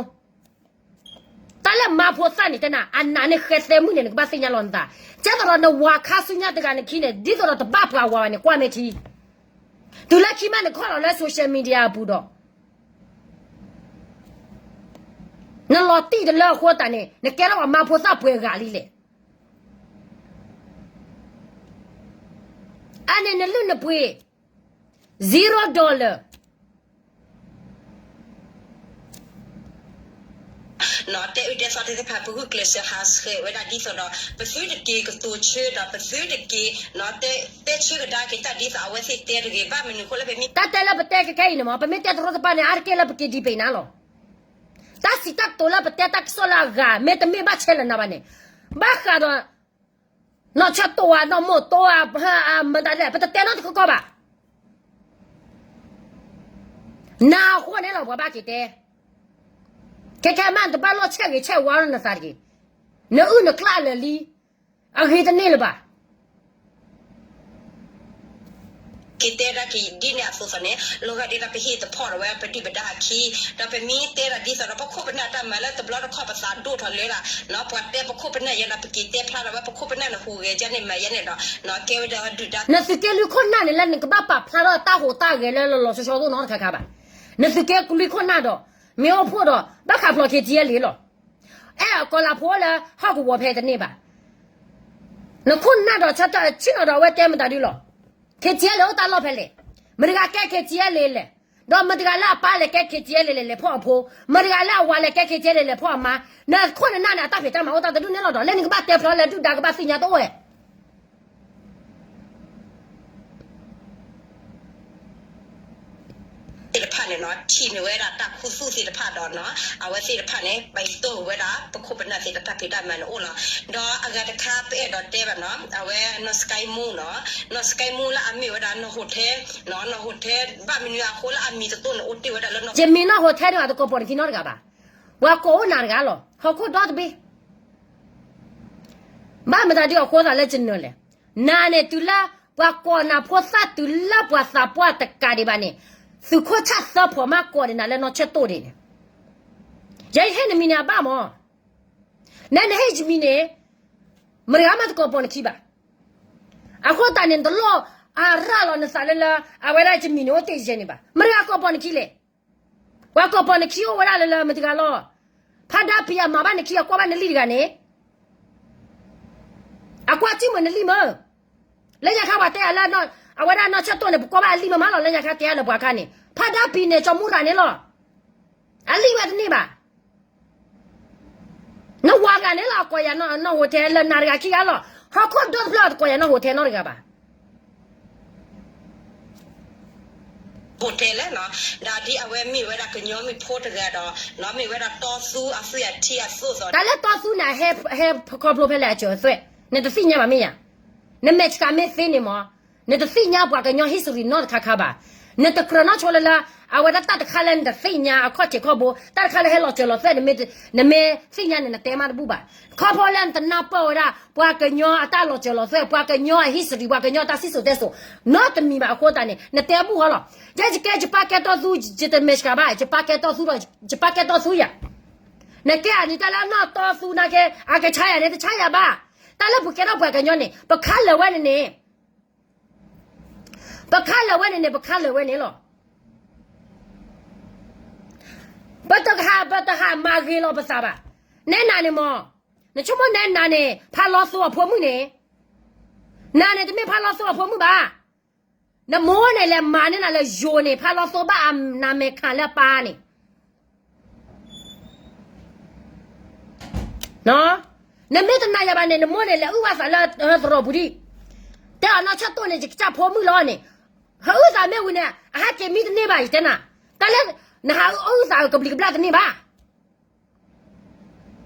တၢ်လၢမၤဖိသၣ်န့ၣ်တဲနၤ အနးန့ၢ်ဃဲသဲမုၣ်န့ၣ် နကဘၣ်သ့ၣ်ညါလီၤနသး, ကဲသရီးနဝၤခါဆူညါတဂၤနခံန့ၣ် ဒ်သိးဒီးတဘၣ်ပှၤဝၤဘၣ်န့ၣ် ကွၢ်မ့ၢ်ထံ, တုၤလၢခံမးနခီၣ်လီၤလၢ social media အပူၤဒီး နလီၤတံၢ်တလၢအဃိသတးန့ၣ် နကဲထီၣ်ပှၤမၤဖိသၣ်ပှဲၤဂၤလံလဲၣ်. အါန့ၣ်နလုၢ်နပှ့ၤ zero dollar တဲအုၣ်တဲသီသ့ၣ်တဖၣ် ပဂုာ်ကျဲးစၢးဟးဆှဲးဝဲဒၣ်ဒ်သိးဒီး ပသုတက့ၤကတိၤဆၢဒီး ပသုတက့ၤ တဲဆၢကဒါက့ၤတၢ်ဒ်သိးအဝဲသ့ၣ်တဲတဂ့ၤ ဘၣ်မနုၤအဃိလၢပမ့ၢ် တၢ်တဲလၢပတဲခဲခဲအံၤန့ၣ် ပမ့ၢ်တဲတရီတပါန့ၣ် အါတက့ၢ်လၢပက့ၤဒံးပ့ၤနၤလီၤ. တၢ်စံးတၢ်ကတိၤလၢပတဲတၢ်ကစီၣ်လၢအဂၤ မ့တမ့ၢ်ဘၣ်ဆဲးလၢနၤဘၣ်န့ၣ် ဘၣ်ဃးဒီး နီၢ်ဆၢၣ်တိၢ်ဧါ နီၢ်မိၢ်တိဧါ မတၤလဲၣ် ပတတဲနီတခီကီၢ်ဘၣ်. နၤအဃိန့ၣ်လီၤ ပှၤဘၣ်က့ၤတဲ, ခဲခဲမး နတဘၣ်လိၣ်ဆဲးဂ့ၤဆဲးဝါလၢနသးတဂ့ၤ, နအုၣ်နကျၣ်လၢာ်လံ, အဂ့ၤတန့ၢ်လၢၤဘၣ်. က့ၤတဲဒၣ်က့ၤဒ်န့ၣ်အသိးသိးန့ၣ် လီၤဂာ်ဒ်သိးပဟ့ၣ်သဖီၣ်ဒီးဝဲပဒုၣ်ပဒါအခံ, ဒီးပမ့ၢ်တဲဒၣ်ဒ်သိးဒီး ပခိၣ်ပနၢ်တၢ်မၤလၢတဘျီတခီၣ်ပသးဒိၣ်ထီၣ်လၢဒၣ်, ပှၤတဲပခိၣ်ပနၢ်ယဲဒီး ပက့ၤတဲဖျါဒီးဝဲပခိၣ်ပနၢ်န့ၣ် ဟူးဂဲၤယဲန့ၣ်မၤယဲန့ၣ်ဒီး ကဲဝဲဒၣ်ဒုၣ်ဒါ နသုးက့လွံၢ်ခိၣ်နၢ်န့ၣ်လၢနကဘၣ်ပာ်ဖျါထီၣ်တၢ်ဟူးတၢ်ဂဲၤလၢလီၤလီၤဆီဆီသိးနီတခါခါဘၣ်. နသုးက့လွံၢ်ခိၣ်နၢ်ဒီး မ့ၢ်အိၣ်ဖှိၣ်ဒီး ဘၣ်ဃးဖျိး ခ့ၣ်ကၠံၣ်အဲၣ်လ့ၣ် လီၤ. အဲၣ်ကီၤလၤဖိလၢဟီၣ်ကဝီၤဖဲတန့ၢ်ဘၣ်. နခိၣ်နၢ်ဒီးဆၢထၢၣ်ဆ့ၣ်နီၤဒီးအဝဲတဲမတၤဒုလီၤ. ခ့ၣ်ကၠံၣ်အဲၣ်လ့ၣ်အိၣ်တၢ်လီၢ်ဖဲလဲၣ်. မတၤတဂၤကဲခ့ၣ်ကၠံၣ်အဲၣ်လ့ၣ်လဲၣ်. ဒီးမတၤတဂၤလၢအပၢ်လဲၤကဲခ့ၣ်ကၠံၣ်အဲၣ်လ့ၣ်လဲၣ် လဲၤဖီၣ်အဖိ, မတၤတဂၤလၢအဝၤလဲၤကဲခ့ၣ်ကၠံၣ်အဲၣ်လ့ၣ်လဲၤဖီၣ်အမါ, နခိၣ်နနၢ်န့ၣ် အတၢ်ဖံးတၢ်မၤအိၣ်တၢ်တဒူၣ်န့ၣ်လီၤဒီး လၢနကဘၣ်တဲဖျါလၢဒုၣ်ဒါကဘၣ်သ့ၣ်ညါတအိၣ်ဝဲ တ သ့ၣ်တဖၣ်န့ၣ်နီၤ ထံၣ်န့ၢ်ဝဲဒၣ်တၢ်ခူသူၣ်သ့ၣ်တဖၣ်ဒီးနီၤ အဝဲသ့ၣ်တဖၣ်န့ၣ် ပာ်တီၢ်ဝဲဒၣ် ပခိၣ်ပနၢ်သ့ၣ်တဖၣ်တၢ်ဖံးတၢ်မၤန့ၣ်အိၣ်လီၤ. ဒီးအဂၤတခါပအဲၣ်ဒိးတဲဘၣ်နီၤ အဝဲနီၢ်စကဲမူနီၤ နီၢ်စကဲမူလၢအမ့ၢ်ဝဲဒၣ်နီၢ်ဟိၣ်ထဲ နီၢ်ဟိၣ်ထဲ ဘၣ်မနုၤအဃိလၢအမံၤတတိၢ်န့ၣ်အိၣ်တ့ၢ်ဝဲဒၣ်လၢနီၢ် ယမ့ၢ်နီၢ်ဟိၣ်ထဲဒၣ် တကိးပိာ်နခံနီတဂၤဘၣ်. ပှၤကိးအိၣ်နၤတဂၤလီၤ ဟီၣ်ခိၣ်ဒီတဘ့ၣ် ဘၣ်မတၤဒ်အဃိသးလၢယနၢၤလဲၣ်. နၤန့ၣ်တုၤလၢ ပှၤကိးနၤဖိသၣ်တုၤလၢပှၤသးပှၢ်တကးဒံးဘၣ်န့ၣ် သုးခိၣ်ဆၣ်သၢဖီးမးကိးန့ၢ်နၤလၢနီၢ်ဆၢတိၢ်ဒံးန့ၣ် ယဟ့ၣ်နမံၤန့ၣ်အဘၣ်မး နဲနဟ့ၣ်ယမံၤန့ၣ် မတၤဂၤမးတကိးပိာ်နခံဘၣ်. အဃိသတးန့ၣ် တလိၣ်အရၤလီၤနသးလၢလၢ အဝဲဒၣ်ယမံၤန့ၣ်အိၣ်တ့ၢ်ယဲန့ၣ်ဘၣ်. မတၤဂၤကိးပိာ်နခံလဲၣ်. ပှၤကိးပိာ်နခံအိၣ်ဝဲဒၣ်လၢလၢမတၤတဂၤလီၤ. ဖးဒါပံၤအမၤဘၣ်နခံ အကွၢ်ဘၣ်နလံၣ်တဂၤန့ၣ် အကွၢ်စုမုၢ်နလံၣ်မၢ လၢညါခါပှၤတဲအလၢ အဝဲဒၣ်နီၢ်ဆၢတိၢ်န့ၣ် ပကွၢ်ဘၣ်အလံၣ်မးမးလီၤ လၢညါခါတဲအလၢပှၤခါန့ၣ် ဖးဒါပံၤန့ၣ် ကၠီမူရၤန့ၣ်လီၤ. အလံၣ်ဝဲတန့ၢ်ဘၣ်. နဝၤဂၤန့ၣ်လီၤ အကိးယၤနီၢ်ဟိၣ်ထဲလၢနၤတဂၤခံဂၤလီၤ. ဟီၣ်ခိၣ်ဒီတဖျၢၣ်တကိးယၤနီၢ်ဟိၣ်ထဲနီတဂၤဘၣ်. ဟိၣ်ထဲလဲၣ်နီၤ ဒ်အဝဲမ့ၢ်ဝဲဒၣ်ကညီမုၣ်ဖိတဂၤဒီး နီၤမ့ၢ်ဝဲဒၣ်တီသူအသွံၣ်အထံအသိးသိး တၢ်လၢတီသူန့ၣ် ဟဲခီဖျိဖဲလဲၣ်အစၢၤအသွဲၣ် နတသ့ၣ်ညါဘၣ်မ့ၢ်ယၤ. နမဲာ်ဆှးမ့ၢ်သ့န့ၣ်မး နတသ့ၣ်ညါပှၤကညီ history နီတခါခါဘၣ်. နတကြၢးနီၢ်ဆိလၢလၢ အဝဲဒၣ်တၢ်တခါလၢနတသ့ၣ်ညါအခီၣ်ထံးခီၣ်ဘိ တၢ်တခါလၢဟဲလီၤစၢၤလီၤသွဲၣ် နမ့ၢ်သ့ၣ်ညါန့ၣ် နတဲမးတဘူၣ်ဘၣ်. ခီဖျိလၢနတနၢ်ပၢၢ်ဝဲဒၣ် ပှၤကညီအတၢ်လီၤစၢၤလီၤသွဲၣ် ပှၤကညီအ history ပှၤကညီအတၢ်စံၣ်စိၤတဲစိၤ နီတမံၤဘၣ်အဃိသတးန့ၣ် နတဲဘူၣ်ဃီလီၤ. ယဲယကဲယပၢ်ကဲတီသူ ယတမဲာ်ဆှးဘၣ် ယပၢ်ကဲတီသူဒီး ယပၢ်ကဲတီသူယၤ နကဲအန့ၣ်တၢ်လၢအနီၢ်တီသူနာ်က့ အကဆါယၤန့ၣ် တဆါယၤဘၣ်. တၢ်လၢပကဲထီၣ်ပှၤကညီန့ၣ် ပခါလၢာ်ဝဲန့ၣ်န့ၣ် ပခါလၢာ်ဝဲန့ၣ်န့ၣ် ပခါလၢာ်ဝဲန့ၣ်လီၤ. ပတဟး ပတဟးမၤဂ့ၤလီၤပသးဘၣ်. နဲနၤန့ၣ်မး နဆိကမိၣ်နဲနၤန့ၣ် ဖးလီၤသိအဖိမုၣ်န့ၣ် နၤန့ၣ်တမ့ၢ်ဖးလီၤသိအဖိမုၣ်ဘၣ်. နမိၢ်န့ၣ်လဲၤမၤန့ၢ်နၤလၢယိၤန့ၣ် ဖးလီၤသိဘၣ်အနမဲာ်ခးလၢပၢ်န့ၣ် နမ့ၢ်တနာ်ယၤဘၣ်န့ၣ် နမိၢ်န့ၣ်လဲၤအုၣ်ဘၣ်သးလၢသရိာ်ပူၤဒံး တဲအီၤနီၢ်ဆၢတိၢ်န့ၣ် ယကစၢ်ဖိမုၣ်လီၤန့ၣ် ဟအုၣ်သးမ့ၢ်ဝံၤန့ၣ် အဟဲက့ၤမံတန့ၢ်ဘၣ် ယတဲနၤ တၢ်လၢ နဟးအုၣ်သးကဘျံးကဘျၣ်တန့ၢ်ဘၣ်.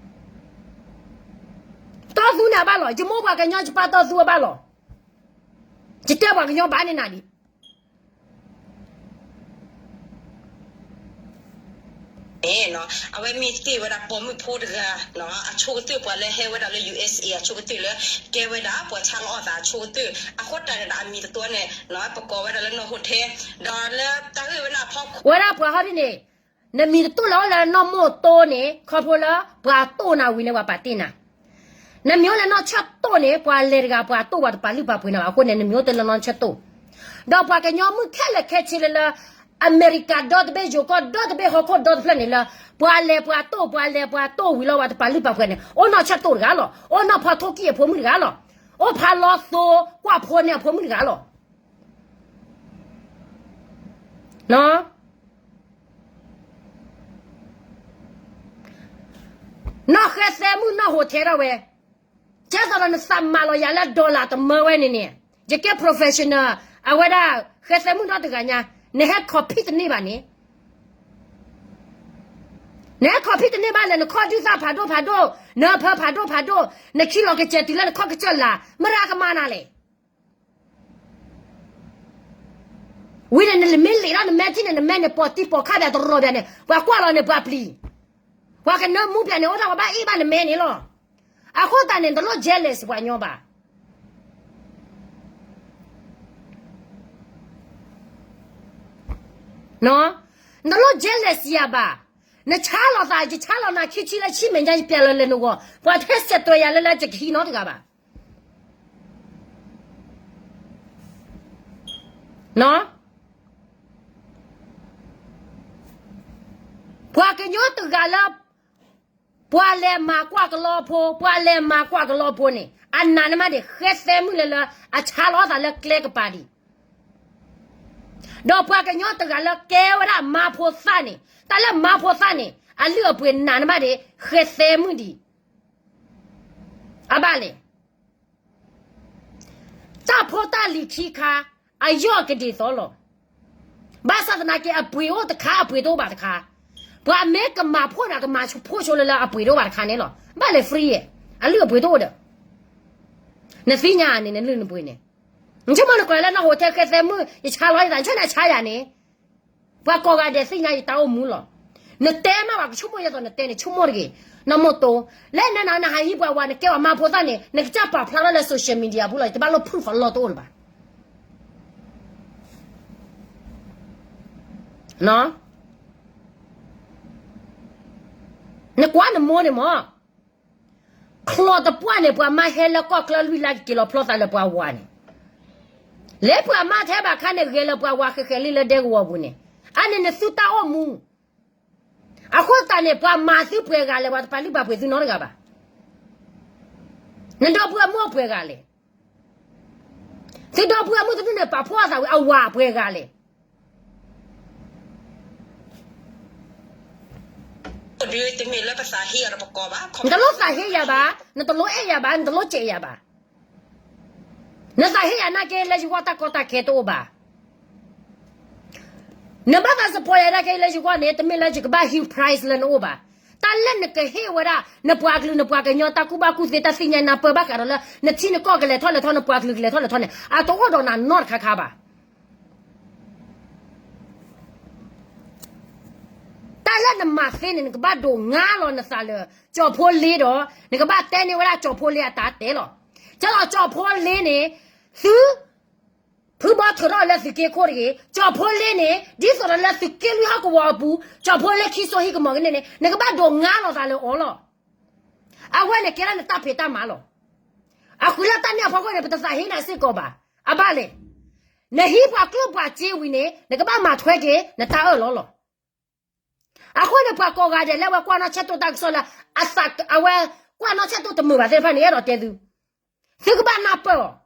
တီသူန့ၣ်အဘၣ်လီၤ ယမိၢ်ပှၤကညီယပၢ်တီသူအဘၣ်လီၤ. ယတဲပှၤကညီဘၣ်န့ၣ်နၤဒံး အဝဲမ့ၢ်တ့ၢ်ဝဲဒၣ်ပိာ်မုၣ်ဖိတဂၤ အဆိကတၢၢ်ပှၤလၢဟဲဝဲဒၣ်လၢ ယူၢ်အ့စ့ အဆိကတၢၢ်လၢ ကဲဝဲဒၣ်ပှၤဆါလီၤအီၣ်သးအဆိကတၢၢ် အဃိတၢ်န့ၣ်ဒီးအမံၤတတိၢ်န့ၣ် ပကိးဝဲဒၣ်လၢနီၢ်ဟိၣ်ထဲ ဒီးလၢတၢ်ဂ့ၢ်ဝဲဒၣ်ဖီခိၣ် ဝဲဒၣ်ပှၤဟီဒ်န့ၣ် နမံၤတတိၢ်လၢအိၣ်လၢနီၢ်မိၢ်တိၢ်န့ၣ် ခီဖျိလၢပှၤတိၢ်နၤဝံၤန့ၣ် ပှၤပာ်တ့ၢ်နၤ နမံၤအိၣ်လၢနီၢ်ဆၢတိၢ်န့ၣ် ပှၤလဲၤတဂၤပှၤတိၢ်ပှၤတပာ်လုၢ်ပာ်ပှ့ၤနၤဘၣ် အဃိန့ၣ် နမံၤအိၣ်တ့ၢ်လၢနီၢ်ဆၢတိၢ် ဒီးပှၤကညီမုၣ်ခဲလၢာ်ခဲဆ့လၢလၢ အမဲရကၤဒီတဘ့ၣ် ယိၤကီၢ်ဒီတဘ့ၣ် ဟီၣ်ခိၣ်ဒီတဖျၢၣ်န့ၣ်လၢ ပှၤလဲၤပှၤတိၢ် ပှၤလဲၤပှၤတိၢ်ဝံၤလီၤ ပှၤတပာ်လုၢ်ပာ်ပှ့ၤန့ၣ် အိၣ်နီၢ်ဆၢတိၢ်တဂၤလီၤ. အိၣ်နီၢ်ဖီထိၣ်ကံၣ်အဖိမုၣ်တဂၤလီၤ. အိၣ်ဖးလီၤသိကွၢ်ဖိန့ၣ်အဖိမုၣ်တဂၤလီၤ. နီၢ်ဃဲသဲမုၣ်နီၢ်ဟိၣ်ထဲထီၣ်ဝဲ, ကဲသိးဒီးနသးမၤလီၤယၤလၢ dollar တမၢဝဲန့ၣ်န့ၣ်, ယကဲ professional အဝဲဒၣ် ဃဲသဲမုၣ်နီၢ်တဂၤညါ, နဟဲ compete တန့ၢ်ဘၣ်န့ၣ်, နဟဲ compete တန့ၢ်ဘၣ်လၢ နခီၣ်ဒုၣ်သၣ်ဖးဒိၣ်ဖးဒိၣ်, နဖၢဖးဒိၣ်ဖးဒိၣ်, နခံလီၤကစဲၤတုၤလၢနခီၣ်ကစၢၢ်လၤ, မတၤကမၤနၤလဲၣ်. ဝံၤန့ၣ် နမ့ၢ်လံာ်ဒီးနမဲထံၣ်န့ၣ် နမဲန့ၣ် ပိာ်တံၢ်ပိာ်ခါဘၣ်တရီဘၣ်န့ၣ် ပှၤကွၢ်လီၤန့ၣ် ပှၤပျံၤ, ပှၤကနၢမူပျၢ်န့ၣ် အိၣ်ဒၣ်ပှၤဘၣ်အ့ၣ်ဘၣ်နမဲန့ၣ်လီၤ. အဃိသတးန့ၣ် တလိၣ် jealous ပှၤကညီဘၣ်. နတလိၣ် jealous ယၤဘၣ်. နဆါလီၤသး ယဆါလီၤနၤခံဆံလၢဆံမဲာ်ညါ ယပျဲလီၤလဲၤနဂီၢ် ပှၤတဟဲစဲးတွဲယၤလၢလၢယကဟံးနီတဂၤဘၣ်. ပှၤကညီတဂၤလၢ ပှၤလဲၤမၤကွၢ်ကလီဖိ, ပှၤလဲၤမၤကွၢ်ကလီဖိန့ၣ် အနာ်နမးဒံး ဃဲသဲမုၣ်လၢလၢ အဆါလီၤသးလၢကျဲကပၤဒံး, ဒီးပှၤကညီတဂၤလၢကဲဝဲဒၣ်မါဖိသၣ်န့ၣ်, တၢ်လၢမါဖိသၣ်န့ၣ် အလုၢ်အပှ့ၤနာ်နမးဒံး ဃဲသဲမုၣ်ဒံး, အဘၣ်လဲၣ်. တၢ်ဖိတၢ်လံၤခံခါ အယီၢ်ကဒ်သိးလီၤ. ဘၣ်ဆၣ်သနာ်က့ အပှ့ၤအိၣ်တခါ အပှ့ၤတအိၣ်ဘၣ်တခါ, ပှၤမ့ၢ်ကမၤဖှိၣ်န့ၣ် ကမၤဖှိၣ်ဆိလၢလၢအပှ့ၤတအိၣ်ဘၣ်တခါန့ၣ်လီၤ. ဘၣ်လဲၤ free အံၤ အလုၢ်အပှ့ၤတအိၣ်ဒီး, နသ့ၣ်ညါန့ၣ် နလုၢ်နပှ့ၤန့ၣ်, နဆိကမိၣ်နကွၢ်လၢနဟိထဲဃဲသဲမုၢ် ယဆါလီၤယသး နဆိကမိၣ်နဆါယၤန့ၣ်, ပှၤကိးဂၤဒဲးသ့ၣ်ညါယတၢ်အိၣ်မူလီၤ. နတဲမးဘၣ် ကဆိကမိၣ်ယသိးနတဲန့ၣ် ဆိကမိၣ်တဂ့ၤ, နမိၢ်တိ, လၢနနဟးဟံးပှၤဝၤ နကဲဝဲမါဖိသၣ်န့ၣ် နကစၢ်ပာ်ဖျါထီၣ်လၢ social media ပူၤလီၤ, ယတဘၣ်လိၣ် proof အလီၢ်တအိၣ်လၢၤဘၣ်. နကွၢ်နမိၢ်န့ၣ်မး, ချီတပှၢ်န့ၣ် ပှၤမါဟဲလၢကီၢ်ချၢလွံၢ်လါကက့ၤလီၤဖျီသးလၢပှၤဝၤန့ၣ်, လၢပှၤမါထဲဘၣ်ခါန့ၣ် ဂဲၤလၢပှၤဝၤဃဲၤဃဲၤလံလၢဒဲကဝီၤပူၤန့ၣ်, အန့ၣ်နသုတၢ်အိၣ်မူ, အဃိသတးန့ၣ် ပှၤမၤသုပှဲၤဂၤလဲၣ်, ပှၤတပာ်လုၢ်ပာ်ပှ့ၤသုနီတဂၤဘၣ်. နဒီပုၢ်ဝဲၢ်မုၣ်ပှဲၤဂၤလဲၣ်, သုဒီပုၢ်ဝဲၢ်မုၣ်တဒူၣ်န့ၣ် ပာ်ဖှိၣ်အသးဝံၤ အဝၤပှဲၤဂၤလဲၣ်. တမ့ၢ်လၢပသးဟ့ယၤဒီးပကီဘၣ်, နတလိၣ်သးဟ့ယၤဘၣ်, နတလိၣ်အဲၣ်ယၤဘၣ်, နတလိၣ်စဲးယၤဘၣ်. နသးဟ့ယၤနာ်က့ လၢယဂီၢ်တၢ်ကီတၢ်ခဲတအိၣ်ဘၣ်. နဘၣ်သး support ယၤနာ်က့ လၢယဂီၢ်န့ၣ် တမ့ၢ်လၢယကဘၣ်ဟံး prize လၢနအိၣ်ဘၣ်. တၢ်လၢနကဟ့ၣ်ဝဲဒၣ် နပှၤကလုာ်နပှၤကညီတၢ်ကူၣ်ဘၣ်ကူၣ်သ့တၢ်သ့ၣ်ညါနၢ်ပၢၢ်ဘၣ်ဃးဒီးလၢ နထံနကီၢ်ကလဲၤထီၣ်လဲၤထီၣ် နပှၤကလုာ်ကလဲၤထီၣ်လဲၤထီၣ်န့ၣ် အတအိၣ်ဒီးနၤနီတခါခါဘၣ်. တၢ်လၢနမၤသ့န့ၣ် နကဘၣ်ဒိးငါလီၤနသးလၢ ကၠီၤဖိလ့ဒီး နကဘၣ်တဲန့ၢ်ဝဲဒၣ်ကၠီၤဖိလ့အတၢ်တဲလီၤ. ကၠီၤဖိလ့န့ၣ် သု ဖုဘီထုးထီၣ်လၢသုးက့ခိၣ်တဂ့ၤ, ကၠီၤဖိလ့န့ၣ် ဒ်သိးဒီးလၢသုးက့လွံၢ်ဟီၣ်ကဝီၤအပူၤ ကၠီၤဖိလ့ခံစိဟံၣ်ကမီၤကန့ၣ်န့ၣ် နကဘၣ်ဒိးငါလီၤသးလၢအီၤလီၤ. အဝဲန့ၣ်ကဲဒၣ်နတၢ်ဖံးတၢ်မၤလီၤ. အဃိလၢတၢ်န့ၣ်အဖီခိၣ်န့ၣ် ပတသးဟ့နၤစ့ၢ်ကီးဘၣ်. အဘၣ်လဲၣ်. နဟံးပှၤကျိၣ်ပှၤစ့ဝံၤန့ၣ် နကဘၣ်မၤထွဲက့ၤနတၢ်အၢၣ်လီၤလီၤ. အဃိန့ၣ် ပှၤကိးဂၤဒဲးလၢအဝဲကွၢ်နီၣ်ဆဲၣ်တိၢ်တၢ်ကစီၣ်လၢ အသးအဝဲကွၢ်နီၣ်ဆဲၣ်တိၢ်တမုာ်ဘၣ်သ့ၣ်တဖၣ်န့ၣ် အဲၣ်ဒိးတဲသု, သုကဘၣ်နၢ်ပၢၢ်အီၤ.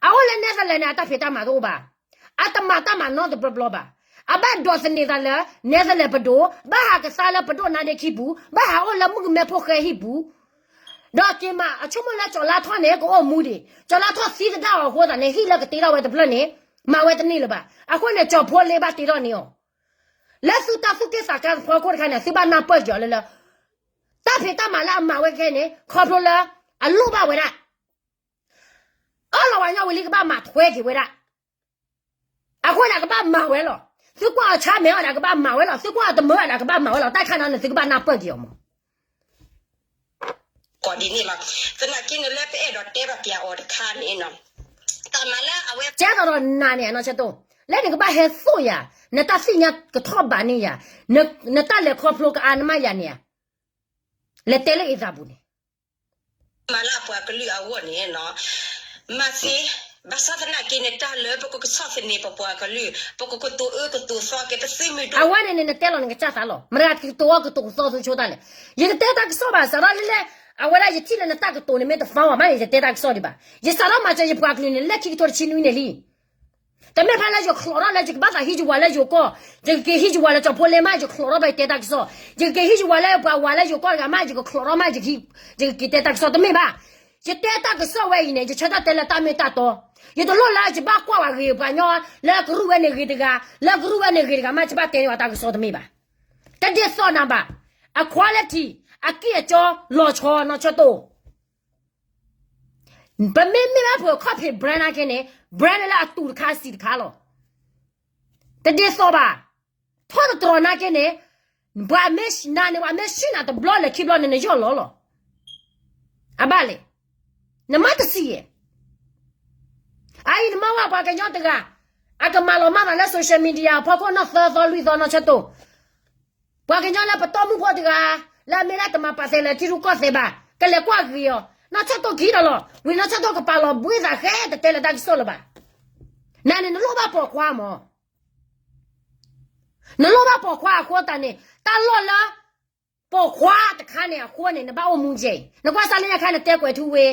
အအိၣ်လၢ Netherlands န့ၣ် အတၢ်ဖံးတၢ်မၤတအိၣ်ဘၣ်. အတမၤတၢ်မၤနီတဘျီဘျီဘၣ်. အဘၣ်ဒိးသန့ၤသးလၢ Netherlands ပဒိၣ်, ဘၣ်ဟးကသါလၢပဒိၣ်နါဒ့ခံပူၤ, ဘၣ်ဟးအိၣ်လၢမုၣ်ကမဲဖိဃဲဟံၣ်ပူၤ ဒီးက့ၤမး အဆိကမိၣ်လၢကၠီၤလါထီၣ်န့ၣ် ကအိၣ်မူဒံး, ကၠီၤလါထီၣ်သံသဒၣ်အီၤအဃိသတးန့ၣ် ဟံၣ်လၢကတ့ထီၣ်ဝဲတဖျၢၣ်န့ၣ် မၤဝဲတန့ၢ်လၢၤဘၣ်. အဃိန့ၣ် ကၠီၤဖိလ့ဘၣ်တ့ထီၣ်န့ၢ်အီၤ. လၢသုတၢ်သူၣ်က့ၣ်သးကါသဖီခိၣ်တခါန့ၣ် သုဘၣ်နၢ်ပၢၢ်က့ၤအီၤလၢလၢ တၢ်ဖံးတၢ်မၤလၢအမၤဝဲခဲအံၤန့ၣ် ခီဖျိလၢ အလိၣ်ဘၣ်ဝဲဒၣ် အၢၣ်လီၤဝဲညီဝံၤလံ ကဘၣ်မၤထွဲက့ၤဝဲဒၣ်. အဃိန့ၣ် အကဘၣ်မၤဝဲလီၤ. သုကွၢ်အီၤဆါမဲာ်အီၤဒီး အကဘၣ်မၤဝဲလီၤ. သုကွၢ်အီၤတမုာ်အီၤဒီး အကဘၣ်မၤဝဲလီၤ. တၢ်ခါန့ၣ်န့ၣ် သုကဘၣ်နၢ်ပၢၢ်က့ၤအီၤမး ကိးဒ်န့ၣ်လီၤ. သနာ်က့န့ၣ်လၢပအဲၣ်ဒိးတဲဘၣ်ပျးအီၤတခါန့ၣ်နီၤ, တၢ်မၤလၢအဝဲ ကဲသိးဒီးနၤန့ၣ် အနီၢ်ဆၢတိၢ်, လၢနကဘၣ်ဟဲသိၣ်ယၤ, နတၢ်သ့ၣ်ညါကထီၣ်ဘးန့ၢ်ယၤ, နတၢ်လဲၤခီဖျိကအါနမးယၤန့ၣ်ဧါ, လဲၤတဲလၢအသးပူၤန့ၣ် မၤလၢအပှၤကလုာ်အဂီၢ်န့ၣ်နီၤ, မၤသ့, ဘၣ်ဆၣ်သနာ်က့န့ၣ် တၢ်လၢပကကဆီၣ်သနံးပပှၤကလုာ် ပကကတိၤအၢကတိၤသီက့ၤပသုးမုၢ်ဒိၣ် အဝဲန့ၣ်န့ၣ် နတဲလီၤနကစၢ်သးလီၤ. မတၤကတိၤအၢကတိၤကသီသုဆိတၢ်လဲၣ်. ယတတဲတၢ်ကစီၣ်ဘၣ်, စးထီၣ်လၢလဲၣ်, အဝဲဒၣ်ယထံၣ်လၢနတၢ်ကတိၤန့ၣ် မ့ၢ်တသီဝဲမးန့ၣ် ယတတဲတၢ်ကစီၣ်ဒံးဘၣ်. ယစးထီၣ်မၤစၢၤယပှၤကလုာ်န့ၣ် လၢခံကထိတဆံနွံန့ၣ်လံ. တမ့ၢ်ဖဲလၢယချီးထီၣ်လၢ ယကဘၣ်သးဟံးယဝၤလၢယိၤကီၢ်, ယကက့ၤဟံးယဝၤလၢကၠီၤဖိလ့မး ယချီးထီၣ်ဘၣ်ယတဲတၢ်ကစီၣ်, ယကက့ၤဟံးယဝၤလၢပှၤဝၤလၢယိၤကီၢ်တဂၤမး ယကချီးထီၣ်မး ယကက့ၤတဲတၢ်ကစီၣ် တမ့ၢ်ဘၣ်. ယတဲတၢ်ကစီၣ်ဝဲအံၤန့ၣ် ယဆၢထၢၣ်တဲလၢတၢ်မ့ၢ်တၢ်တီ, ယတလိၣ်လၢယဘၣ်ကွၢ်ဝဲဂ့ၤပှၤညီ, လၢကရူၢ်ဝဲန့ၣ်ဂ့ၤတဂၤ, လၢကရူၢ်ဝဲန့ၣ်ဂ့ၤတဂၤမး ယဘၣ်တဲန့ၢ်ဝဲတၢ်ကစီၣ်တမ့ၢ်ဘၣ်. တဒ်သိးနၤဘၣ်. အ quality, အက့ၢ်အကၠီ လီၤဆီနီၢ်ဆၢတိၢ် ပမ့မ့ၢ်ဘၣ်ပှၤခီၣ်ဖံး brand နာ်က့န့ၣ် brand လၢအတူးတခါစံးတခါလီၤ. တဒ်သိးဘၣ်. ထီၣ်တတြီၤနာ်က့န့ၣ် ပှၤမ့ၢ်နၤန့ၣ် ပှၤမ့ၢ်ဆံးနၤတဘျီလဲၣ်ခံဘျီန့ၣ် နယီၢ်လီၤလီၤ. အဘၣ်လဲၣ်. နမၤတစံးယဲၢ် အအံၤနမ့ၢ်ဝဲပှၤကညီတဂၤ အကမၤလီၤမၢ်သးလၢ social media အဖီခိၣ်နီၢ်သၢသီလွံၢ်သီနီၢ်ဆၢတိၢ် ပှၤကညီလၢပတီၢ်မုၢ်ဖိတဂၤ လၢအမ့ၢ်ဒၣ်တမၤပာ်သဲလၢထံရူၢ်ကီၢ်သဲးဘၣ် ကလဲၤကွၢ်ဂ့ၤအီၤ နီၢ်ဆၢတိၢ်ကဟံးဒီးလီၤ. ဝံၤနီၢ်ဆၢတိၢ်ကပာ်လီၤဘှ့သးဃဲတတဲလၢတၢ်ကစီၣ်လၢၤဘၣ်. နၤန့ၣ် နလိၣ်ဘၣ်ပိာ်ခွါမး. နလိၣ်ဘၣ်ပိာ်ခွါအဃိသတးန့ၣ် တၢ်လီၢ်လၢ ပိာ်ခွါတခါန့ၣ်အဃိန့ၣ် နဘၣ်အိၣ်မူယဲၢ်အံၤ နကွၢ်စးလၢညါခါ နတဲကွဲးထူဝ့,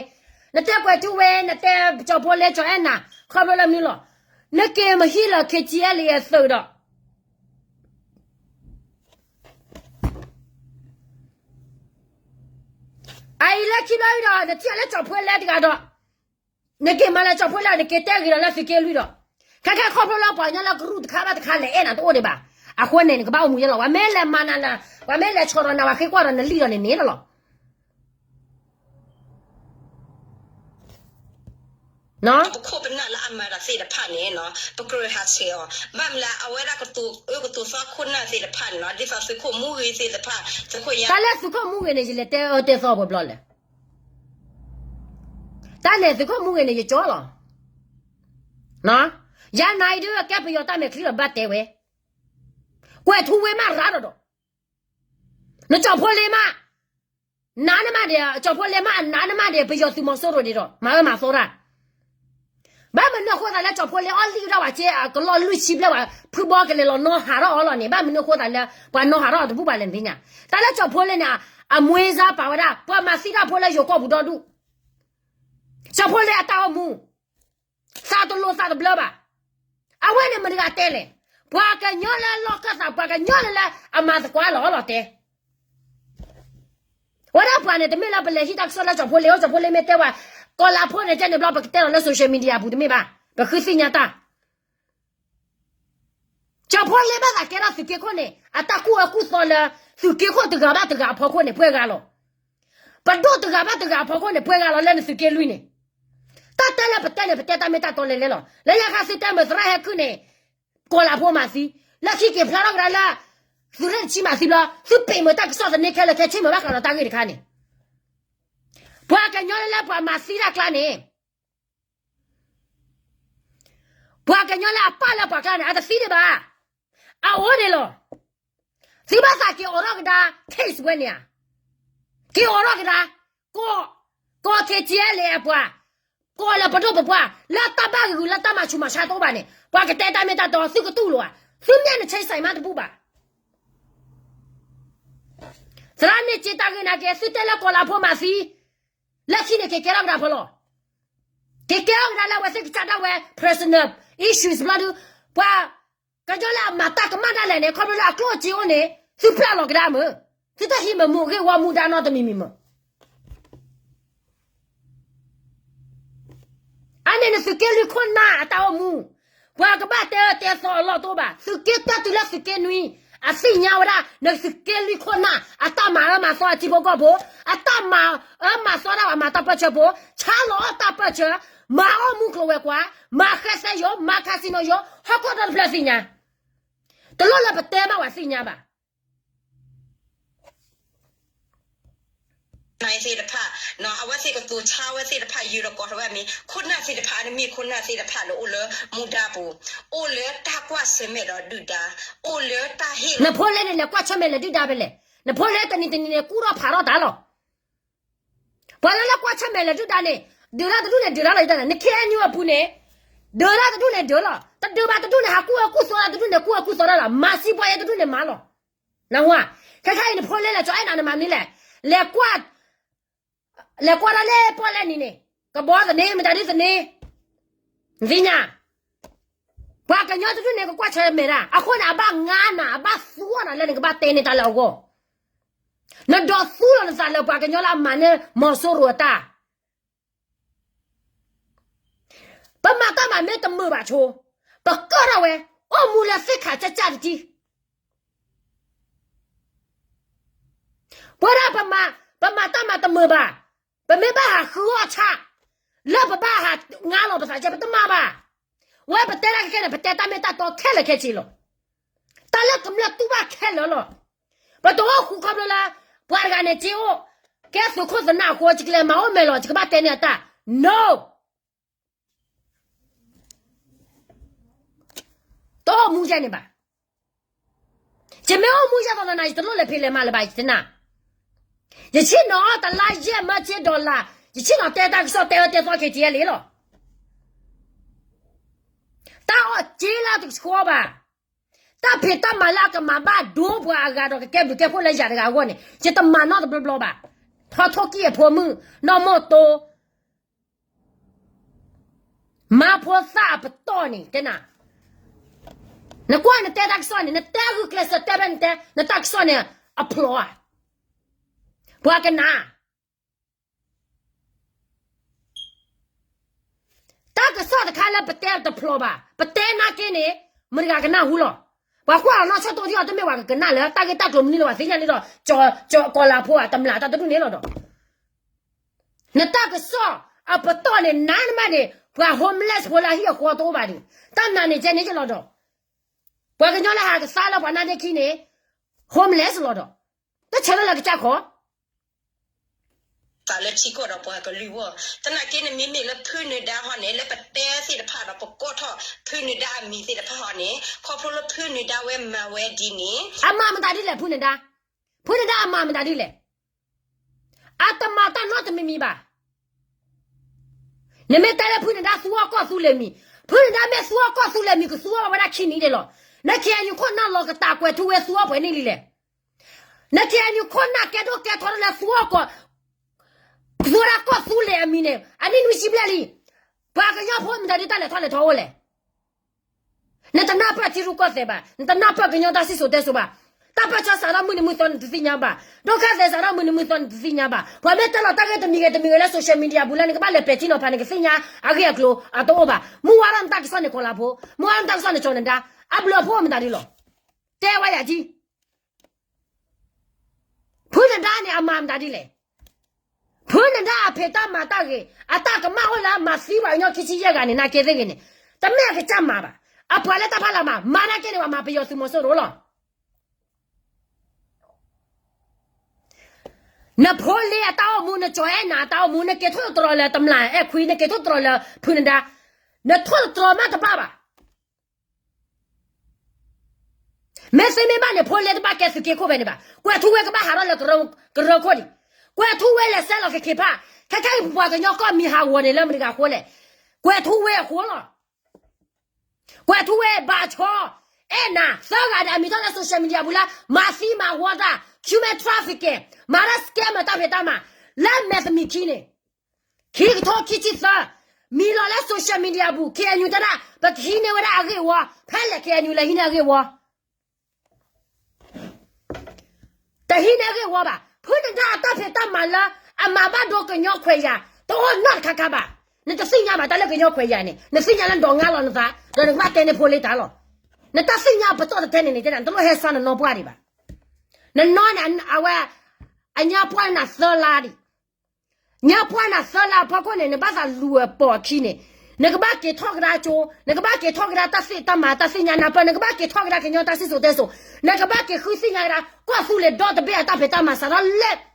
နတဲကွဲးထူဝ့ နတဲကၠီၤဖိလဲကၠီၤအဲၣ်နၤ ခီဖျိလၢမနုၤလီၤ. နက့ၤမဟံးလၢ KTLA အသုးဒီး အအံၤလၢခံဘျီအံၤဒီး နထံၣ်အီၤလၢကၠီၤဖိလဲတဂၤဒီး နက့ၤမၤလၢကၠီၤဖိလဲ နက့ၤတဲဂ့ၤဒီးလၢသုးက့လွံၢ်ဒီး ခဲခဲခီဖျိလၢပှၤကညီလၢကရူၢ်တခါဘၣ်တခါလဲၤအဲၣ်နၤတအိၣ်ဒံးဘၣ်. အဃိန့ၣ် နကဘၣ်အိၣ်မူယဲလီၤ. ပှၤမ့ၢ်လဲၤမၤနၤနၤ, ပှၤမ့ၢ်လဲၤဆီၣ်ဒီးနၤ ပှၤဃ့ကွၢ်ဒီးနလံၣ်ဒီးန့ၣ်န့ၣ်လီၤ. ပခိၣ်ပနၢ်လၢအမၤတၢ်သ့ၣ်တဖၣ်န့ၣ် ပကြၢးဟးဆှဲးအီၤ, ဘၣ်မနုၤလၢအဝဲဒၣ်ကတိၤအၢကတိၤသီခိၣ်နၢ်သ့ၣ်တဖၣ်န့ၣ်လီၤ. ဒ်သိးသုးခိၣ်မူဂ့ၤသ့ၣ်တဖၣ်, သုးခိၣ်ယါ, တၢ်လၢသုးခိၣ်မူဂ့ၤန့ၣ် ယလဲၤတဲအၢတဲသီပှဲၤဘျီလဲၣ်. တၢ်န့ၣ်သုးခိၣ်မူဂ့ၤန့ၣ် ယကၠီလီၤ. ယၤနၤအံၤဒုး ကဲပယီၤတၢ်မဲာ်ချံလီၤ ဘၣ်တဲဝဲ, ကွဲးထူဝ့မးရၤဒီးဒီး, နကၠီၣ်ဖိလ့မး, နးနမးဒီး ကၠီၣ်ဖိလ့မး အနးနမးဒီး ပယီၤသုးမီၤစိရိၤဒ်ဒီး မၤအၢမၤသီတၢ်. ဘၣ်မနုၤအဃိသတးလၢ ကၠီၣ်ဖိလ့အီၣ်လံၣ်ဒၣ်ဝဲက့ အကလီၢ်လွံၢ်ဆံဘျဲၣ်ဝဲ ဖုဘီကလဲၤလီၤနီၢ်ဟးထီၣ်အီၤလီၤန့ၣ် ဘၣ်မနုၤအဃိသတးလၢ ပှၤနီၢ်ဟးထီၣ်အီၤတဘူၣ်ဘၣ်လဲၣ်နသ့ၣ်ညါ. တၢ်လၢကၠီၣ်ဖိလ့န့ၣ် အမွေးစား ပာ်ဝဲဒၣ် ပှၤမၤသံတၢ်ဖိလၢယိၤကီၢ်ပူၤဒီဒူၣ်, ကၠီၣ်ဖိလ့အတၢ်အိၣ်မူ သးတလိာ်သးတဘျၢဘၣ်. အဝဲန့ၣ်မတၤတဂၤတဲလဲၣ်. ပှၤကညီလၢလီၢ်ခၢၣ်သး ပှၤကညီလၢလၢအမၤသကိးလီၤလီၤတဲ ဝဲဒၣ်ပှၤန့ၣ် တမ့ၢ်လၢပလဲၤဟံးတၢ်ကစီၣ်လၢကၠီၣ်ဖိလ့ အိၣ်ကၠီၣ်ဖိလ့မ့ၢ်တဲဝဲ ကီၢ်လၤဖိန့ၣ် ကဲန့ၣ်ဘျီ ပကတဲလီၤလၢ social media ပူၤတမ့ၢ်ဘၣ်, ပဃုသ့ၣ်ညါတၢ်. ကၠီၣ်ဖိလ့ဘၣ်သးကဲထီၣ်သုးက့ခိၣ်န့ၣ် အတၢ်ကူၣ်အၢကူၣ်သီလၢ သုးက့ခိၣ်တဂၤဘၣ်တဂၤအဖီခိၣ်န့ၣ် ပှဲၤဂၤလီၤ. ပဒိၣ်တဂၤဘၣ်တဂၤအဖီခိၣ်န့ၣ် ပှဲၤဂၤလီၤလၢနသုးက့လွံၢ်န့ၣ်. တၢ်တဲလၢပတဲန့ၣ် ပတဲတၢ်မ့ၢ်တၢ်တီလဲၤလဲၤလီၤ. လၢညါခါသုတဲမုာ်သရၣ်ဟဲခုၣ်န့ၣ် ကီၢ်လၤဖိမၤသံ, လၢခံက့ၤဖျါထီၣ်ကဒါလၢ သုးရ့ၣ်တဆံမၤသံဘျီ သုပ့ၤမုာ်တၢ်ကစီၣ်သန့ခဲလၢာ်ခဲဆ့မုာ်ဘၣ်ဃးဒီးတၢ်ဂ့ၢ်တခါန့ၣ်. ပှၤကညီလၢလၢပှၤမၤသံတၢ်ကျါန့ၣ် ပှၤကညီလၢအပာ်လၢပှၤကျါန့ၣ် အတသံဒံးဘၣ်. အအိၣ်န့ၣ်လီၤ. သုဘၣ်သးက့ၤအိးထီၣ်ကဒါ case ဝဲန့ၣ်ဧါ. က့ၤအိးထီၣ်ကဒါ ကီၢ် ကီၢ် KTLA အပှၤ, ကီၢ်လၢပဒိၣ်ပပှၢ် လၢတၢ်ဘၣ်ဂုာ်ဂုာ်လၢတၢ်မၤဆူးမၤဆါတအိၣ်ဘၣ်န့ၣ် ပှၤကတဲတၢ်မ့ၢ်တၢ်တီ သုကတူၢ်လိာ်ဧါ. သုမ့ၢ်နဆဲးစဲးမးတဘူၣ်ဘၣ်. သရၣ်န့ၣ်က့ၤတၢ်ဂ့ၢ်နာ်က့ သုတဲလၢကီၢ်လၤဖိမၤသံ လၢခံန့ၣ်က့ၤကဲထီၣ်ကဒါဖဲလီၤ. က့ၤကဲထီၣ်ကဒါလၢအဝဲသ့ၣ်ကစၢ်ဒၣ်ဝဲ personal issues ဘျီဒုး ပှၤကညီလၢအမၤတၢ်ကမၣ်ဒၣ်လဲာ်န့ၣ် ခီဖျိလၢအကျိၣ်အစ့အိၣ်န့ၣ် သုပျၢ်လီၤကဒါမုာ်, သုတဟံးမုာ်မူဂ့ၢ်ဝီမူဒါနီတမံၤမံၤမုာ်. အန့ၣ်နသုးက့လွံၢ်ခိၣ်နၢ်အတၢ်အိၣ်မူ, ပှၤကဘၣ်တဲအၢတဲသီအလီၢ်တအိၣ်ဘၣ်. သုးက့တၢ်တုၤလၢသုးက့နွံ အသ့ၣ်ညါဝဲဒၣ် နသုးက့လွံၢ်ခိၣ်နၢ် အတၢ်မၤအၢမၤသီအထံဖိကီၢ်ဖိ, အတၢ်မၤအၢမၤသီဒၣ်ဝဲမၤတၢ်ပၢၢ်ဆၢဖိ, ဆါလီၤအီၣ်တၢ်ပၢၢ်ဆၢ, မၤအီၣ်မူကျိၤဝဲၤကွာ်, မၤဃဲသဲယိာ်, မၤ casino ယိာ်, ဟီၣ်ခိၣ်ဒီတဖျၢၣ်သ့ၣ်ညါ. တလိၣ်လၢပတဲမးဝဲသ့ၣ်ညါဘၣ်. နသ့ၣ်တဖၣ်, အဝဲသ့ၣ်ကတိၤဆါဝဲသ့ၣ်တဖၣ် ယုာ်ဒီးကိးထီၣ်ဝဲမ့ၢ် ခိၣ်နၢ်သ့ၣ်တဖၣ် အတမ့ၢ်ခိၣ်နၢ်သ့ၣ်တဖၣ်လၢအိၣ်လၢမူဒါပူၤ, အိၣ်လၢတၢ်ကွၢ်ဆၢၣ်မဲာ်ဒီးဒုၣ်ဒါ, အိၣ်လၢတၢ်ဟ့ၣ်လီၤ. နဖိလ့န့ၣ် လဲၤကွၢ်ဆၢၣ်မဲာ်လဲၤဒုၣ်ဒါဖဲလဲၣ်. နဖိလ့တနံၤတနံၤန့ၣ် ကူၣ်ထီၣ်ဖးထီၣ်တၢ်လီၤ. ပှၤလၢလၢကွၢ်ဆၢၣ်မဲာ်လဲၤဒုၣ်ဒါန့ၣ် ဒုးတၢ်တဒူၣ်န့ၣ်ဒုးတၢ်လီၤ. န KNU အပူၤန့ၣ် ဒုးတၢ်တဒူၣ်န့ၣ်ဒုးလီၤ. တဒုးဘၣ်တဒူၣ်န့ၣ် ဟးကူၣ်အၢကူၣ်သီတၢ်တဒူၣ်န့ၣ် ကူၣ်အၢကူၣ်သီတၢ်လီၤ. မၤစံးပှၤယဲတဒူၣ်န့ၣ်မၤလီၤ. နဝၤ, ခဲခါအံၤနဖိလ့လဲၤကၠီအဲၣ်နၤ နမၤမနုၤလဲၣ်. လဲၤကွၢ်, လဲၤကွၢ်တၢ်လၢပီၣ်လဲၣ်နံၤန့ၣ် ကဘီသန့ မတၤဒုသန့ နသ့ၣ်ညါ. ပှၤကညီတဒူၣ်န့ၣ် ကကွၢ်ဆၢၣ်မဲာ်တၢ် အဃိန့ၣ် အဘၣ်ငါနၤ အဘၣ်သူအီၤနၤလၢနကဘၣ်တဲန့ၢ်တၢ်လၢအဂီၢ်. နဒိးသူလီၤနသးလၢပှၤကညီလၢအမၤန့ၢ်မီၤစိရိၤအတၢ် ပမၤတၢ်မၤမ့ၢ်တမုာ်ဘၣ်ဆိ, ပကၢၣ်ထီၣ်ဝဲ, အိၣ်မူလၢသ့ၣ်ခးကၢ်ကၢ်တကံၢ်. ပဝဲဒၣ်ပမၤ, ပမၤတၢ်မၤတမုာ်ဘၣ်, ပမ့ၢ်ဘၣ်ဟးဃုအီၣ်ဆၣ်, လၢပဘၣ်ဟးငါလီၤပသးကဲ ပတမၤဘၣ်. ဝဲပတဲတၢ်ခဲခဲန့ၣ် ပတဲတၢ်မ့ၢ်တၢ်တီခဲလၢာ်ခဲဆ့လီၤ. တၢ်လၢကမျၢၢ်တူၢ်ဘၣ်ခဲလၢာ်လီၤ. ပတအိၣ်ဃူခီဖျိလၢ ပှၤတဂၤန့ၣ်က့အိၣ်, ကဲသုးခိၣ်သနၢ်အဃိ ယကလဲၤမၤအိၣ်မဲာ်လီၤ ယကဘၣ်တဲန့ၢ်အတၢ်, no. တအိၣ်မူယဲန့ၣ်ဘၣ်. ယမ့ၢ်အိၣ်မူယဲသိးနၤ ယတလိၣ်လဲၤဖံးလဲၤမၤလၢၤဘၣ် ယတနၢ်. ယဆ့ၣ်နီၤအီၣ်တလါယဲၢ်မၢစ့ dollar, ယဆ့ၣ်နီၤတဲတၢ်ကစီၣ်တဲအၢတဲသီ KTLA လီၤ. တၢ်အီၣ်စ့လၢတကဆှီဘၣ်. တၢ်ဖံးတၢ်မၤလၢအကမၤဘၣ်ဒိပှၤအဂၤဒီးကကဲဘျုးကဲဖှိၣ်လၢယၤတဂၤအဂီၢ်န့ၣ် ယတမၤနီတဘျီဘျီဘၣ်. ထီထိၣ်ကံၢ်အဖိမုၣ်, နီၢ်မိၢ်တိ, မါဖိသၣ်အပတီၢ်န့ၣ် တဲနၤ, နကွၢ်နတဲတၢ်ကစီၣ်န့ၣ် နတဲအဂုာ်ကျဲးစၢးတဲဖဲနတဲ နတၢ်ကစီၣ်န့ၣ် အဖျိးဧါ. ပှၤကနၣ် တၢ်ကစီၣ်တခါ လၢပတဲတဖျိးဘၣ်, ပတဲနာ်က့န့ၣ် မတၤတဂၤကနၢ်ဟူလီၤ. ပှၤကွၢ်လီၤနီၢ်ဆၢတိၢ်ထံအီၤ တမ့ၢ်ပှၤကကနၣ်လၢတၢ်ဂ့ၢ်တၢ်ကျိၤမနုၤလၢၤဘၣ် သ့ၣ်ညါန့ၣ်ဒီး ကီၤလၤဖိအတမျးတၢ်တဒူၣ်န့ၣ်လီၤဒီး နတၢ်ကစီၣ်အပတီၢ်န့ၣ် နါနမးန့ၣ် ပှၤ homeless ဖိလၢအဟံၣ်အဃီတအိၣ်ဘၣ်န့ၣ် တၢ်နာ်န့ၣ်ကဲန့ၣ်ကလီၤဒီး ပှၤကညီလၢဟးကသါလၢပှၤနာ်သ့ၣ်ခံန့ၣ် homeless လီၤဒီး တဆၢထၢၣ်လၢကစၢ်ခီ သးလၢထံကီၢ်ဒီးပှၤကလုာ်အဂီၢ်, သနာ်က့န့ၣ်မ့မ့ၢ်လၢဖုနၢၤဒါဟီန့ၣ် လၢပတဲသ့ၣ်တဖၣ်ဒီးပကိးထီၣ်ဖုနၢၤဒါအမံၤသ့ၣ်တဖၣ်ဟီန့ၣ် ခီဖျိလၢဖုနၢၤဒါဝဲမၤဝဲဒ်န့ၣ် အမၤမတၤဒ်လဲၣ် ဖုနၢၤဒါ, ဖုနၢၤဒါအမၤမတၤဒ်လဲၣ်. အတမၤတၢ်နီတမံၤမံၤဘၣ်. နမ့ၢ်တဲလၢဖုနၢၤဒါသူအီၣ်ကီၢ်သူလ့ၤမံၤ, ဖုနၢၤဒါမ့ၢ်သူအီၣ်ကီၢ်သူလ့ၤမံၤ ကသူအီၣ်ဝဲဒၣ်ခံနံၤဒဲးလီၤ. န KNU ခိၣ်နၢ်လီၤကတၢ်ကွဲးထူဝဲသူအီၣ်ပှဲၤနံၣ်လံလဲၣ်. န KNU ခိၣ်နၢ်ကဲဒိၣ်ကဲထီလၢသူအီၣ်ကီၢ် ကသူဝဲဒၣ်ကီၢ်သူလ့ၤအမံၤန့ၣ် အနံၣ်နွံဆံဘျဲၣ်လံ. ပှၤကညီဖိမတၤဒ်တၢ်လဲၤထီၣ်လဲၤထီအိၣ်လဲၣ်. နတနၢ်ပၢၢ်ထံရူၢ်ကီၢ်သဲးဘၣ်, နတနၢ်ပၢၢ်ကညီတၢ်စံၣ်စိၤတဲစိၤဘၣ်. တၢ်ပၢၢ်ဆၢစးထီၣ်မုၢ်နံၤမုၢ်သီနတသ့ၣ်ညါဘၣ်, ဒိၣ်ခါသဲးစးထီၣ်မုၢ်နံၤမုၢ်သီနတသ့ၣ်ညါဘၣ်. ပှၤမ့ၢ်တဲလီၤတၢ်ဂ့ၢ်တမံၤဂ့ၤတမံၤဂ့ၤလၢ social media ပူၤလၢနကဘၣ်လဲၤပဲာ်ထံနီၤဖး နကသ့ၣ်ညါအဂ့ၢ်အကျိၤအတအိၣ်ဘၣ်. မုၢ်ဝါထီၣ်နတၢ်ကစီၣ်န့ၣ် ကီၤလၤဖိ, မုၢ်ဝါထီၣ်နတၢ်ကစီၣ်န့ၣ် ကၠီၤနဒါ, အဘျုးအဖှိၣ်မတၤဒ်လီၤ. တဲဝဲယၤကံ ဖုနဒါန့ၣ် အမၤမတၤဒ်လဲၣ်. ဖုနဒါအဖံးတၢ်မၤတၢ်ဂ့ၤ အတၢ်ကမၣ်အိၣ်လၢအမၤသံပှၤကညီခံဆံယဲၢ်ဂၤန့ၣ် နာ်က့သ့ၣ်ဂ့ၤန့ၣ် တမ့ၢ်အကစၢ်မၤဘၣ်. အပှၤလၢတၢ်ဖးလၢ်မၤ မၤနာ်က့န့ၣ် ပှၤမၤပယီၤသုးမီၤစိရိၤလီၤ. နဖိလ့အတၢ်အိၣ်မူ နကၠီၤအဲၣ်နၤအတၢ်အိၣ်မူ နက့ၤထိၣ်သတြီၤလၢတမျၢ်အဲၣ်ခွံ နက့ၤထိၣ်သတြီၤလၢဖုနဒါ, နထိၣ်သတြီၤမးတဘၣ်ဘၣ်. မ့ၢ်သ့မ့ၢ်ဘၣ်န့ၣ် ဖိလ့တဘၣ်ကဲသုးက့ခိၣ်ဖဲန့ၣ်ဘၣ်. ကွဲၤထူဝ့ကဘၣ်ဟးထီၣ်လၢကရၢခိၣ်ဒံး. ကွဲၤထူဝ့လဲၤဆဲးလီၤကခ့းဖၣ်, ခဲခဲအံၤပပှၤကညီကီၢ်မံၤဟးဂီၤန့ၣ်လၢမတၤတဂၤအဃိလဲၣ်. ကွဲၤထူဝ့အဃိလီၤ. ကွဲၤထူဝ့ဘၣ်ဆီ အဲၣ်နၤ သၢဂၤဒီးအမံၤထီၣ်လၢ social media ပူၤလၢ မၤသံမၤဝီတၢ် human trafficking မၤတၢ် scam တၢ်ဖံးတၢ်မၤ လၢမဲာ်တမံၤခံန့ၣ် ခံကထိခံဆံသၢ မံၤလီၤလၢ social media ပူၤ KNU တဲဒၣ် ပကဟံးန့ၢ်ဝဲဒၣ်အဂ့ၢ်ဝီ ဖဲလဲၣ် KNU လဲၤဟံးန့ၢ်အဂ့ၢ်ဝီ တဟံးန့ၢ်အဂ့ၢ်ဝီဘၣ်. ဖုနဒါအတၢ်ဖံးတၢ်မၤလၢ အမၤဘၣ်ဒိကညီခွဲးယာ် တအိၣ်နီတခါခါဘၣ်. နတသ့ၣ်ညါဘၣ် တၢ်လၢကညီခွဲးယာ်န့ၣ် နသ့ၣ်ညါလၢနဒိးငါလီၤနသး ဒီးနကဘၣ်တဲန့ၢ်ဖိလ့တၢ်လီၤ. နတၢ်သ့ၣ်ညါပတီၢ်တထဲန့ၣ်န့ၣ် တဲဒၣ် နတလိၣ်ဟဲဆါနနီၢ်ပှၢ်ဒံးဘၣ်. နနီၢ်န့ၣ် အဝဲ အညါပှၢ်နၤသၢလါဒံး ညါပှၢ်နၤသၢလါအဖီခိၣ်န့ၣ် နဘၣ်သးလူၤအပိာ်အခံန့ၣ် နကဘၣ်က့ၤထီၣ်ကဒါကၠိ, နကဘၣ်က့ၤထီၣ်ကဒါတၢ်သ့ၣ်တၢ်မၤတၢ်သ့ၣ်ညါနၢ်ပၢၢ်, နကဘၣ်က့ၤထီၣ်ကဒါကညီတၢ်စံၣ်စိၤတဲစိၤ, နကဘၣ်က့ၤဃုသ့ၣ်ညါကဒါ ကီၢ်သူလ့ၤဒီတဘ့ၣ်အတၢ်ဖံးတၢ်မၤစးထီၣ်လၢ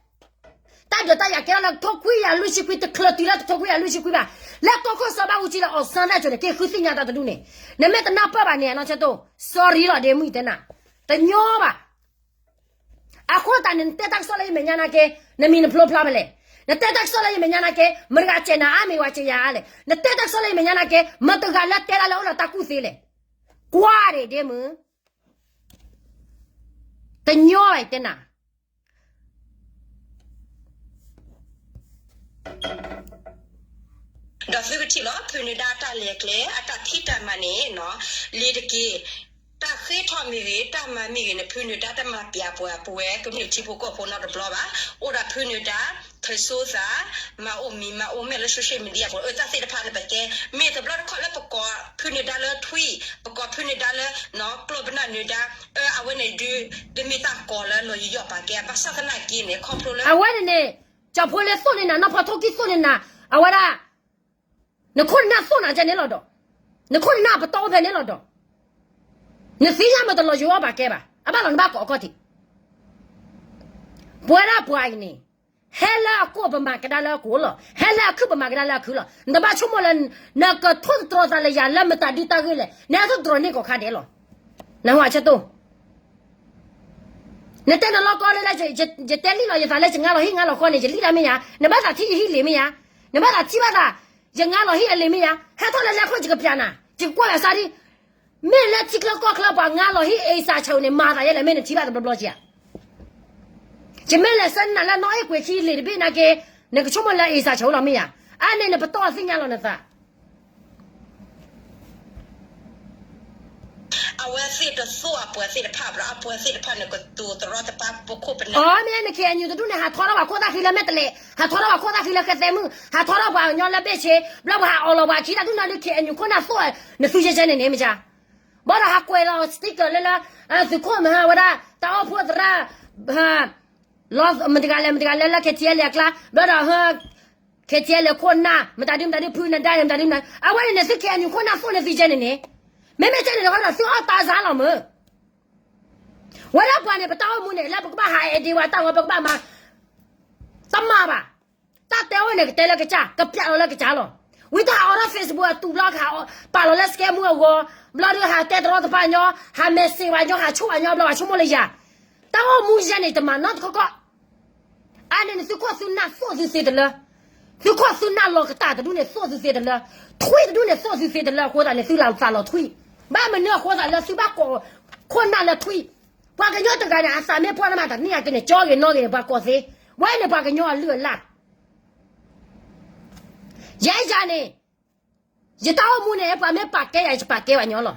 တၢ်ဒုးတၢ်ယၤကဲထီၣ်လၢထိခွံကယၤလွံၢ်ဆံခွံ တချုးတုၤလၢထိခွံကယၤလွံၢ်ဆံခွံဘၣ်, လၢကီၢ်ခိၣ်စီၤဘၣ်အူကၠံဒီး အောင်ဆန်း သ့ၣ်ဆိန့ၣ် က့ၤဃုသ့ၣ်ညါတၢ်တဒူၣ်န့ၣ်, နမ့ၢ်တနၢ်ပၢၢ်ဘၣ်န့ၣ် အနီၢ်ဆၢတိၢ် sorry လီၤ ဒ့မုၣ်တဲနၤ, တညီဘၣ် အဃိသတးန့ၣ် နတဲတၢ်ကစီၣ်လၢယမဲာ်ညါနာ်က့ နမံၤနဖျိဖျါဖဲလဲၣ်. နတဲတၢ်ကစီၣ်လၢယမဲာ်ညါနာ်က့ မတၤဂၤစဲးနၤအါ မ့ၢ်ဝဲစဲးယၤအါလဲၣ်. နတဲတၢ်ကစီၣ်လၢယမဲာ်ညါနာ်က့ မတၤတဂၤလၢတဲဒၣ်လၢအိၣ်ဒီးတၢ်ကူၣ်သ့လဲၣ်. ကွၢ်ဒံးဒ့မုၣ် တညီဘၣ်ယတဲနၤ ဒီးသုကထံၣ်လီၤ ဖုနၢၤဒါအတၢ်လဲၤကျဲ အတၢ်ဖံးတၢ်မၤန့ၣ် လ့ၤတက့ၢ်. တၢ်ဃ့ထီၣ်မ့ၢ်ဂ့ၤ တၢ်မၤမ့ၢ်ဂ့ၤန့ၣ် ဖုနၢၤဒါတမၤပျးပှၤ ပဝဲကမျၢၢ်ထံဖိကီၢ်ဖိနီတဘျီဘၣ်. အိၣ်ဒီးဖုနၢၤဒါ ခၢၣ်စိသး မၤအိၣ်မံၤမၤအိၣ်မဲာ်လၢ social media ပူၤ အတၢ်သ့ၣ်တဖၣ်န့ၣ် ပတဲ မ့ၢ်တဘျီတခီၣ်လၢပကိးဖုနၢၤဒါလၢထွံၣ် ပကိးဖုနၢၤဒါလၢ ကျိပနၢ်နၢၤဒါ အဝဲန့ၣ်ဒုး တမ့ၢ်တၢ်ကိးလၢလီၤယံာ်ယီၣ်ပာ်ကဲ ဘၣ်ဆၣ်သနာ်က့န့ၣ် ခီဖျိလၢ အဝဲန့ၣ်န့ၣ် ကၠီဖိလ့သိၣ်န့ၢ်နၤ နီၢ်ဖီထိၣ်ကံၢ်သိၣ်န့ၢ်နၤ အဝဲဒၣ် နခိၣ်နနၢ်သိၣ်နၤကဲန့ၣ်လီၤဒီး နခိၣ်နနၢ်ပတီၢ်အိၣ်ဖဲန့ၣ်လီၤဒီး နသ့ၣ်ညါမ့ၢ်တလီၤယံာ်ယီၣ်ပာ်ကဲဘၣ် အဘၣ်လီၤနဘၣ်ကိးအခီၣ်ထံး ပဝဲဒၣ်ပှၤအံၤန့ၣ် ဟဲလၢအကိၣ်ပမၤကဒါလၢအကိၣ်လီၤ. ဟဲလၢအခုၣ်ပမၤကဒါလၢအခုၣ်လီၤ. နတဘၣ်ဆိကမိၣ်လၢ နကထိၣ်သတြီၤသးလၢယၤလၢမတၤဒုတၢ်ဂ့ၢ်လဲၣ်. နဟဲထိၣ်သတြီၤန့ၢ်ကိးခါဒဲးလီၤ. နဟါဆၢတိၢ် နတဲနလီၢ်ကီလၢ ယတဲလံလီၤယသးလၢယငါလီၤဟံၣ်ငါလီၤဃီန့ၣ် ယလံၣ်တၢ်မ့ၢ်ယါ, နဘၣ်သးထံၣ်ယဟံၣ်လံာ်မ့ၢ်ယါ, နဘၣ်သးထံၣ်ဘၣ်သး ယငါလီၤဟံၣ်အလံာ်မ့ၢ်ယါ, ဟဲထီၣ်လၢလဲၤခိၣ်ယကပျးနၤ, ယကကွၢ်ဘၣ်စၢ်ဒံး, မ့ၢ်လၢထံချၢကီၢ်ချၢပှၤငါလီၤဟံၣ်အ့စးဆၢန့ၣ် မၤသးယဲလဲၣ် မ့ၢ်နထံၣ်ဘၣ်တဘျီဘျီကဧါ. ယမ့ၢ်လဲၤဆၢနၤလၢနီၣ်အ့ၣ်ကွဲၤခံလံာ်တဘ့ၣ်နာ်က့, နကဆိကမိၣ်လၢအ့စးဆၢလီၤမ့ၢ်ယါ, အါန့ၢ်နပတီၢ်သ့ၣ်ညါလီၤနသး အဝဲသ့ၣ်တသိၣ်အပှၤသ့ၣ်တဖၣ်ဘျီ အပှၤသ့ၣ်တဖၣ်န့ၣ်ကတိၤသရီတပါပခိၣ်ပနၢ်. အမ့ၢ်န K N U တဒူၣ်န့ၣ် ဟးထီထီၣ်ပှၤခိၣ်သၣ်ဃံလၢမဲာ်တဲးလဲး, ဟးထီထီၣ်ပှၤခိၣ်သၣ်ဃံလၢဃဲသဲမုၣ်, ဟးထီထီၣ်ပှၤကညီလၢဘ့ၣ်ဆ့, ဘျီပှၤဟးအီၣ်လီၤပှၤခံတၢ်ဒူၣ်န့ၣ်ဒုး K N U ခိၣ်နၢ်သိၣ်နသုယဲကဲန့ၣ်န့ၣ်မ့ၢ်ကါ. ဘၣ်ဒီးဟးကွဲးလီၤ sticker လၢလၢ သုးခိၣ်မဟါဝဲဒၣ် တၢ်အိၣ်ဖှိၣ်သရၣ် လီၤမတၤတဂၤလဲၣ် မတၤတဂၤလဲၣ်လၢ K T L အကျါ ဘျီဒီး K T L ခိၣ်နၢ် မတၤဒုမတၤဒုဖုနဒါန့ၣ် မတၤဒုမတၤ အဝဲန့ၣ်န့ၣ် သု K N U ခိၣ်နၢ်သိၣ်န့ၣ်သုယဲန့ၣ်န့ၣ်, မ့မ့ၢ်ကဲန့ၣ်ဒီး သုအီၣ်တၢ်စါလီၤမုၢ်. ဝဲဒၣ်ပှၤန့ၣ် ပတၢ်အိၣ်မူန့ၣ် လၢပကဘၣ်ဟးအဲၣ်ဒ့ဝဲတၢ်ဂီၤ ပကဘၣ်မၤ တမၤဘၣ်. တၢ်တဲအိၣ်န့ၣ် ကတဲလၢကစၢ် ကပျးလီၤလၢကစၢ်လီၤ. ဝံတၢ်ဟးအီထီၣ် Facebook အတူးဘျီ ကဟးပာ်လီၤလၢ scam မူအဂီၢ်, ဘျီဒုးဟးတဲတရီတပါညီ, ဟး message ဝဲညီ, ဟးဆိၣ်ဝဲညီ ဘျီဝဲဆိကမိၣ်လၢယၤ, တၢ်အိၣ်မူယဲန့ၣ် တမၤနီတခီခီ အါန့ၣ်န့ၣ် သုခိၣ်သုနၢ်သိၣ်သုသ့တလၢ, သုခိၣ်သုနၢ်လီၤကတၢ်တဒူၣ်န့ၣ် သိၣ်သုသ့တလၢ, ထွံၣ်တဒူၣ်န့ၣ် သိၣ်သုသ့တလၢအဃိသတးန့ၣ် သုလၢသးလီၤထွံၣ်, ဘၣ်မနုၤအဃိသတးလၢသုဘၣ်ကိးခိၣ်နၢ်လၢထွံၣ်, ပှၤကညီတဂၤန့ၣ် အသးမ့ၢ်ဖှီၣ်တမးတနံၣ်အက့န့ၣ် ကၠီဂ့ၤနီၣ်ဂ့ၤန့ၣ် ပှၤကိးသ့, ဝဲန့ၣ်ပှၤကညီအလုၢ်အလၢ် ယဲယၤန့ၣ်, ယတၢ်အိၣ်မူန့ၣ် ပှၤမ့ၢ်ပာ်ကဲယၤ ယပာ်ကဲဘၣ်ညီလီၤ.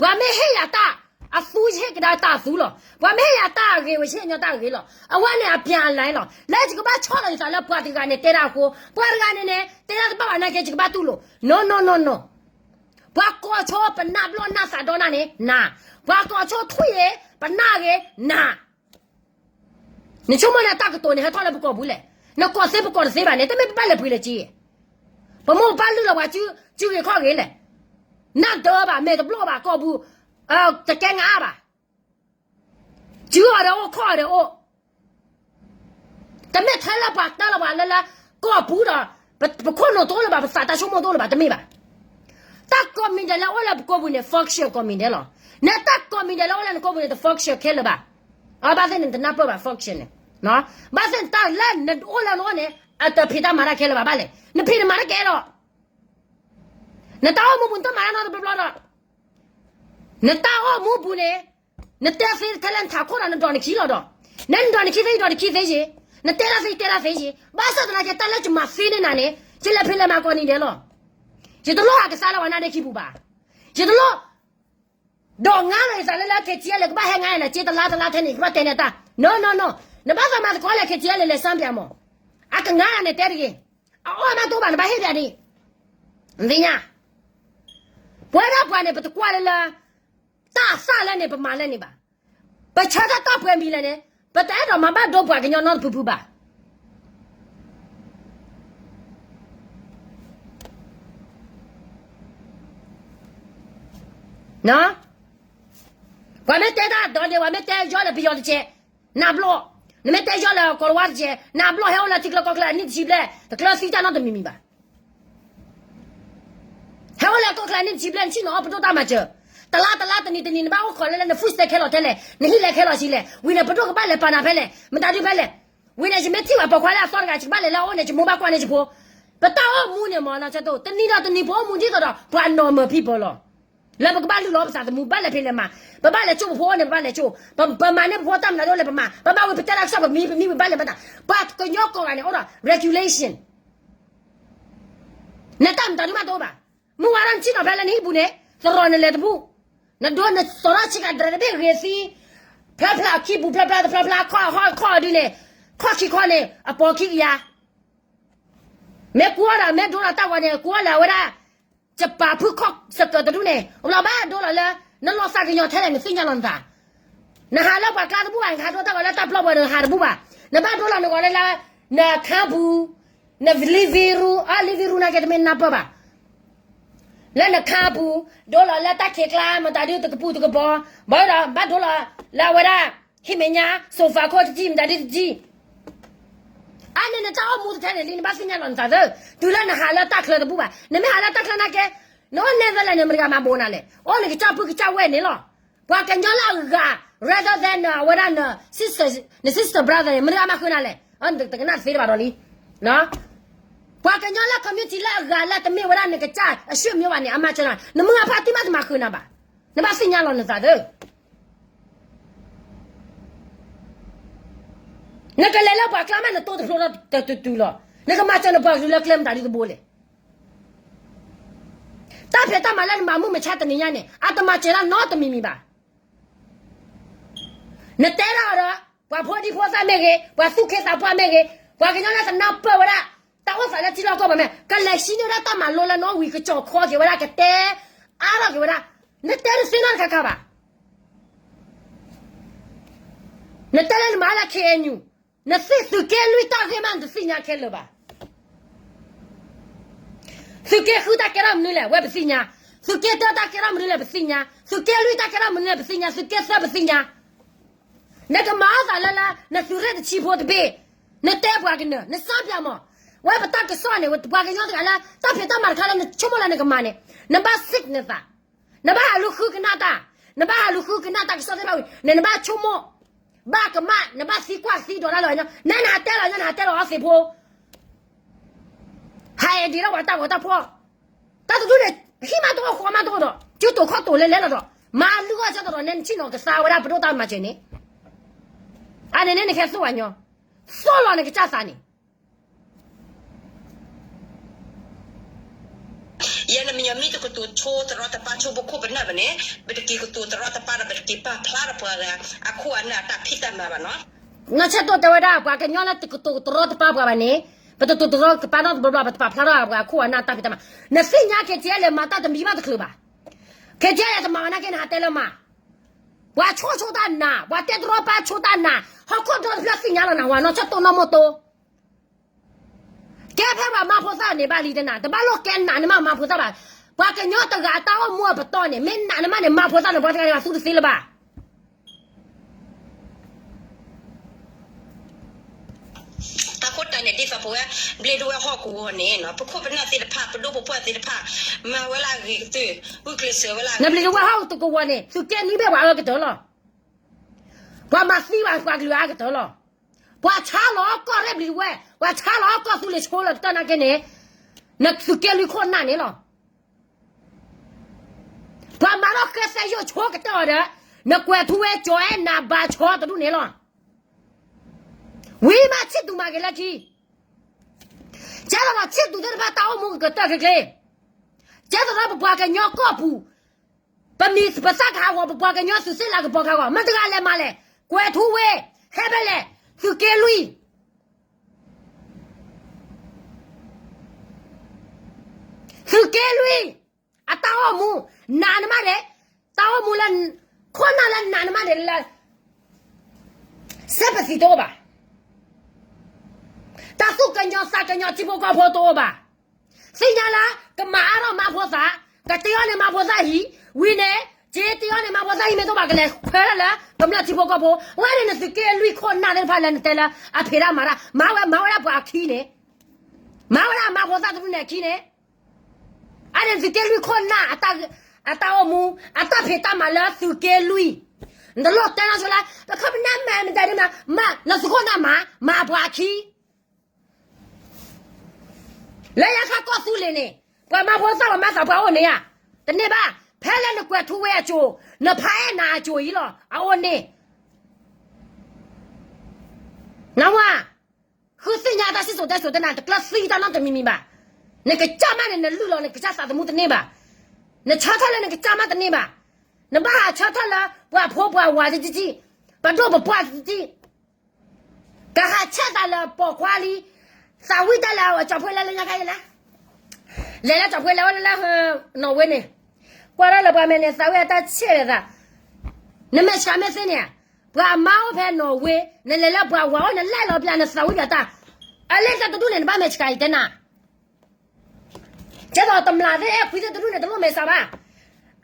ပှၤမ့ၢ်ဟ့ၣ်ယၤတၢ်အသူ ယဟ့ၣ်ကဒါတၢ်အသူလီၤ. ပှၤမ့ၢ်ဟ့ၣ်ယၤတၢ်အဂ့ၤဝဲ ယဟ့ၣ်ညီတၢ်အဂ့ၤလီၤ. အဝဲန့ၣ်အပျၢ်အလဲလီၤ. လၢယကဘၣ်ဆီၣ်လီၤယသးလၢပှၤတဂၤန့ၣ်တဲတၢ်အဃိ, ပှၤတဂၤန့ၣ်န့ၣ် တဲတၢ်တဘၣ်ဘၣ်နာ်က့ ယကဘၣ်တူၢ်လိာ်, နီၢ်နီၢ်နီၢ်နီၢ်, ပှၤကိးဆိပနၢ်ဘျီၣ်နၢ်သးဒီနၢ်န့ၣ် နၤ, ပှၤကိးဆိထွံၣ်အံၤ ပနၢ်ဂ့ၤ နၤ နဆိကမိၣ်န့ၣ် တၢ်ကတိၤန့ၣ် ဟဲထီၣ်လၢပကိာ်ပူၤလဲၣ်. နကိးသ့ပကိးတသ့ဘၣ်န့ၣ် တမ့ၢ်ပဘၣ်လဲၤပှ့ၤလၢက့, ပမိၢ်ပပၢ်လုၢ်လီၤပှၤစုဂ့ၤခီၣ်ဂ့ၤလဲၣ်. နၢ်ဒၢဘၣ် မဲာ်တဘျီၣ်ဘၣ် ကိာ်ပူၤ, တကဲငါအါဘၣ်. စုအီၤဒီးအိၣ်ခီၣ်အီၤဒီးအိၣ်, တမ့ၢ်ထဲလၢပှၤတၢ်လီၤပှၤလၢလၢ ကိာ်ပူၤဒီး ပခိၣ်နူာ်တအိၣ်လၢၤဘၣ် ပသးတၢ်ဆိကမိၣ်တအိၣ်လၢၤဘၣ် တမ့ၢ်ဘၣ်. တၢ်ကိးမံၤဒဲးလၢအိၣ်လၢပကိာ်ပူၤန့ၣ် function ကိးမံၤဒဲးလီၤ. နတၢ်ကိးမံၤဒဲးလၢအိၣ်လၢနကိာ်ပူၤန့ၣ် တ function ခဲလၢာ်ဘၣ်. အဘၣ်သ့ၣ်န့ၣ် တနၢ်ပၢၢ်ဘၣ် function န့ၣ်, ဘၣ်သ့ၣ်နတၢ်လၢနအိၣ်လၢနအိၣ်န့ၣ် အတဖံးတၢ်မၤတၢ်ခဲလၢာ်ဘၣ်ဘၣ်လဲၣ်. နဖံးနမၤတၢ်ကဲဒီး နတၢ်အိၣ်မူပူၤ နတမၤတၢ်နီတဘျီဘျီဒီး နတၢ်အိၣ်မူပူၤန့ၣ် နတဲသ့ထဲလၢနထးခိၣ်ဒီးနဒိးနခံလီၤဒီး, နနဒိးနခံသ့ ယဒိးနခံသ့ယ့ၣ်, နတဲတၢ်သ့ ယတဲတၢ်သ့ယ့ၣ်, ဘၣ်ဆၣ်သနာ်က့ တၢ်လၢယမၤသ့န့ၢ်နၤန့ၣ် ယလဲၤဖံးလဲၤမၤကိးနံၤဒဲးလီၤ. ယတလိၣ်ဟးကစၢ်လၢပှၤနါဒ့ခံပူၤဘၣ်. ယတလိၣ် ဒိးငါလီၤယသးလၢလၢ KTLA ကဘၣ်ဟဲငါယၤန့ၣ် က့တလါတလါထဲန့ၣ် ယကဘၣ်တဲန့ၢ်တၢ်, နီၢ်နီၢ်နီၢ်, နဘၣ်သးမၤသကိးလဲၣ် KTLA လဲၤစၢ်ပၠးမး, အကငါယၤန့ၣ်တဲတဂ့ၤ, အအီၣ်မးတအိၣ်ဘၣ် နဘၣ်ဟ့ၣ်ပၠးဒံး, နသ့ၣ်ညါ, ပဝဲဒၣ်ပှၤန့ၣ် ပတကွၢ်လၢလၢ တၢ်သၣ်လၢန့ၣ် ပမၤလၢန့ၣ်ဘၣ်. ပဆၢထၢၣ်တၢ်ပှဲၤမံၤလဲၣ်န့ၣ် ပတအဲၣ်ဒိးမၤဘၣ်ဒိပှၤကညီနီတဖုဖုဘၣ်. ပှၤမ့ၢ်တဲတၢ်ဒီးန့ၣ် ပှၤမ့ၢ်တဲယီၤလၢပယီၤတကဲး, နၤဘျီၣ်, နမ့ၢ်တဲယီၤလၢကီၢ်လၤဝါတကဲး, နၤဘျီၣ် ဟဲအိၣ်လၢထံကျါကီၢ်ကျါအနံၣ်တဆံဘျဲၣ် တကျၢၤသံတၢ်နီတမံၤမံၤဘၣ်. ဟဲအိၣ်လၢကီၢ်ကျါအနံၣ်တဆံဘျဲၣ် နဆ့ၣ်နီၤအီၣ်ပဒိၣ်တၢ်မၤစၢၤ, တလါတလါတနံၤတနံၤ နဘၣ်အိၣ်ခိးလၢလၢန food stamp ခဲလီၤထဲလဲၣ်, နဟံၣ်လဲၤခဲလီၤဆံးလဲၣ်, ဝံၤန့ၣ် ပဒိၣ်ကဘၣ်လဲၤပာ်နၤဖဲလဲၣ်, မတၤဒုဖဲလဲၣ်. ဝံၤန့ၣ် ယမ့ၢ်ထံၣ်ဘၣ်ပိာ်ခွါလၢအသီတဂၤ ယကဘၣ်လဲၤလၢအအိၣ်န့ၣ် ယမိၢ်ဘၣ်ကွၢ်န့ၢ်ယဖိ, ပတၢ်အိၣ်မူန့ၣ်မး နီၢ်ဆၢတိၢ် တနံၤဒီးတနံၤ ပအိၣ်မူဒ်သိးဒီး ပှၤ normal people လီၤ. လၢပကဘၣ်လုၢ်လီၤပသးသမူ ဘၣ်လဲၤဖံးလဲၤမၤ, ပဘၣ်လဲၤကၠိၣ်ပဖိအိၣ်န့ၣ် ပဘၣ်လဲၤကၠိၣ်, ပမၤန့ၢ်ပဖိတၢ်မနုၤဒ်လဲၣ်ပမၤ, ပဘၣ်ဝံၤပတဲတၢ်ကစီၣ်ပမံပမံ ပဘၣ်လဲၤမၤတၢ်, ပှၤကညီကိးဂၤန့ၣ် အိၣ်ဒီး regulation နတၢ်မတၤဒုမးတအိၣ်ဘၣ်. မုၢ်ဝါထီၣ်နဆ့ၣ်နီၤဖဲလၢနဟံၣ်ပူၤန့ၣ် သရိာ်နလဲၤတဘူၣ်, နဒိနသရိာ်ဆ့ကၤဒြဲၤတဘ့ၣ်ဂ့ၤသံ, ဖျါဖျါအခံပူၤ ဖျါဖျါတဖျါဖျါ ခီၣ်ဟီၣ်ခီၣ်ဒုန့ၣ်, ခီၣ်ခံခီန့ၣ် အပိာ်ခံကယၤ မ့ၢ်ကွၢ်ဒီး မ့ၢ်ဒိလီၤတၢ်ဂီၤန့ၣ် ကွၢ်လၢအဝဲဒၣ် ယပာ်ဖုၣ်ခီၣ်စကၢၤတဒူၣ်န့ၣ် အဘျီဘၣ်ဒိလီၤလၢ နလီၤသးကညီၤထဲလဲၣ် နသ့ၣ်ညါလီၤနသး, နဟးလၢပှၤကျါတဘူၣ်ဘၣ်, နဟးဒိတၢ်ဂီၤလၢတၢ်ပျီပူၤဒီး နဟးတဘူၣ်ဘၣ်, နဘၣ်ဒိလီၤနဂီၤလၢလၢ နခါပူၤ, န living room, အ living room နာ်က့တမ့ၢ်နၢ်ပၢၢ်ဘၣ် လၢနခါပူၤ, ဒိလီၤလၢတၢ်ခံးကျါ မတၤဒုတကပူၤတကပီၤ, ဘၣ်ဒီး ဘၣ်ဒိလီၤလၢအဝဲဒၣ် ဟံၣ်မဲာ်ညါ sofa ခိၣ်တထံၣ် မတၤဒုတထံၣ်, အါန့ၣ်နတၢ်အိၣ်မူတထဲန့ၣ်လံ နဘၣ်သ့ၣ်ညါလီၤနသးသၢ, တုၤလၢနဟးလၢတၢ်ချၢတဘူၣ်ဘၣ်, နမ့ၢ်ဟးလၢတၢ်ချၢနာ်က့, နအိၣ်နဲသလဲၣ်န့ၣ် မတၤဂၤမၤဘိးနၤလဲၣ်, အိၣ်နကစၢ်ဖုကစၢ်ဝဲၢ်န့ၣ်လီၤ. ပှၤကညီလၢအဂၤ rather than အဝဲဒၣ် န sister brother န့ၣ် မတၤဂၤမၤဃုာ်နၤလဲၣ်, တကနၣ်တသ့တဘၣ်ဒီးလံ ပှၤကညီလၢ community လၢအဂၤလၢတမ့ၢ်ဝဲဒၣ်နကစၢ်အဆွေမျိုးဘၣ်န့ၣ် အမၤစၢၤနၤ, နမုၢ်ဂၤဖါတံၢ်မးတမၤဃုာ်နၤဘၣ်, နဘၣ်သ့ၣ်ညါလီၤနသးသၢ, နကလဲၤလၢပှၤကျါမး နတိတဖျိဒီးတတုၤလီၤ, နကမၤစၢၤနပှၤကလုာ်လၢကျဲမတၤဒုတဘိလဲၣ်. တၢ်ဖံးတၢ်မၤလၢနမၤမုၢ်မဆါတနံၤညါန့ၣ် အတမၤစၢၤတၢ်နီတမံၤမံၤဘၣ်. နတဲဒၣ်အီၤဒီး ပှၤဖိဒံဖိသၣ်မ့ၢ်ဂ့ၤ, ပှၤသူၣ်က့သးပှၢ်မ့ၢ်ဂ့ၤ, ပှၤကညီလၢသနၢ်ပၢၢ်ဝဲဒၣ် တၢ်အိၣ်သးလၢထံလီၢ်ကီၢ်ပူၤမ့ၢ် ကလဲၤဟံးန့ၢ်ဝဲဒၣ်တၢ်မၤလိလၢနီၣ်ဝံၤ ကကၠီၤခီက့ၤဝဲဒၣ် ကတဲအါထီၣ်က့ၤဝဲဒၣ်, နတဲတသ့နီတခါခါဘၣ်. နတဲလၢနမၤလၢ K N U, နသ့ၣ်သုးက့လွံၢ်တၢ်ဂ့ၢ်မး နတသ့ၣ်ညါခဲလၢာ်ဘၣ်. သုးက့ဃုတၢ်ကဲထီၣ်မနုၤလဲၣ် ဝဲပသ့ၣ်ညါ, သုးက့တၢတၢ်ကဲထီၣ်မနုၤလဲၣ် ပသ့ၣ်ညါ, သုးက့လွံၢ်တၢ်ကဲထီၣ်မနုၤလဲၣ် ပသ့ၣ်ညါ, သုးက့သၢပသ့ၣ်ညါ. နကမၤအီၣ်သးလၢလၢ နသုးရ့ၣ်တဆံဖိတဘ့ၣ်, နတဲပှၤကနၢၤ နစၢ်ပၠးမး, ဝဲပတၢ်ကစီၣ်န့ၣ် ပှၤကညီတဂၤလၢ တၢ်ဖံးတၢ်မၤတခါလၢနဆိကမိၣ်လၢနကမၤန့ၣ်, နဘၣ် sick နသး, နဘၣ်ဟးလူၤဃုကနၣ်တၢ်, နဘၣ်ဟးလူၤဃုကနၣ်တၢ်ကစီၣ်သ့ၣ်တဖၣ်ဝံၤ နဘၣ်ဆိကမိၣ်, ဘၣ်ကမၣ် နဘၣ်သံကွၢ်သံဒိးတၢ်လၢၤညီ, နဲနဟးတဲလီၤညီ နဟးတဲလီၤအီသံးဖိ ဟးအဲၣ်ဒိးထီၣ်ပှၤတၢ်ဂီၤတၢ်ဖီၣ်, တၢ်တဒူၣ်န့ၣ် ဟံၣ်မးတအိၣ်ဃီမးတအိၣ်ဒီး ကၠူတိာ်ခီၣ်တိာ်လဲၤလဲၤလီၤဒီး မၤလုၢ်အီၣ်ဆၢထီၣ်ဒီး နဲနဆ့ၣ်နီၤကသါဝဲဒၣ်ပဒိၣ်တၢ်မၤစၢၤန့ၣ်, အန့ၣ်န့ၣ်နကဟဲသိၣ်ဝဲညီ, သိၣ်လီၤနကစၢ်သးန့ၣ် ယဲနမညီမ့ၢ်တကတိၤဆိတရီတပါဆိပခိၣ်ပနၢ်ဘၣ်န့ၣ် ပတက့ၤကတိၤတရီတပါဒီး ပတက့ၤပာ်ဖျါထီၣ်ပှၤဂၤအခိၣ်အနၢ်အတၢ်ဖံးတၢ်မၤဘၣ်နီၤ. နီၢ်ဆၢတိၢ်တဲဝဲဒၣ် ပှၤကညီလၢတကတိၤတရီတပါပှၤဘၣ်န့ၣ် ပတတိၤတရီတပါနီတဘျီဘျီ ပတပာ်ဖျါထီၣ်ပှၤအခိၣ်အနၢ်တၢ်ဖံးတၢ်မၤ, နသ့ၣ်ညါ K T L လဲၤမၤတၢ်တမံၤမးတချုးဘၣ်, K T L လဲၤတမၤဘၣ်နာ်က့ နဟးတဲလၢမၤ, ပှၤဆိဆိတၢ်နၤ ပှၤတဲတရီတပါဆိတၢ်နၤ, ဟီၣ်ခိၣ်ဒီတဖျၢၣ်သ့ၣ်ညါလီၤနၤ ဝၤနီၢ်ဆၢတိၢ်နီၢ်မိၢ်တိၢ် ကဲဖဲပှၤမၤဖိသၣ်န့ၣ်ဘၣ်လံတနၤ, တဘၣ်လိၣ်ကဲနးနမးမၤဖိသၣ်ဘၣ်. ပှၤကညီတဂၤအတၢ်အိၣ်မူအပတီၢ်န့ၣ် မ့ၢ်နးနမးန့ၣ် မၤဖိသၣ်န့ၣ် ပှၤတဂၤန့ၣ် သူတသ့လၢၤဘၣ်. တၢ်ဃိတၢ်န့ၣ် ဒ်သိးပဝဲ ဘျ့ဒဝဲၢ်ဟီၣ်ကဝီၤန့ၣ် ပခိၣ်ပနၢ်သ့ၣ်တဖၣ် ပဒိၣ်ပပှၢ်သ့ၣ်တဖၣ် မၤဝဲလၢအဂ့ၤကတၢၢ် ဂုာ်ကျဲးစၢးဝဲလၢအဂ့ၤကတၢၢ်. နဘျ့ဒဝဲၢ်ဟီၣ်ကဝီၤန့ၣ် သုးက့နွံဘ့ၣ်ပှၤအၢကတၢၢ်လီၤ. ပှၤမၤသံဘၣ်ပှၤကလုာ်အါကတၢၢ်လီၤ. ပှၤဆါလီၤကီၢ်ရဲၣ်ဘျ့ဒဝဲၢ်, ပှၤဆါလီၤကီၢ်သူလ့ၤဆိလၢကတၢၢ်နာ်က့န့ၣ်, နသုးက့လွံၢ်ခိၣ်နၢ်န့ၣ်လီၤ. ပှၤမၤထီၣ်ဃဲသဲယိာ်ဆိကတၢၢ်အီၤဒီး နကွဲးထူဝ့ကၠီၤအဲၣ်နၤဘၣ်ဆီတဒူၣ်န့ၣ်လီၤ. ဝံၤမးဆံၣ်သူးမၤက့ၤလၢခံ, ကဲသိးဒီးဆံၣ်သူးသ့ၣ်တဖၣ်တၢ်အိၣ်မူကကတၢၢ်ချ့ချ့, ကဲသိးဒီးပပှၤကညီကီၢ်ပူၤ ပမံၤပသၣ်ကဟးဂီၤ ပပှၤကညီသုးသ့ၣ်လၤကပီၤကဟးဂီၤ မတၤတဂၤလဲၤမၤလဲၣ်, ကွဲးထူဝ့, ဟဲဖဲလဲၣ်, သုးက့လွံၢ် သုးက့လွံၢ် အတၢ်အိၣ်မူ နးနမးန့ၣ်, တၢ်အိၣ်မူလၢ ခိၣ်နၢ်လၢနးနမးန့ၣ် လၢ စဲပသံးတအိၣ်ဘၣ်. တၢ်သူၣ်ကညီၤသးကညီၤထံဖိကီၢ်ဖိတအိၣ်ဘၣ်. သ့ၣ်ညါလၢ ကမၤအါထီၣ်မၤဖိသၣ်, ကတ့အီၣ်န့ၢ်မၤဖိသၣ်ဟံၣ်, ဝံၤန့ၣ် က့တ့အီၣ်န့ၢ်မၤဖိသၣ်ဟံၣ်မ့ၢ်တအိၣ်ဘၣ် ကလဲၤခွဲးထီၣ်လၢ ကမျၢၢ်ထံဖိကီၢ်ဖိ, ဝဲန့ၣ်နသုးက့လွံၢ်ခိၣ်နၢ်သ့ၣ်တဖၣ်လၢနတဲလၢ အဖံးတၢ်မၤတၢ် မၤဝဲ မၤဝဲဒၣ်ပှၤအခံန့ၣ်, မၤဝဲဒၣ်အမၤဖိသၣ်တဒူၣ်န့ၣ်အခံန့ၣ် အန့ၣ်သုးက့လွံၢ်ခိၣ်နၢ် အတၢ်အိၣ်မူ အတၢ်ဖံးတၢ်မၤလၢသုးက့လွံၢ်, နတလိၣ်တဲနီၢ်ဆိလၢ ပခိၣ်ပနၢ်မၤမတၤဒ်မး မၤလၢသုးခိၣ်နၢ်မၤ မၤပှၤအခံ လၢယခါကီၢ်သူလ့ၤန့ၣ် ပှၤမၤဖိသၣ်ပှၤမၤသးပှၤအိၣ်န့ၣ်ဧါ, တန့ၢ်ဘၣ်, ဖဲလၢနကွဲးထူဝ့အစိၤ, နဖးအဲၣ်နၤအစိၤအံၤလီၤ, အအိၣ်န့ၣ် နဝၤ, ဃုသ့ၣ်ညါတၢ်စံၣ်စိၤတဲစိၤတနၤ တကျၢၤသံတၢ်နီတမံၤမံၤဘၣ်. နကစၢ်မးန့ၣ် နလုၢ်လီၤနကစၢ်သးသမူတန့ၢ်ဘၣ်. နဆၢထၢၣ်လၢနကစၢ်မးတန့ၢ်ဘၣ်. နဘၣ်ဟးဆၢထၢၣ်လၢပှၤဖိပှၤဝၤတကံၢ်ကံၢ်, ပဒိၣ်ပပှၢ်တကံၢ်ကံၢ်, ကဟးဆဲးသးလၢပိာ်ခွါလံ, သးဝံၣ်တၢ်လၢအကၠီၤပှ့ၤလၢလၢညါခါအံၤလၢ လဲၤလၢကၠီၤပှ့ၤလဲၤဝဲလၢလၢ နီၣ်ဝ့န့ၣ်, ကွၢ်ဒၣ်လၢပှၤမဲာ်န့ၣ် သးဝံၣ်အတၢ်ဆဲးဝဲသး, နမဲာ်ဆှးမ့ၢ်သ့န့ၣ်, ပှၤမါအိၣ်ဖဲနီၣ်ဝ့, နလဲၤလၢပှၤဝၤအိၣ် နလဲၤလီၤပျၢ်နသးဝံၣ်ပျၢ်တၢ်, အလၢတၢ်တဒူၣ်န့ၣ် နဘၣ်မဲာ်ဆှးအံၤတဲနၤ ကဲသိးတမျၢ်သ့ၣ်အဲၣ်ခွံသ့ၣ်တဒူၣ်န့ၣ် တလိၣ်မဲာ်ဆှးဘၣ်.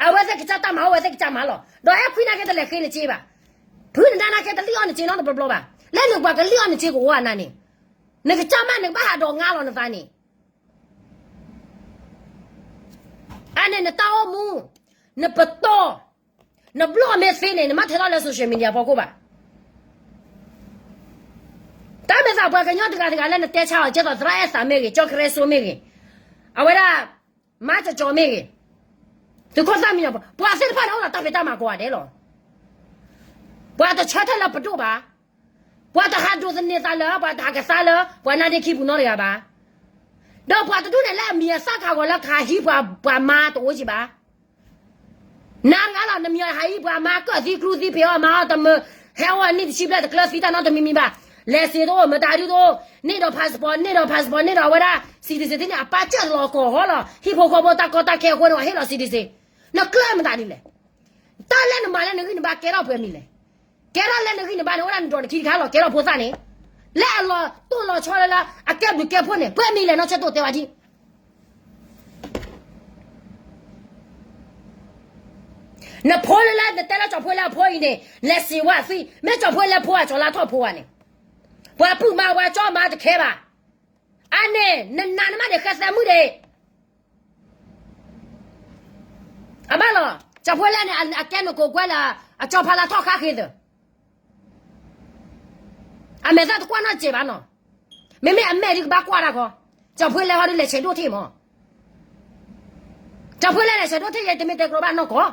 အဝဲသ့ၣ်ကစၢ်တၢ်မၤ အဝဲသ့ၣ်ကစၢ်မၤလီၤ. ဒီးအဲၣ်ခွံနာ်က့တလဲၤဃ့နစ့ဘၣ်. ဖုနဒါနာ်က့တလံၣ်အီၣ်နစ့နီတဘျီဘျီဘၣ်. လၢနပှၤကလံၣ်အီၣ်နစ့ကဝီၤနၤန့ၣ်, နကစၢ်မးနကဘၣ်ဟးဒိးငါလီၤနသးန့ၣ် အန့ၣ်နတၢ်အိၣ်မူ, နပတီၢ်, နဘျီၣ်မ့ၢ်သ့န့ၣ် နမ့ၢ်ထဲထီၣ်လၢ social media ဖီခိၣ်ဘၣ်. တၢ်မဲာ်သးပှၤကညီတဂၤတဂၤလၢနတဲဆါအီၤ ကဲသိးသရၣ်အဲၣ်သးမ့ၢ်ဂ့ၤ, ကၠီကရၢစိမ့ၢ်ဂ့ၤ, အဝဲဒၣ် မါကၠီကၠီမ့ၢ်ဂ့ၤ, သုးခိၣ်သၣ်မံညီၤ, ပှၤသ့ၣ်တဖၣ်န့ၣ်အိၣ်ဒီးတၢ်ဖံးတၢ်မၤကိးဂၤဒဲးလီၤ. ပှၤတဆၢထၢၣ်လၢပဒိၣ်ဘၣ်. ပှၤတဟးဒိးသန့ၤသးလၢ ပှၤတဟးကသါလၢ ပှၤနါဒ့ခံပူၤနီတဂၤဘၣ်. ဒီးပှၤတဒူၣ်န့ၣ်လၢအမံၤအသၣ်ခးဂီၤလၢကဟးဟံးပှၤမါတအိၣ်ကံဘၣ်. နၤတဂၤလီၤ နမံၤအီၤဟးဟံးပှၤမါကၢၢ်သံကျူသံဖံးအီၣ်မၤအီၣ်တမုာ် ဟဲအိၣ်အနံၣ်တဆံဘျဲၣ်တကျၢၤသံတၢ်နီတမံၤမံၤဘၣ်. လဲၤစ့တအိၣ် မတၤဒုတအိၣ် န့ၢ်ဒီး passport န့ၢ်ဒီး passport န့ၢ်ဒီးအဝဲဒၣ် citizen န့ၣ် အပၢ်ကၢၢ်လီၤကီၢ်ဟီလီၤ ဟံၣ်ဖိဃီဖိတၢ်ကီတၢ်ခဲအဃိန့ၣ် ပှၤဟ့ၣ်လီၤ citizen နကျၢၢ်မတၤဒ်လဲၣ်. တၢ်လၢနမၤလၢနဂံၢ်နဘါကဲထီၣ်ပှဲၤမံၤလဲၣ်. ကဲထီၣ်လၢနဂံၢ်နဘါန့ၣ် အိၣ်ဒၣ်နဒီးနခံတခါလီၤ ကဲထီၣ်ဖိသၣ်န့ၣ် လၢအလီၤတိၢ်လီၤဆီလၢလၢ အကဲဘျုးကဲဖှိၣ်န့ၣ် ပှဲၤမံၤလဲၣ် နီၢ်ဆၢတိၢ်တဲဝဲဒ် နဖိလၢလၢနတဲလၢကၠီၤဖိလၢအဖိအံၤန့ၣ် လဲၤစံးဝဲသံ မ့ၢ်ကၠီၤဖိလၢဖိအကၠီၤလါထီၣ်ဖိဧါန့ၣ် ပှၤပုၢ်မါဝဲကၠီမါတခဲဘၣ်. အန့ၣ် နနာ်နမးန့ၣ် ဃဲသဲမုၣ်ဒ့ၣ် အဘၣ်လီၤ ကၠီၤဖိလဲၣ်န့ၣ် အကဲနကိးကွဲလၢ အကၠီဖါလါထီၣ်ခါဃ့သၢ အမဲာ်သၣ်တကွၢ်နီၢ်စဲးဘၣ်နီၤ. မ့မ့ၢ်အမဲာ်ဒ်ကဘၣ်ကွၢ်တၢ်ခီ, ကၠီၤဖိလဲၣ်ဟီဒ်လဲၣ်ဆဲးဒိၣ်ထီၣ်မး, ကၠီၤဖိလဲၣ်လဲၣ်ဆဲးဒိၣ်ထီၣ် ယတမ့ၢ်တဲကရီဘၣ်နီၢ်ကီၢ်,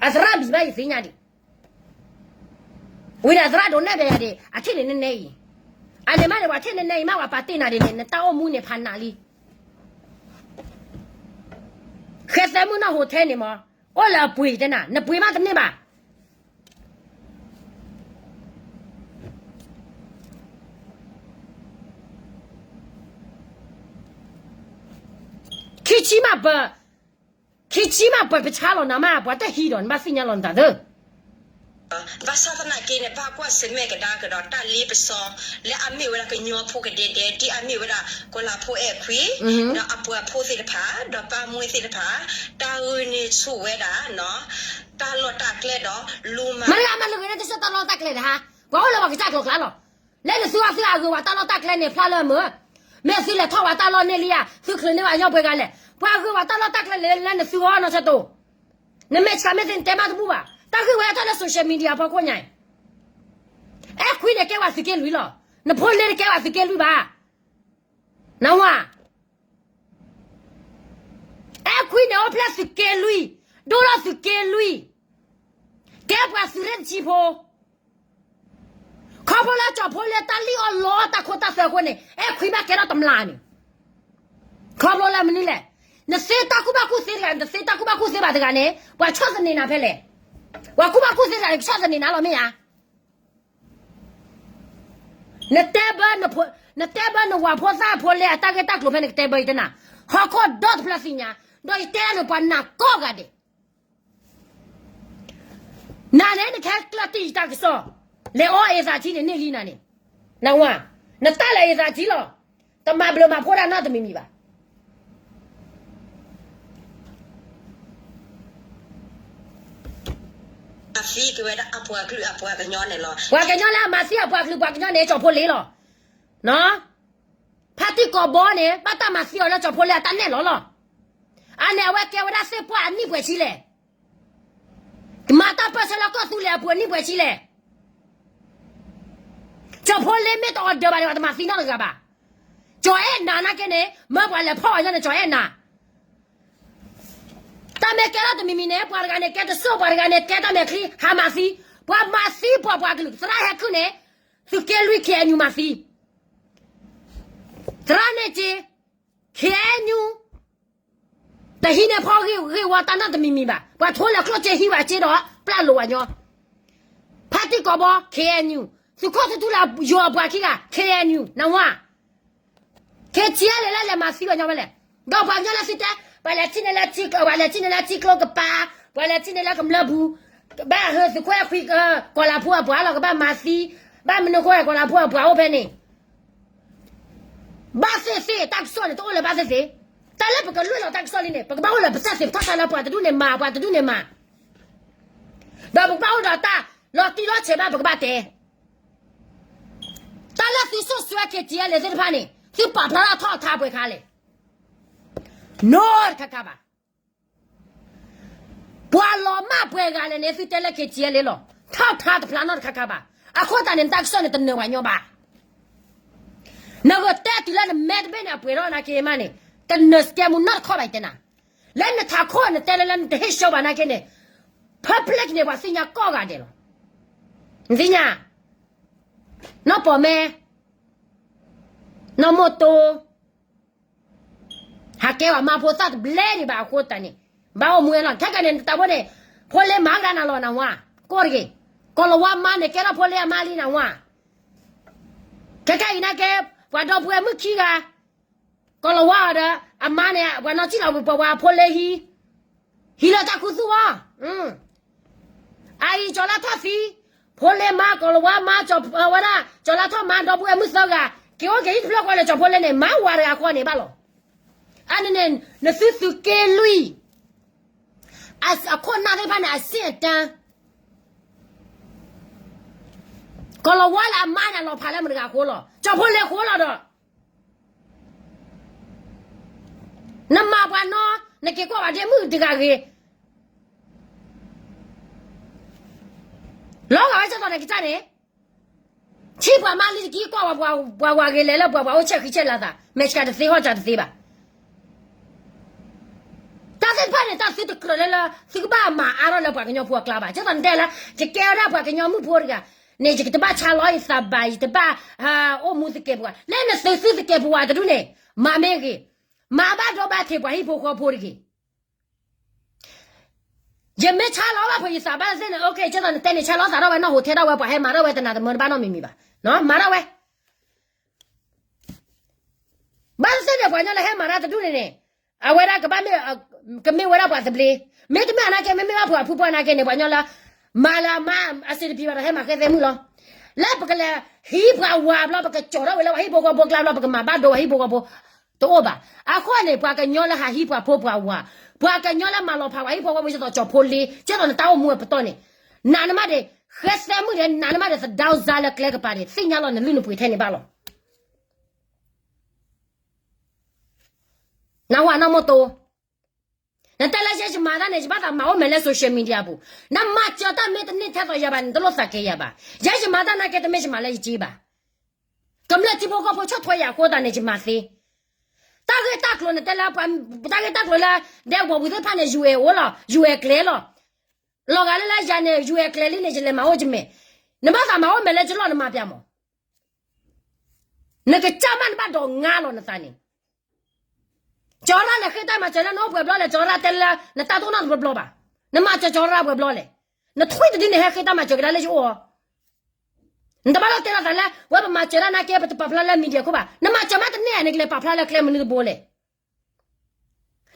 အသရၣ်ဘံၣ်ဘၣ်ယသ့ၣ်ညါဒံး, ဝံၤဒီးအသရၣ်ဒိးနဲၣ်ဘၣ်ယၤဒံး အထံၣ်န့ၣ်နနဲအံၤ, အန့ၣ်မးန့ၣ် ပှၤထံၣ်နနဲအံၤမး ပှၤပာ်တ့ၢ်နၤဒ်န့ၣ် နတၢ်အိၣ်မူန့ၣ်ဖးနးလံ ဃဲသဲမုၣ်နီၢ်ဟိးထဲန့ၣ်မး, အိၣ်လၢအပှ့ၤတဲနၤ နပှ့ၤမးတန့ၢ်ဘၣ်. ခံဆံမးပၢၢ်, ခံဆံမးပၢၢ်ပဆါလီၤနၤမး ပှၤတဟံးဒီးနဘၣ်သ့ၣ်ညါလီၤနတၢ်သၢ ဘၣ်ဆၣ်သနာ်က့န့ၣ် ဘၣ်ကွၢ်ဆၢၣ်မဲာ်ကဒါကဒီးတၢ်လ့ပစီ လၢအမ့ၢ်ဝဲဒၣ်ကညီဖိကဒဲဒဲ ဒ်အမ့ၢ်ဝဲဒၣ် ကီၤလၤဖိအဲၣ်ခွံ, ဒီးအပှၤဖိသ့ၣ်တဖၣ်, ဒီးပၢ်မွေးသ့ၣ်တဖၣ်, တၢ်ဂုာ်န့ၢ်ဆူၣ်ဝဲဒၣ် တၢ်လီၢ်တၢ်ကျဲဒီး လူမၤ မ့ၢ်လၢအမၤလၢဂ့ၤန့ၣ် တဆၢတၢ်လီၢ်တၢ်ကျဲဒီးဟါ, ပှၤအိၣ်လၢပှၤကစၢ်ကျိၤကျါလီၤ. လၢနသုအသုအဂုၤဝဲတၢ်လီၢ်တၢ်ကျဲန့ၣ် ဖျါလၢအမုာ်, မ့ၢ်သုလဲၤထီၣ်ဝဲတၢ်လီၢ်န့ၣ်လံဧါ, သုချုးန့ၢ်ဝဲအညီပှဲၤဂၤလဲၣ်, ပှၤဂုၤဝဲတၢ်လီၢ်တၢ်ကျဲလၢနသုအီၤနီၢ်ဆၢတိၢ်, နမဲာ်ဆှးမ့ၢ်သ့နတဲမးတဘူၣ်ဘၣ်, တၢ်ဂ့ၢ်ဝဲထီၣ်လၢ social media အဖီခိၣ်ညါအံၤ, အဲၣ်ခွံန့ၣ်ကဲဝဲသုးက့လွံၢ်လီၤ, နဖိလ့တကဲဝဲသုးက့လွံၢ်ဘၣ်, နဝၤ အဲၣ်ခွံန့ၣ်အိၣ်ဖျဲၣ်သုးက့လွံၢ်, ဒိၣ်ထီၣ်သုးက့လွံၢ်, ကဲပှၤသုးရ့ၣ်တဆံဖိ, ခီဖျိလၢကၠီၤဖိလ့တၢ်လံၣ်အီၣ်လီအီၣ်တၢ်ခိတၢ်သွဲအဃိန့ၣ် အဲၣ်ခွံဘၣ်ကဲထီၣ်တမျာ်န့ၣ်, ခီဖျိလၢမနုၤလဲၣ်, နသ့တၢ်ကူၣ်ဘၣ်ကူၣ်သ့တဂၤ နတသ့တၢ်ကူၣ်ဘၣ်ကူၣ်သ့ဘၣ်တဂၤန့ၣ် ပှၤဆီၣ်သနံးနၤဖဲလဲၣ်, ပှၤကူၣ်ဘၣ်ကူၣ်သ့တဂၤန့ၣ် ကဆီၣ်သနံးနၤလီၤမ့ၢ်ဧါ နတဲဘၢ, နတဲဘၢနဝၤဖိသၣ်ဖိလ့အတၢ်ဂ့ၢ်တၢ်ကျိၤဖဲန့ၣ် ကတဲဘၢယတဲနၤ, ဟီၣ်ခိၣ်ဒီတဖျၢၣ်သ့ၣ်ညါ, ဒီးယတဲဒၣ်န့ၣ်ပှၤနာ်ကိးဂၤဒဲး, နၤန့ၣ်နကဟဲကျၢၢ်တံၢ်ယတၢ်ကစီၣ်, လဲၤအီအ့ၣ်သးထံန့ၣ်န့ၢ်လံနၤန့ၣ်, နဝၤ, နတၢ်လဲၤအ့ၣ်သးထံလီၤ, တမၤဘျုးမၤဖှိၣ်တၢ်နီတမံၤမံၤဘၣ်. ပှၤကညီလၢအမၤသံအပှၤကလုာ်ပှၤကညီန့ၣ် ကၠီၤဖိလ့လီၤ. ဖါတံၢ်ကိးဘီန့ၣ် ဘၣ်တၢ်မၤသံအီၤလၢကၠီၤဖိလ့အတၢ်နဲၣ်လီၤလီၤ. အန့ၣ် အဝဲကဲဝဲဒၣ်သ့ၣ်ပှၢ်အနံၣ်ပှဲၤဆံလဲၣ်. မၤတၢ်ပၢၢ်ဆၢလၢကီၢ်သူလ့ၤအပူၤအနံၣ်ပှဲၤဆံလဲၣ်. ကၠီၤဖိလ့မ့ၢ်တအီၤဒၢးဘၣ်န့ၣ် ပှၤတမၤသံနီတဂၤဘၣ်. ကၠီၤအဲၣ်နၤနာ်က့န့ၣ် မၢပှၤလဲၤဖီၣ်အီၤညါန့ၣ် ကၠီၤအဲၣ်နၤ တၢ်မ့ၢ်ကဲထီၣ်တမံၤမံၤန့ၣ် ပှၤတဂၤန့ၣ်ကဲတစိၢ် ပှၤတဂၤန့ၣ်ကဲတၢ်မဲာ်ချံ ဟးမၤသံ, ပှၤမၤသံပှၤပှၤကလုာ် သရၣ်ဟဲခုၣ်န့ၣ် သုးက့လွံၢ် ခ့ၣ်အဲၣ်ယူၣ် မၤသံ, သရၣ်န့ၣ်က့, ခ့ၣ်အဲၣ်ယူၣ် တဟံးန့ၢ်ဖီဂ့ၢ်ဝီတၢ်နီတမံၤမံၤဘၣ်, ပှၤထိလၢကျိၣ်စ့ဟံးဝဲစ့ဒီး ပျၢ်လိာ်ဝဲညီ ဖါတံၢ်ကိးဘီ ခ့ၣ်အဲၣ်ယူၣ်, သုးခိၣ်ထူထူလၢယိၤအပှၤခံဂၤ ခ့ၣ်အဲၣ်ယူၣ် နဝၤ ခ့ၣ်အဲၣ်ယူၣ် လၢလဲၤမၤသံဝဲညီဖဲလဲၣ်, ဒီးပှၤကညီလၢသုတဲ, ပှၤလဲၤထံၣ်န့ၢ်လၢထံ, ပှၤလဲၤထံၣ်န့ၢ်လၢထံကျိကပၤ, ပှၤလဲၤထံၣ်န့ၢ်လၢကမျၢၢ်ပူၤ, ဘၣ်ဟၢသုးခိၣ်အဲၣ်ခွံ, ကီၤလၤဖိအပှၤလီၤ ကဘၣ်မၤသံ, ဘၣ်မနုၤဃိ ကီၤလၤဖိအပှၤအိၣ်ဖဲန့ၣ် ဘၣ်သ့ၣ်သ့ၣ် တၢ်ကစီၣ်န့ၣ် တအိၣ်လၢဘၣ်သ့ၣ်သ့ၣ်, တၢ်လၢပကလွဲၢ်လီၤတၢ်ကစီၣ်လံန့ၣ် ပကဘၣ်အိၣ်လၢပစၢ်သ့ၣ် ပထီၣ်တၢ်လၢပှၤတဒူၣ်န့ၣ်မၤ ပှၤတဒူၣ်န့ၣ်မၤ, ဒီးပကဘၣ်အိၣ်ဒီးတၢ်လီၤတံၢ်လီၤဆဲးဘၣ် ပကဘၣ်တဲ, တၢ်လၢသုစိၣ်စွဲ ခ့ၣ်အဲၣ်ယူၣ် သ့ၣ်တဖၣ်န့ၣ် သုပာ်ဖျါထီၣ်ထါပှဲၤခါလဲၣ်, နီတခါခါဘၣ် ပှၤလီၤမၢ်ပှဲၤဂၤလဲၣ်န့ၣ် သုတဲလၢ ခ့ၣ်အဲၣ်ယူၣ် လီၤ, ထီၣ်ထါတဖျါနီတခါခါဘၣ်, အဃိသတးန့ၣ် နတၢ်ကစီၣ်န့ၣ် တနၢၤပှၤညီဘၣ်, နဂ့ၤတဲတုၤလၢနမဲတဘ့ၣ်န့ၣ် အပှဲၤထီၣ်နာ်က့မးန့ၣ်, တနၢၤစကဲမူနီတခီဘၣ် ယတဲနၤ, လၢနထးခိၣ်နတဲလၢလၢနတဟ့ၣ်ဆှၢဘၣ်နာ်က့န့ၣ်, public န့ၣ် ပှၤသ့ၣ်ညါကိးဂၤဒဲးလီၤ, နသ့ၣ်ညါ, နီၢ်ပီၤမဲ, နီၢ်မိၢ်တိ ဟးကဲဝဲမါဖိသၣ်တဘျဲၣ်ဒံးဘၣ်အဃိသတးန့ၣ်, ဘၣ်အိၣ်မူဝဲလီၤ. ခဲကနံၣ်န့ၣ် တၢ်ဖိန့ၣ်, ဖိလ့မၤကဒါနၤလီၤနဝါ, ကိၢ်တဂ့ၤ, ကီၤလၤဝါမါန့ၣ်ကဲထီၣ်ဖိလ့အမါလံနဝါ. ခဲခါအံၤနာ်က့, ပှၤဒီပုၢ်ဝဲၢ်မုၣ်ခံဂၤ, ကီၤလၤဝါဒီးအမါန့ၣ် ပှၤနီၢ်ထံၣ်လီၤဝဲပှၤဝၤဖိလ့ဟံၣ်, ဟံၣ်လၢတၢ်ခူသူၣ်အီၤ, အအံၤကၠီၤလါထီၣ်သံ, ဖိလ့မါ ကီၤလၤဝါမါ ဝဲဒၣ် ကၠီၤလါထီၣ်မါ ဒီပုၢ်ဝဲၢ်မုၣ်သၢဂၤ, က့ၤအိၣ်က့ၤဟံၣ်တဖျၢၣ်ဃီလၢကၠီၤဖိလ့န့ၣ် မၤဝၤတဂၤဃီန့ၣ်ဘၣ်လီၤ. အန့ၣ်န့ၣ် နသုသုးက့လွံၢ်, အခိၣ်နၢ်သ့ၣ်တဖၣ်န့ၣ် အဆင့်အတန်း, ကီၤလၤဝါလၢအမါန့ၣ် အလီၤဖးလၢမတၤတဂၤအဃိလီၤ, ကၠီၤဖိလ့အဃိလီၤဒီး နမၤပှၤနီၢ် နက့ၤကွၢ်ဝဲဒ့မုၣ်တဂၤဂ့ၤ, လီၤဂာ်ဝဲကၠီၤသိးန့ၣ်ကစၢ်န့ၣ်, ထံၣ်ပှၤမါလံတကံကွၢ်ဝဲပှၤဝၤဂ့ၤလဲၤလၢပှၤပှၤအိၣ်ဆဲးဃံဆဲးလၤသး မဲာ်ဆှးတသ့ဟီၣ်ဆှးတသ့ဘၣ်. တၢ်သ့ၣ်တဖၣ်န့ၣ် တၢ်သုတကြၢးလၢလၢ သုကဘၣ်မၤအါထီၣ်လၢပှၤကညီဖိအကျါဘၣ်. ကၠီၤသိးနတဲလၢ ယကဲဝဲဒၣ်ပှၤကညီမုၣ်ဖိတဂၤန့ၣ် ယတဘၣ်ဆါလီၤယသးဘၣ်, ယတဘၣ်အိၣ်မူသကဲးပဝး, လၢနသုသုသကဲးပဝးတဒူၣ်န့ၣ်, မၤမ့ၢ်ဂ့ၤ, မၤဘၣ်ဒိဘၣ်ထံးပှၤဟံၣ်ဖိဃီဖိတဂ့ၤ. ယမ့ၢ်ဆါလီၤဘၣ်ဖဲယသးဘၣ်သ့ၣ်န့ၣ် okay ကၠီၤသိးနတဲန့ၣ် ဆါလီၤသးထီၣ်ဝဲနီၢ်ဟိးထဲထီၣ်ဝဲ ပှၤဟဲမၤထီၣ်ဝဲတနၤတမၢတဘၣ်နီတမံၤမံၤဘၣ်, မၤထီၣ်ဝဲ ဘၣ်သ့ၣ်သ့ၣ်ပှၤကညီလၢဟဲမၤတၢ်တဒူၣ်န့ၣ်န့ၣ်, အဝဲဒၣ်ကဘၣ်မ့ၢ်, ကမ့ၢ်ဝဲဒၣ်ပှၤသဘျ့, မ့တမ့ၢ်အနာ်က့ မ့မ့ၢ်ဘၣ်ပှၤဖုပှၢ်နာ်က့န့ၣ် ပှၤကညီလၢ မၤလၢအမါအစံးတပံၤဘၣ်ဒီး ဟဲမၤဃဲသဲမုၣ်လီၤ. လၢပကလဲၤဟံးပှၤဝၤဘျီ ပကကၠီၤထီၣ်ဝဲလၢပှၤဟံၣ်ဖိဃီဖိကျါဘျီ ပကမၤဘၣ်ဒိပှၤဟံၣ်ဖိဃီဖိ တအိၣ်ဘၣ်. အဃိန့ၣ် ပှၤကညီလၢဟးဟံးပှၤဖိပှၤဝၤ, ပှၤကညီလၢမၤလီၤဖးပှၤဟံၣ်ဖိဃီဖိ ကၠီၤသိးကၠီၤဖိလ့, ကၠီၤသိးနတၢ်အိၣ်မူအပတီၢ်န့ၣ်, နးနမးဒံး, ဃဲသဲမုၣ်ဒံး နးနမးဒံး သဒါစါလၢကျဲကပၤဒံး သ့ၣ်ညါလီၤနလုၢ်နပှ့ၤထဲန့ၣ်ဘၣ်လီၤ. နဟါနမ့ၢ်တိ, နတဲလၢယဲယမၤတၢ်န့ၣ် ယဘၣ်သးမၤအိၣ်မဲာ်လၢ social media ပူၤ, နမၤစၢၤတၢ်မ့ၢ်တန့ၢ်ထဲသိးယၤဘၣ်န့ၣ် တလိၣ်သးကဲယၤဘၣ်. ယဲယမၤတၢ်နာ်က့တမ့ၢ်ယမၤလၢယစ့ဘၣ်. ကမျၢၢ်ထံဖိကီၢ်ဖိဆီၣ်ထွဲယၤအဃိသတးန့ၣ် ယမၤသ့. တၢ်ဂ့ၢ်တၢ်ကျိၤနတဲလၢပှၤ, တၢ်ဂ့ၢ်တၢ်ကျိၤလၢ ဒဲကဝီၤပူၤသ့ၣ်တဖၣ်န့ၣ် UN အိၣ်လီၤ, UN ကျဲလီၤ. လီၤဂာ်လၢလၢယၤန့ၣ် UN ကျဲလံန့ၣ် ယလဲၤမၤအိၣ်ယမဲာ်, နဘၣ်သးမၤအိၣ်မဲာ်လၢယလီၢ်နမၤပျၢ်မး. နကစၢ်မးနဘၣ်ဒိးငါလီၤနသးန့ၣ်, ကၠီၤရၣ်လဲၤဃ့တၢ်မၤစၢၤလၢနအိၣ်ပှဲၤဘျီလဲၣ်, ကၠီၤရၣ်တဲလၢ နတၢ်တအိၣ်နီတဘျီဘျီဘၣ်. နမၤစၢၤကၠီၤရၣ်ပှဲၤဘျီလဲၣ်. နထွံၣ်တဒုန့ၣ်ဟဲဃ့တၢ်မၤစၢၤကဒါလၢယအိၣ်အီၤ. နတဘၣ်လီၤတဲလီၤသးလၢ ဝဲပမၤစၢၤတၢ်နာ်က့ ပတပာ်ဖျါလၢ media ခိၣ်ဘၣ်. နမၤစၢၤမးတန့ၢ်ဧါ နကလဲၤပာ်ဖျါလၢကျဲမနုၤတဘိလဲၣ်.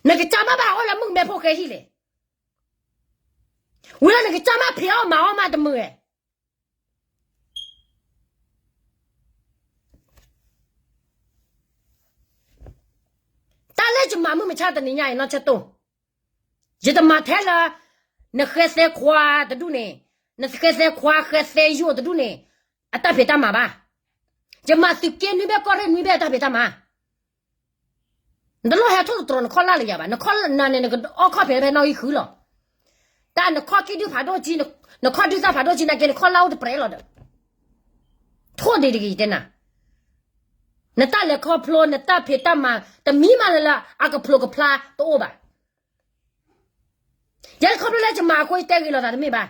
နကစၢ်မးဘၣ်အိၣ်လၢမုၣ်ကမဲဖိဃဲဟံၣ်လဲၣ်. ဝံၤလၢနကစၢ်မးဖံးအီၣ်မၤအီၣ်မးတမုာ်ဧါ. တၢ်လၢယမၤမုၢ်မဆါတနံၤညါအံၤ နီၢ်ဆၢတိၢ်, ယတမၤထဲလၢ နဃဲသဲခွါတဒူၣ်န့ၣ်, နဃဲသဲခွါဃဲသဲယိာ်တဒူၣ်န့ၣ် အတၢ်ဖံးတၢ်မၤဘၣ်. ယမၤသုးက့နွံဘ့ၣ်ကီၢ်ရ့ၣ်နွံဘ့ၣ်အတၢ်ဖံးတၢ်မၤ နတလိၣ်ဟဲထိၣ်သတြီၤနခီၣ်လၢ်လၢယၤဘၣ်, နခီၣ်နၤန့ၣ် နကအီၣ်ခီၣ်ဖံးဖဲနီၣ်ဂံၢ်ဃုလီၤ. တၢ်နခီၣ်ကံၣ်ဒုၣ်ဖးဒိၣ်ကံ, နခီၣ်ဒုၣ်သၣ်ဖးဒိၣ်ကံနာ်က့ နခီၣ်လၢ်အိၣ်တပြဲးလီၤဒီး, ထိၣ်ဒံးတဂ့ၤယတဲနၤ, နတၢ်လဲၤခီဖျိ နတၢ်ဖံးတၢ်မၤ တမံၤမးလၢလၢအကဖျိကဖျါတအိၣ်ဘၣ်. ယဲခီဖျိလၢယမၤအဃိ ယတဲဂ့ၤလိာ်သးတမ့ၢ်ဘၣ်.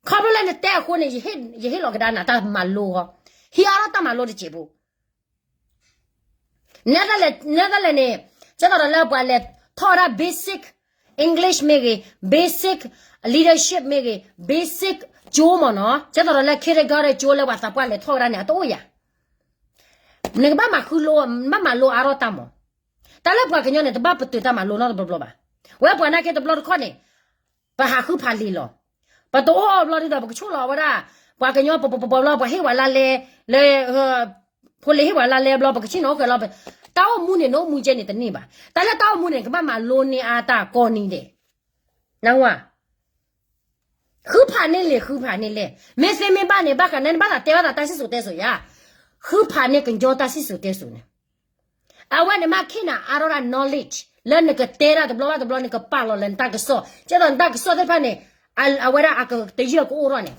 ခီဖျိလၢနတဲအဃိန့ၣ် ယဟ့ၣ်လီၤကဒါနၤတၢ်မၤလိဃီ, ဟံးအါထီၣ်တၢ်မၤလိတစဲးဖိ နဲဒၣ်လဲာ်န့ၣ်, ကဲသိးဒီးလၢပှၤလဲၤထီၣ်ဝဲဒၣ် basic English မ့ၢ်ဂ့ၤ, basic leadership မ့ၢ်ဂ့ၤ, basic ကၠိမ့ၢ်နီၤ, ကဲသိးဒီးလၢ kindergarten ကၠိလၢပှၤသးပှၢ်လဲၤထီၣ်ဝဲဒၣ်န့ၣ် အတအိၣ်ယၤ. နကဘၣ်မၤဃုလိ, နဘၣ်မၤလိအါထီၣ်တၢ်မး. တၢ်လၢပှၤကညီန့ၣ် တဘၣ်ပတုာ်တၢ်မၤလိနီတဘျီဘျီဘၣ်. ဝဲပှၤနာ်က့တဘျီတခီၣ်န့ၣ် ပဟးဃုဖးလံာ်လီၤ. ပတအိၣ်ဘျီဒ်ဒီး ပကဆိၣ်လီၤဝဲဒၣ် ပှၤကညီပပပပီၤဘျီ ပှၤဟ့ၣ်ဝဲလါလဲ, လၢ ဖိလ့ဟ့ၣ်ဝဲလါလဲဘျီ ပကဆ့ၣ်နီၤအိၣ်ဃဲလီၤ. တၢ်အိၣ်မူန့ၣ် နအိၣ်မူကဲန့ၣ်တန့ၢ်ဘၣ်. တၢ်လၢတၢ်အိၣ်မူန့ၣ် ကဘၣ်မၤလိန့ၢ်အါတၢ်ကိးနံၤဒဲး. နဝၤ ဃုဖးန့ၢ်လံာ် ဃုဖးန့ၢ်လဲၣ်. မ့ၢ်သ့မ့ၢ်ဘၣ်န့ၣ် ဘၣ်ဃးန့ၣ် နဘၣ်သးတဲဘၣ်သးတၢ်စံၣ်စိၤတဲစိၤယါ. ဃုဖးန့ၢ်ကညီတၢ်စံၣ်စိၤတဲစိၤန့ၣ်. အဝဲန့ၣ်မ့ၢ်ခ့ၣ်နၤအါထီၣ်ဒၣ် knowledge လၢနကတဲဒၣ်တဘျီဘၣ်တဘျီ နကပာ်လီၤလၢနတၢ်ကစီၣ်. ကဲသိးနတၢ်ကစီၣ်သ့ၣ်တဖၣ်န့ၣ် အဝဲဒၣ်အကတယၢၢ်ကအိၣ်ထီၣ်န့ၣ်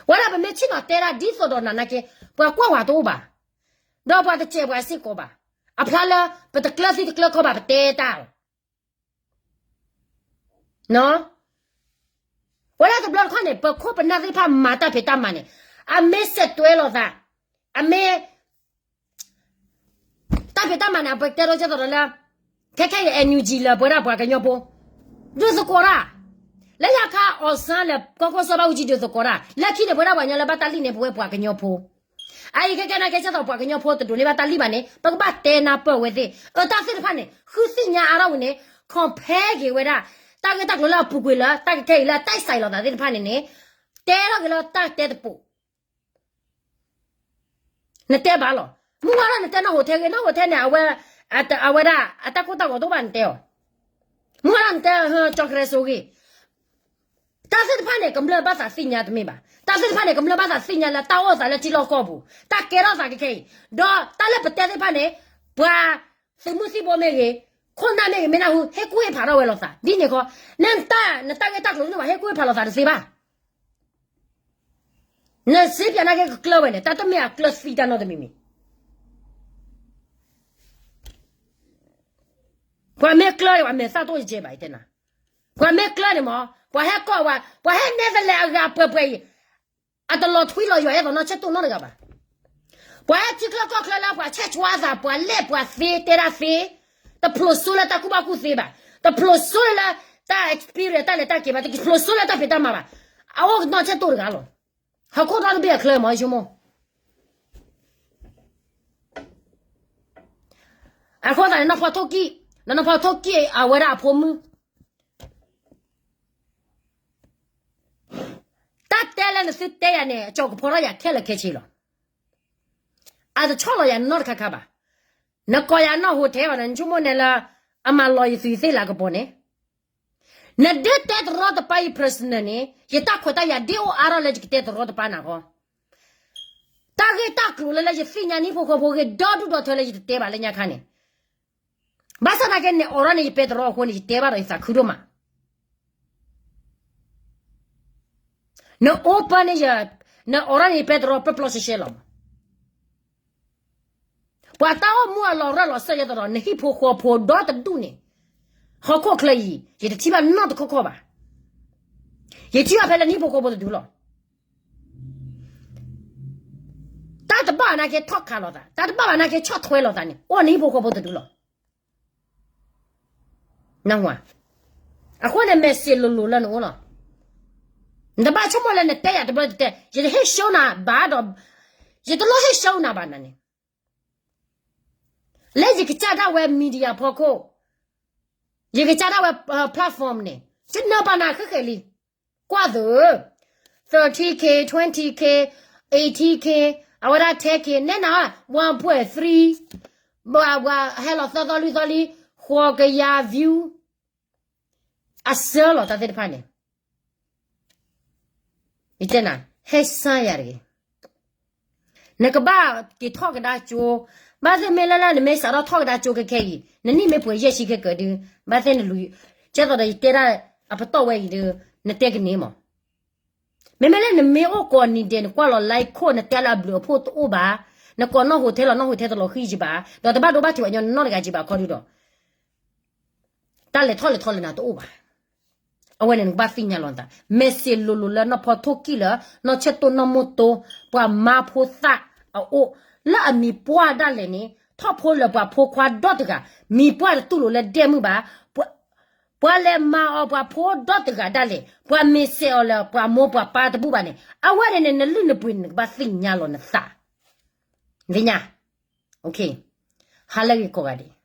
ဝဲဒၣ်ပမ့ၢ်ဆ့ၣ်နီၤတဲဒၣ်ဒ်သိးဒီးနၤနာ်က့ ပှၤကွၢ်ဝဲတအိၣ်ဘၣ်, ဒီးပှၤတစဲးပှၤစ့ၢ်ကီးဘၣ်. အဖျါလၢ ပတကျၢၤသံတကျၢၤခီဘၣ် ပတဲတၢ်လီၤ. ဝဲဒၣ်တဘျီတခီၣ်န့ၣ် ပခိၣ်ပနၢ်သ့ၣ်တဖၣ်မၤတၢ်ဖံးတၢ်မၤန့ၣ် အမ့ၢ်စဲးတွဲလိာ်သး, အမ့ၢ် တၢ်မၤန့ၣ် အပတဲထီၣ်ကဲသိးဒီးလၢ ခဲခဲအံၤ NUG လၢပဝဲဒၣ်ပှၤကညီဖိ ဒုးသကိးတၢ်, လၢယၤခါ အောင်ဆန်း လၢကီၢ်ခိၣ်စီၤဘၣ်အူကၠံ ဒုးသကိးတၢ်, လၢခံန့ၣ် ပဝဲဒၣ်ပှၤကညီလၢဘၣ်တၢ်လံၣ်န့ၣ် ပဝဲပှၤကညီဖိ, အအံၤခဲခဲနာ်ကဲသိးပှၤကညီဖိတဒိးန့ၢ်ဘၣ်တၢ်လံၣ်ဘၣ်န့ၣ် ပကဘၣ်တဲနၢ်ပၢၢ်ဝဲသ့ၣ်, အတၢ်သ့ၣ်တဖၣ်န့ၣ် ဃုသ့ၣ်ညါအါထီၣ်ဝံၤန့ၣ် compare က့ၤဝဲဒၣ် တၢ်ဂ့ၢ်တၢ်ကျိၤလၢအပူၤကွံာ်လၢ တၢ်ကခဲအံၤလၢတၢ်စဲးလိာ်သးသ့ၣ်တဖၣ်န့ၣ်န့ၣ် တဲထီၣ်က့ၤလၢတၢ်တဲတပိာ် နတဲဘၣ်လီၤ. မုၢ်ဝါထီၣ်နတဲနီၢ်ဟိးထဲဂ့ၤ, နီၢ်ဟိးထဲန့ၣ် အဝဲဒၣ် အတၢ်ကိၢ်တၢ်ဂီၤတအိၣ်ဘၣ်နတဲအီၤ, မုၢ်ဝါထီၣ်နတဲ ကၠီၤကရဲစိဂ့ၤ, တၢ်သ့ၣ်တဖၣ်န့ၣ် ကမျၢၢ်ဘၣ်သးသ့ၣ်ညါတမ့ၢ်ဘၣ်, တၢ်သ့ၣ်တဖၣ်န့ၣ် ကမျၢၢ်ဘၣ်သးသ့ၣ်ညါလၢတၢ်အိၣ်သးလၢထံလီၢ်ကီၢ်ပူၤ, တၢ်ကဲထီၣ်သးကခဲအံၤ, ဒီးတၢ်လၢပတဲသ့ၣ်တဖၣ်န့ၣ် ပှၤသုးမုၢ်သံၣ်ဘိမ့ၢ်ဂ့ၤ, ခိၣ်နၢ်မ့ၢ်ဂ့ၤ မ့ၢ်နၢ်ဟူ ဟ့ၣ်ကူၣ်ဟ့ၣ်ဖးထီၣ်ဝဲလိာ်သး ဒ်န့ၣ်ခီ, နတၢ် နတၢ်ဂ့ၢ်တၢ်ကျိၤန့ၣ် ပှၤဟ့ၣ်ကူၣ်ဟ့ၣ်ဖးလိာ်သးတသ့ဘၣ် နစ့ပၠးနာ်က့ကကျၢၢ်ဝဲန့ၣ် တၢ်တမ့ၢ်အကျၢၢ်သံတၢ်နီတမံၤမံၤ, ပှၤမ့ၢ်ကျၢၢ်န့ၣ် ပှၤမဲာ်သၣ်တအိၣ်ကဲဘၣ်တဲနၤ, ပှၤမ့ၢ်ကျၢၢ်န့ၣ်မ့ၢ် ပှၤဟဲကိးဝဲ ပှၤဟဲနဲသလဲအဂၤပှဲၤပှဲၤအံၤ, အတလီၤထွံလီၤယွၤအဲၣ်သိးနီၢ်ဆဲၣ်တိၢ်နီတဂၤဘၣ်. ပှၤဟဲထံချၢကီၢ်ချၢလၢပှၤဆဲးဆွါသး ပှၤလဲၢ်ပှၤသ့တဲဒၣ်သ့, တဖျိးစိလၢတၢ်ကူၣ်ဘၣ်ကူၣ်သ့ဘၣ်, တဖျိးစိလၢတၢ် experience တၢ်လဲၤတၢ်က့ၤဘၣ်, တဖျိးစိလၢတၢ်ဖံးတၢ်မၤဘၣ်, အအိၣ်ကနီၢ်ဆဲၣ်တိၢ်တဂၤလီၤ. ဟီၣ်ခိၣ်ဒီတဘ့ၣ်အချၢမ့ၢ်ယဆိကမိၣ် အဃိသတးန့ၣ် နီၢ်ဖီထိၣ်ကံၣ်, နီၢ်ဖီထိၣ်ကံၣ်အဝဲဒၣ်အဖိမုၣ်, တၢ်တဲလၢနသုတဲယၤန့ၣ် အကၠီၤကဖီထီၣ်ယၤခဲလၢာ်ခဲဆ့လီၤ. အတဆီၣ်လီၤယၤနီတခါခါဘၣ်. နကိးယၤနီၢ်ဟိးထဲဘၣ်န့ၣ် နဆိကမိၣ်နဲလၢ အမၤလီၤယသုးသ့ၣ်လၤကပီၤန့ၣ်, နဒ်တဲတရီတပါအံၤ personal န့ၣ် ယတၢ်ခွဲးတၢ်ယာ်ဒ်အိၣ်အါထီၣ်လၢယကတဲတရီတပါနၤဃီ တၢ်ဂ့ၢ်တၢ်ကျိၤလၢလၢယသ့ၣ်ညါနဟံၣ်ဖိဃီဖိဂ့ၤ ဒီဒူၣ်ဒီထၢလၢယတတဲဘၣ်လၢညါခါန့ၣ်, ဘၣ်ဆၣ်သနာ်က့ နအိးထီၣ်န့ၣ်ယပဲတရီအဃိန့ၣ် ယတဲဘၣ်ဒီးယသးခုဒိၣ်မး. နအိၣ်ပၢန့ၣ်ယ, နအိးထီၣ်န့ၣ်ယပဲတရီပျီပျီရှဲရှဲလီၤ. ပှၤတၢ်အိၣ်မူအလီၤရၢၢ်လီၤစၢၢ်ယဲသိးဒီး နဟံၣ်ဖိဃီဖိဒီတဒူၣ်န့ၣ်, ဟီၣ်ခိၣ်ချၢအံၤ ယတထံၣ်ဘၣ်နီတခီခီဘၣ်. ယထံၣ်ဘၣ်ဖဲလၢနဟံၣ်ဖိဃီဖိတဒူၣ်လီၤ. တၢ်တဘၣ်နာ်က့ထီၣ်ခးလိာ်သး, တၢ်တဘၣ်ဘၣ်နာ်က့ဆီၣ်ထွဲလိာ်သးန့ၣ် အိၣ်နဟံၣ်ဖိဃီဖိတဒူၣ်လီၤ. အဃိန့ၣ် message လိၤလိၤလၢနအိၣ်လီၤ. နတဘၣ်ဆိကမိၣ်လၢနတဲယၤတဘျီတတဲ, ယတဟ့ၣ်ရှုံးနၤဘၣ်ဒီး, ယတလိၣ်ဟ့ၣ်ရှုံးနၤဘၣ်နၤန့ၣ်, လၢယကစၢ်ဒၣ်ဝဲ media ဖီခိၣ်, ယကစၢ်ဒၣ်ဝဲ platform န့ၣ် ယနၢ်ဘၣ်နၤဃဲဃဲလံ, ကွၢ်သု, thirty K, twenty K, eighty K, အဝဲဒၣ် ten K, နဲနၤ one point three, ဟဲလီၤသၢသီလွံၢ်သီလံ, ဃိးကယၤ view, အစၢလီၤတၢ်သ့ၣ်တဖၣ်န့ၣ် ယတဲနၤ, ဟဲစၢယၤတဂ့ၤ. နကဘၣ်က့ၤထီၣ်ကဒါကၠိ, ဘၣ်သ့ၣ်မ့ၢ်လၢလၢနမ့ၢ်စးထီၣ်ထီၣ်ကဒါကၠိခဲခဲအံၤ နနံၣ်မ့ၢ်ပှဲၤယဲၢ်ဆံခဲကၢးဒု, ဘၣ်သ့ၣ်နလူၤ, ကဲသိးဒီးယတဲဒၣ်အပတီၢ်ဝဲအံၤဒု, နတဲကန့ၢ်မး. မ့မ့ၢ်လၢနမ့ၢ်အိၣ်ကိးနံၤဒဲး နကွၢ်လီၤ like ခိၣ် နတဲလၢအဘျုးအဖှိၣ်တအိၣ်ဘၣ်, နကိးနီၢ်ဟိးထဲလီၤ နီၢ်ဟိးထဲတလီၤဃံယဘၣ်, ဒီးတဘၣ်ဒိဘၣ်ထံးပှၤကညီနီတဂၤယဘၣ်ခီဒုဒီး တၢ်လဲၤထီၣ်လဲၤထီလၢနၤတအိၣ်ဘၣ်. အဝဲန့ၣ်နကဘၣ်သ့ၣ်ညါလီၤနသး, message လိၤလိၤလၢနီၢ်ဖီထိၣ်ကံၣ်လၢ နီၢ်ဆဲၣ်တိၢ်နီၢ်မိၢ်တိၢ်, ပှၤမါဖိသၣ်အအိၣ်, လၢအမံၤပှၢ်ဒၣ်လဲာ်န့ၣ် ထီၣ်ဖိလၢပှၤဖိခွါဒီတဂၤ, မံၤပှၢ်တတူၢ်လိာ်လၢဒဲမုၢ်ဘၣ်, ပှၤလဲၤမၤအီၤပှၤဖိဒီတဂၤဒၣ်လဲာ်, ပှၤမ့ၢ်စဲးအီၤလၢပှၤမိၢ်ပှၤပၢ်တဘူၣ်ဘၣ်န့ၣ်, အဝဲန့ၣ်န့ၣ် နလုၢ်နပှ့ၤန့ၣ် နကဘၣ်သ့ၣ်ညါလီၤနသး, သ့ၣ်ညါ, ဟါလၢဂ့ၤကိးဂၤဒဲး.